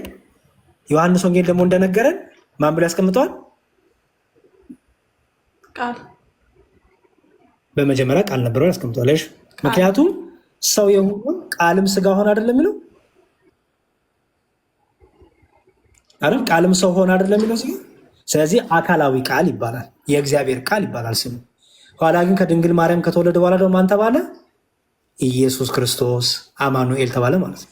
ዮሐንስ ወንጌል ደግሞ እንደነገረን ማን ብሎ ያስቀምጠዋል? ቃል። በመጀመሪያ ቃል ነበረው ያስቀምጠዋል። ምክንያቱም ሰው የሆነው ቃልም ስጋ ሆነ አይደለም የሚለው አይደል? ቃልም ሰው ሆነ አይደለም የሚለው። ስለዚህ አካላዊ ቃል ይባላል፣ የእግዚአብሔር ቃል ይባላል ስሙ። ኋላ ግን ከድንግል ማርያም ከተወለደ በኋላ ደግሞ ማን ተባለ? ኢየሱስ ክርስቶስ አማኑኤል ተባለ ማለት ነው።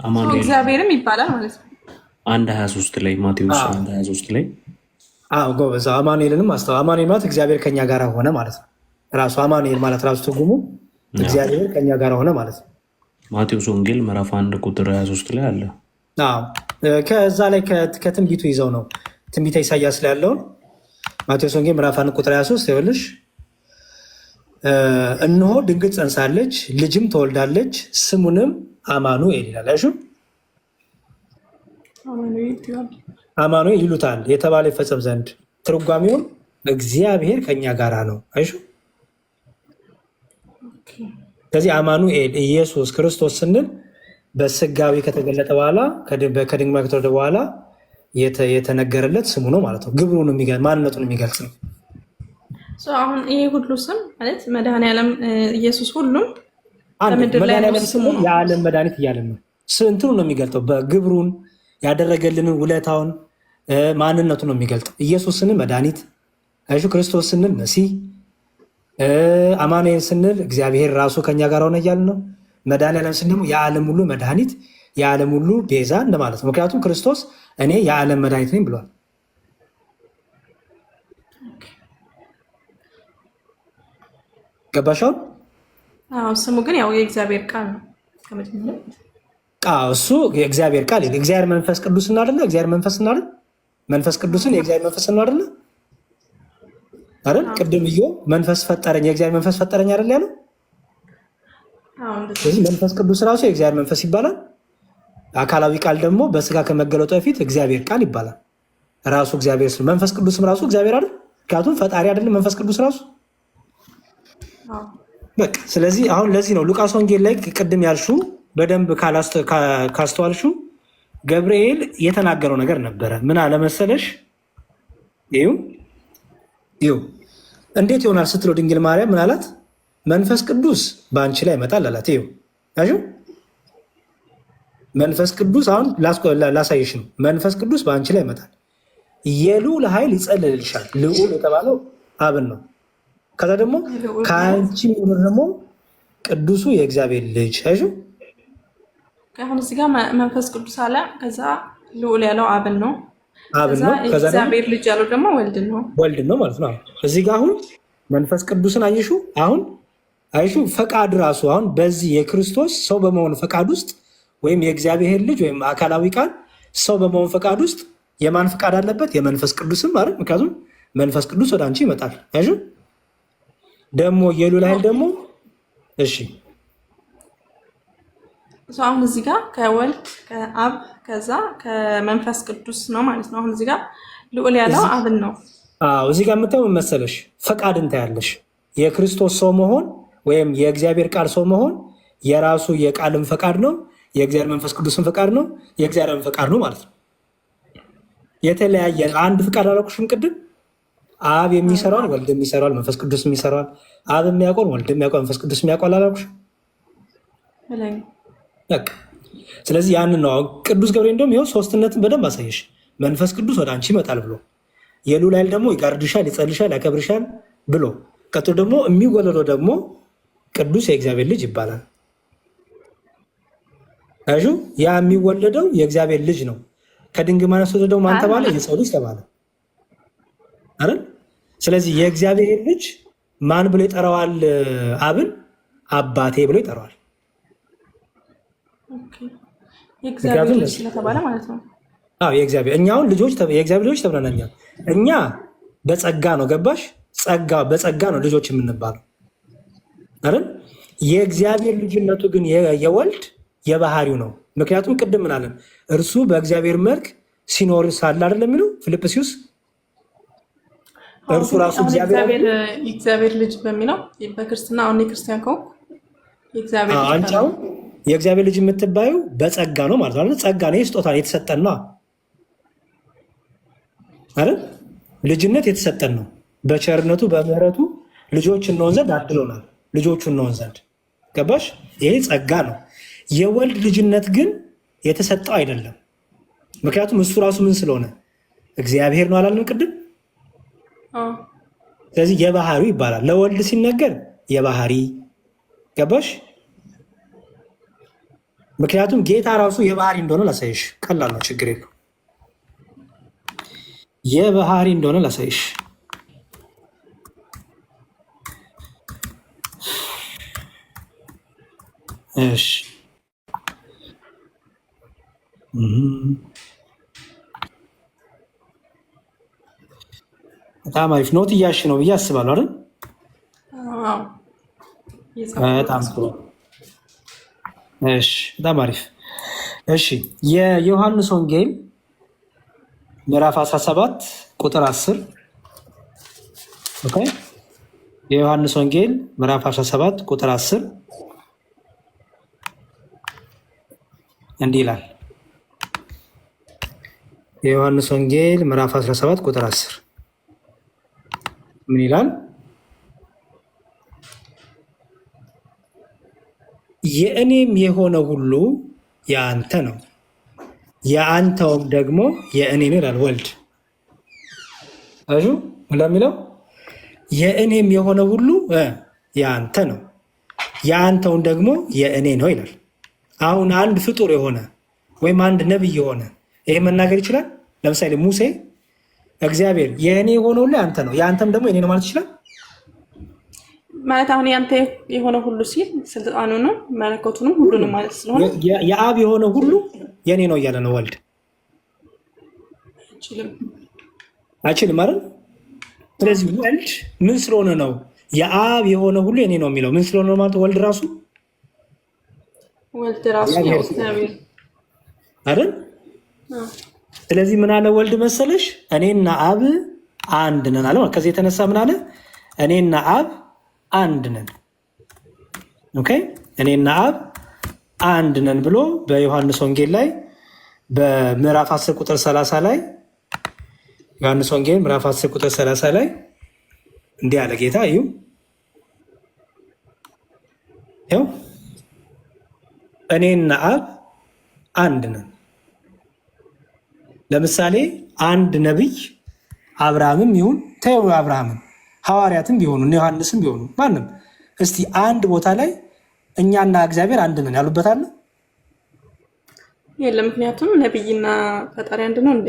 አማኑኤል እግዚአብሔርም ይባላል ማለት ነው። 1:23 ላይ፣ ማቴዎስ 1:23 ላይ። አዎ ጎበዝ። አማኑኤልንም አስተው አማኑኤል ማለት እግዚአብሔር ከኛ ጋር ሆነ ማለት ነው። ራሱ አማኑኤል ማለት ራሱ ትርጉሙ እግዚአብሔር ከኛ ጋር ሆነ ማለት ነው። ማቴዎስ ወንጌል ምዕራፍ 1 ቁጥር 23 ላይ አለ። አዎ ከዛ ላይ ከትንቢቱ ይዘው ነው፣ ትንቢተ ኢሳያስ ላይ ያለውን። ማቴዎስ ወንጌል ምዕራፍ 1 ቁጥር 23 ይኸውልሽ፣ እነሆ ድንግል ጸንሳለች፣ ልጅም ትወልዳለች፣ ስሙንም አማኑኤል ይላል። እሺ አማኑኤል ይሉታል የተባለ ይፈጸም ዘንድ ትርጓሜውም እግዚአብሔር ከኛ ጋራ ነው። አይሹ ከዚህ አማኑኤል ኢየሱስ ክርስቶስ ስንል በስጋዊ ከተገለጠ በኋላ፣ ከድንግል ማርያም ከተወለደ በኋላ የተነገረለት ስሙ ነው ማለት ነው። ግብሩን ማንነቱን የሚገልጽ ነው። አሁን ይሄ ሁሉ ስም ማለት መድኃኒዓለም ኢየሱስ ሁሉም በምድር ላይ መድኃኒዓለም ስንል የዓለም መድኃኒት እያለን ነው። እንትኑ ነው የሚገልጠው፣ በግብሩን ያደረገልንን ውለታውን ማንነቱን ነው የሚገልጠው። ኢየሱስ ስንል መድኃኒት፣ እሺ ክርስቶስ ስንል መሲህ፣ አማኑኤል ስንል እግዚአብሔር ራሱ ከኛ ጋር ሆነ እያልን ነው። መድኃኒዓለም ስንል ደግሞ የዓለም ሁሉ መድኃኒት፣ የዓለም ሁሉ ቤዛ እንደማለት ነው። ምክንያቱም ክርስቶስ እኔ የዓለም መድኃኒት ነኝ ብሏል። ገባሽ? አዎ ስሙ ግን ያው የእግዚአብሔር ቃል ነው ከመጀመሪያ። እሱ የእግዚአብሔር ቃል እግዚአብሔር መንፈስ ቅዱስ እና አይደለ? እግዚአብሔር መንፈስ እና አይደል? መንፈስ ቅዱስን የእግዚአብሔር መንፈስ ነው አይደለ? አይደል? ቅድም ኢዮብ መንፈስ ፈጠረኝ፣ የእግዚአብሔር መንፈስ ፈጠረኝ አይደል ያለው? ስለዚህ መንፈስ ቅዱስ ራሱ የእግዚአብሔር መንፈስ ይባላል። አካላዊ ቃል ደግሞ በስጋ ከመገለጡ በፊት እግዚአብሔር ቃል ይባላል። ራሱ እግዚአብሔር ስለ መንፈስ ቅዱስም ራሱ እግዚአብሔር አይደል? ምክንያቱም ፈጣሪ አይደለም መንፈስ ቅዱስ ራሱ። በቃ ስለዚህ አሁን ለዚህ ነው ሉቃስ ወንጌል ላይ ቅድም ያልሹ በደንብ ካስተዋልሹ ገብርኤል የተናገረው ነገር ነበረ። ምን አለመሰለሽ? ይኸው ይኸው እንዴት ይሆናል ስትለው ድንግል ማርያም ምን አላት? መንፈስ ቅዱስ በአንቺ ላይ ይመጣል አላት። ይኸው ያዥው መንፈስ ቅዱስ አሁን ላሳየሽ ነው። መንፈስ ቅዱስ በአንቺ ላይ ይመጣል፣ የልዑል ኃይል ይጸልልልሻል። ልዑል የተባለው አብን ነው። ከዛ ደግሞ ከአንቺ የሚወለድ ደግሞ ቅዱሱ የእግዚአብሔር ልጅ ያዥው። አሁን እዚህ ጋር መንፈስ ቅዱስ አለ። ከዛ ልዑል ያለው አብን ነው። አብን ከዛ ነው። ከዛ ደግሞ የእግዚአብሔር ልጅ ያለው ደግሞ ወልድ ነው። ወልድ ነው ማለት ነው። እዚህ ጋር አሁን መንፈስ ቅዱስን አየሹ። አሁን አየሹ ፈቃድ ራሱ አሁን በዚህ የክርስቶስ ሰው በመሆን ፈቃድ ውስጥ ወይም የእግዚአብሔር ልጅ ወይም አካላዊ ቃል ሰው በመሆን ፈቃድ ውስጥ የማን ፈቃድ አለበት? የመንፈስ ቅዱስም አይደል? ምክንያቱም መንፈስ ቅዱስ ወደ አንቺ ይመጣል። ያዥ ደግሞ የልዑል ኃይል ደግሞ እሺ እሱ አሁን እዚህ ጋር ከወልድ ከአብ ከዛ ከመንፈስ ቅዱስ ነው ማለት ነው። አሁን እዚህ ጋር ልዑል ያለው አብን ነው። አዎ እዚህ ጋር የምታየው ምን መሰለሽ? ፈቃድን ታያለሽ። የክርስቶስ ሰው መሆን ወይም የእግዚአብሔር ቃል ሰው መሆን የራሱ የቃልም ፈቃድ ነው፣ የእግዚአብሔር መንፈስ ቅዱስን ፈቃድ ነው፣ የእግዚአብሔርን ፈቃድ ነው ማለት ነው። የተለያየ አንድ ፈቃድ አላልኩሽም ቅድም? አብ የሚሰራውን ወልድ የሚሰራዋል፣ መንፈስ ቅዱስ የሚሰራዋል። አብ የሚያውቀውን ወልድ የሚያውቀዋል፣ መንፈስ ቅዱስ የሚያውቀዋል አላልኩሽም? በላይ በቃ ስለዚህ ያንን ነው አሁን ቅዱስ ገብርኤል እንደውም ይኸው ሶስትነትን በደንብ አሳየሽ። መንፈስ ቅዱስ ወደ አንቺ ይመጣል ብሎ የልዑል ኃይል ደግሞ ይጋርድሻል፣ ይጸልሻል፣ ያከብርሻል ብሎ ቀጥሎ ደግሞ የሚወለደው ደግሞ ቅዱስ የእግዚአብሔር ልጅ ይባላል። አዩ ያ የሚወለደው የእግዚአብሔር ልጅ ነው። ከድንግል ማርያም ተወለደው ማን ተባለ? የሰው ልጅ ተባለ አይደል? ስለዚህ የእግዚአብሔር ልጅ ማን ብሎ ይጠራዋል? አብን አባቴ ብሎ ይጠራዋል። Okay፣ የእግዚአብሔር ምክንያቱም ልጅ ስለተባለ ማለት ነው። አዎ የእግዚአብሔር እኛ አሁን ልጆች የእግዚአብሔር ልጆች ተብለናል። እኛ በጸጋ ነው ገባሽ? ጸጋ በጸጋ ነው ልጆች የምንባለው አይደል? የእግዚአብሔር ልጅነቱ ግን የወልድ የባህሪው ነው። ምክንያቱም ቅድም ምን አለን? እርሱ በእግዚአብሔር መልክ ሲኖር ሳለ አይደል የሚለው ፊልጵስዩስ አዎ እርሱ ግን ራሱ አሁን እግዚአብሔር እግዚአብሔር የእግዚአብሔር ልጅ በሚለው በክርስትና አሁን የክርስቲያን ከሆንኩ የእግዚአብሔር ልጅ አንቺ ተብሎ አሁን የእግዚአብሔር ልጅ የምትባዩ በጸጋ ነው ማለት ነው አይደል? ጸጋ ነው፣ ስጦታ ነው፣ የተሰጠን ነው አይደል? ልጅነት የተሰጠን ነው። በቸርነቱ በምሕረቱ ልጆች እንሆን ዘንድ አድሎናል። ልጆቹ እንሆን ዘንድ ገባሽ? ይሄ ጸጋ ነው። የወልድ ልጅነት ግን የተሰጠው አይደለም። ምክንያቱም እሱ ራሱ ምን ስለሆነ እግዚአብሔር ነው አላልንም ቅድም? አዎ ስለዚህ የባህሪው ይባላል። ለወልድ ሲነገር የባህሪ ገባሽ? ምክንያቱም ጌታ ራሱ የባህሪ እንደሆነ ላሳይሽ። ቀላል ነው፣ ችግር የለው። የባህሪ እንደሆነ ላሳይሽ። እሺ እም። በጣም አሪፍ note እያሽ ነው ብዬ አስባለሁ አይደል? አዎ እየጻፍኩ ነው። በጣም ጥሩ። እሺ በጣም አሪፍ። እሺ የዮሐንስ ወንጌል ምዕራፍ 17 ቁጥር 10። Okay። የዮሐንስ ወንጌል ምዕራፍ 17 ቁጥር 10 እንዲህ ይላል። የዮሐንስ ወንጌል ምዕራፍ 17 ቁጥር 10 ምን ይላል? የእኔም የሆነ ሁሉ የአንተ ነው፣ የአንተውም ደግሞ የእኔ ነው ይላል ወልድ። አዩ እንደሚለው የእኔም የሆነ ሁሉ የአንተ ነው፣ የአንተውን ደግሞ የእኔ ነው ይላል። አሁን አንድ ፍጡር የሆነ ወይም አንድ ነቢይ የሆነ ይሄ መናገር ይችላል? ለምሳሌ ሙሴ እግዚአብሔር የእኔ የሆነ ሁሉ የአንተ ነው፣ የአንተም ደግሞ የእኔ ነው ማለት ይችላል? ማለት አሁን ያንተ የሆነ ሁሉ ሲል ስልጣኑንም መለኮቱንም ሁሉንም ማለት ስለሆነ የአብ የሆነ ሁሉ የእኔ ነው እያለ ነው ወልድ። አይችልም። አይችልም አይደል? ስለዚህ ወልድ ምን ስለሆነ ነው የአብ የሆነ ሁሉ የኔ ነው የሚለው? ምን ስለሆነ ነው ማለት ወልድ ራሱ ወልድ ራሱ ያው እግዚአብሔር አይደል? ስለዚህ ምን አለ ወልድ መሰለሽ? እኔና አብ አንድ ነን አለ። ከዚህ የተነሳ ምን አለ? እኔና አብ አንድ ነን። Okay፣ እኔና አብ አንድ ነን ብሎ በዮሐንስ ወንጌል ላይ በምዕራፍ 10 ቁጥር 30 ላይ፣ ዮሐንስ ወንጌል ምዕራፍ 10 ቁጥር 30 ላይ እንዲህ አለ ጌታ። እዩ፣ ይኸው እኔና አብ አንድ ነን። ለምሳሌ አንድ ነቢይ አብርሃምም ይሁን፣ ተይው አብርሃምን፣ ሐዋርያትም ቢሆኑ፣ እነ ዮሐንስም ቢሆኑ፣ ማንም እስቲ አንድ ቦታ ላይ እኛና እግዚአብሔር አንድ ነን ያሉበት አለ? የለም። ምክንያቱም ነቢይና ፈጣሪ አንድ ነው እንዴ?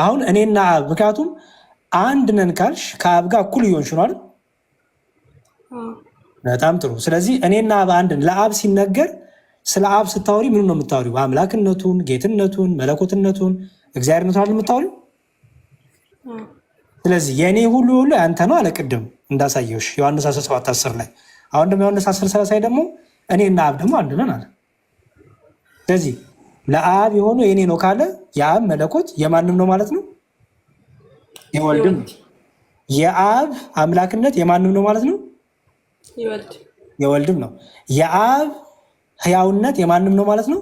አሁን እኔና አብ፣ ምክንያቱም አንድ ነን ካልሽ ከአብ ጋር እኩል እየሆንሽ ነው አይደል? አዎ። በጣም ጥሩ። ስለዚህ እኔና አብ አንድ ነን። ለአብ ሲነገር፣ ስለ አብ ስታወሪ ምኑ ነው የምታወሪው? አምላክነቱን፣ ጌትነቱን፣ መለኮትነቱን፣ እግዚአብሔርነቱን አይደል የምታወሪው? አዎ። ስለዚህ የእኔ ሁሉ ሁሉ ያንተ ነው አለ፣ ቅድም እንዳሳየሁሽ ዮሐንስ 17:10 ላይ። አሁን ደግሞ ዮሐንስ 10:30 ደግሞ እኔና አብ ደግሞ አንድ ነን አለ። ስለዚህ ለአብ የሆነው የኔ ነው ካለ የአብ መለኮት የማንም ነው ማለት ነው? የወልድም። የወልድ። የአብ አምላክነት የማንም ነው ማለት ነው? የወልድ። የወልድም ነው። የአብ ሕያውነት የማንም ነው ማለት ነው?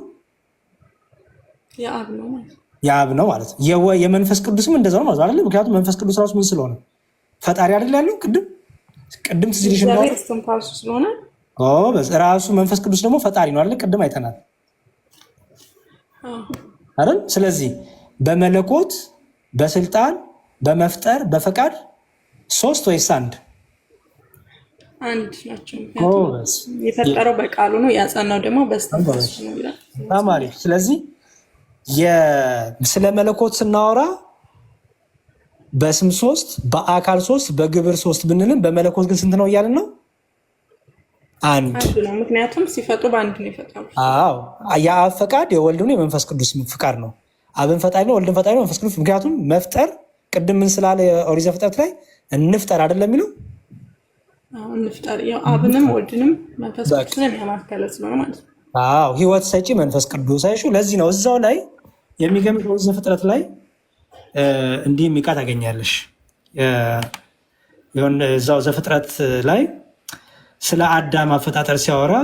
የአብ ነው ማለት ነው። የአብ ነው ማለት ነው። የመንፈስ ቅዱስም እንደዛው ነው ማለት ነው አይደል? ምክንያቱም መንፈስ ቅዱስ ራሱ ምን ስለሆነ፣ ፈጣሪ አይደል ያለው? ቅድም ትዝ ይልሽ እንደሆነ እግዚአብሔር እስትንፋሱ ስለሆነ። ጎበዝ። ራሱ መንፈስ ቅዱስ ደግሞ ፈጣሪ ነው አይደል? ቅድም አይተናል። አዎ። አይደል? ስለዚህ በመለኮት፣ በስልጣን፣ በመፍጠር፣ በፈቃድ ሶስት ወይስ አንድ? አንድ ናቸው። ምክንያቱም ጎበዝ። የፈጠረው በቃሉ ነው፣ ያጸናው ደግሞ በእስትንፋሱ ነው ይላል። በጣም አሪፍ። ስለዚህ ስለ መለኮት ስናወራ በስም ሶስት፣ በአካል ሶስት፣ በግብር ሶስት ብንልም በመለኮት ግን ስንት ነው እያልን ነው? አንድ። አንድ ነው። ምክንያቱም ሲፈጥሩ በአንድ ነው የፈጠሩት። አዎ፣ የአብ ፈቃድ የወልድ ነው፣ የመንፈስ ቅዱስ ፍቃድ ነው። አብን ፈጣሪ ነው፣ ወልድን ፈጣሪ ነው፣ መንፈስ ቅዱስ። ምክንያቱም መፍጠር ቅድም ምን ስላለ፣ ኦሪት ዘፍጥረት ላይ እንፍጠር አይደለም የሚለው? አዎ፣ እንፍጠር። ያው አብንም ወልድንም መንፈስ ቅዱስንም ያማከለ ስለሆነ ማለት ነው። አዎ፣ ህይወት ሰጪ መንፈስ ቅዱስ አይሹ። ለዚህ ነው እዛው ላይ የሚገርምሽ ኦሪት ዘፍጥረት ላይ እንዲህ የሚል ቃል ታገኛለሽ። የሆነ እዛው ዘፍጥረት ላይ ስለ አዳም አፈጣጠር ሲያወራ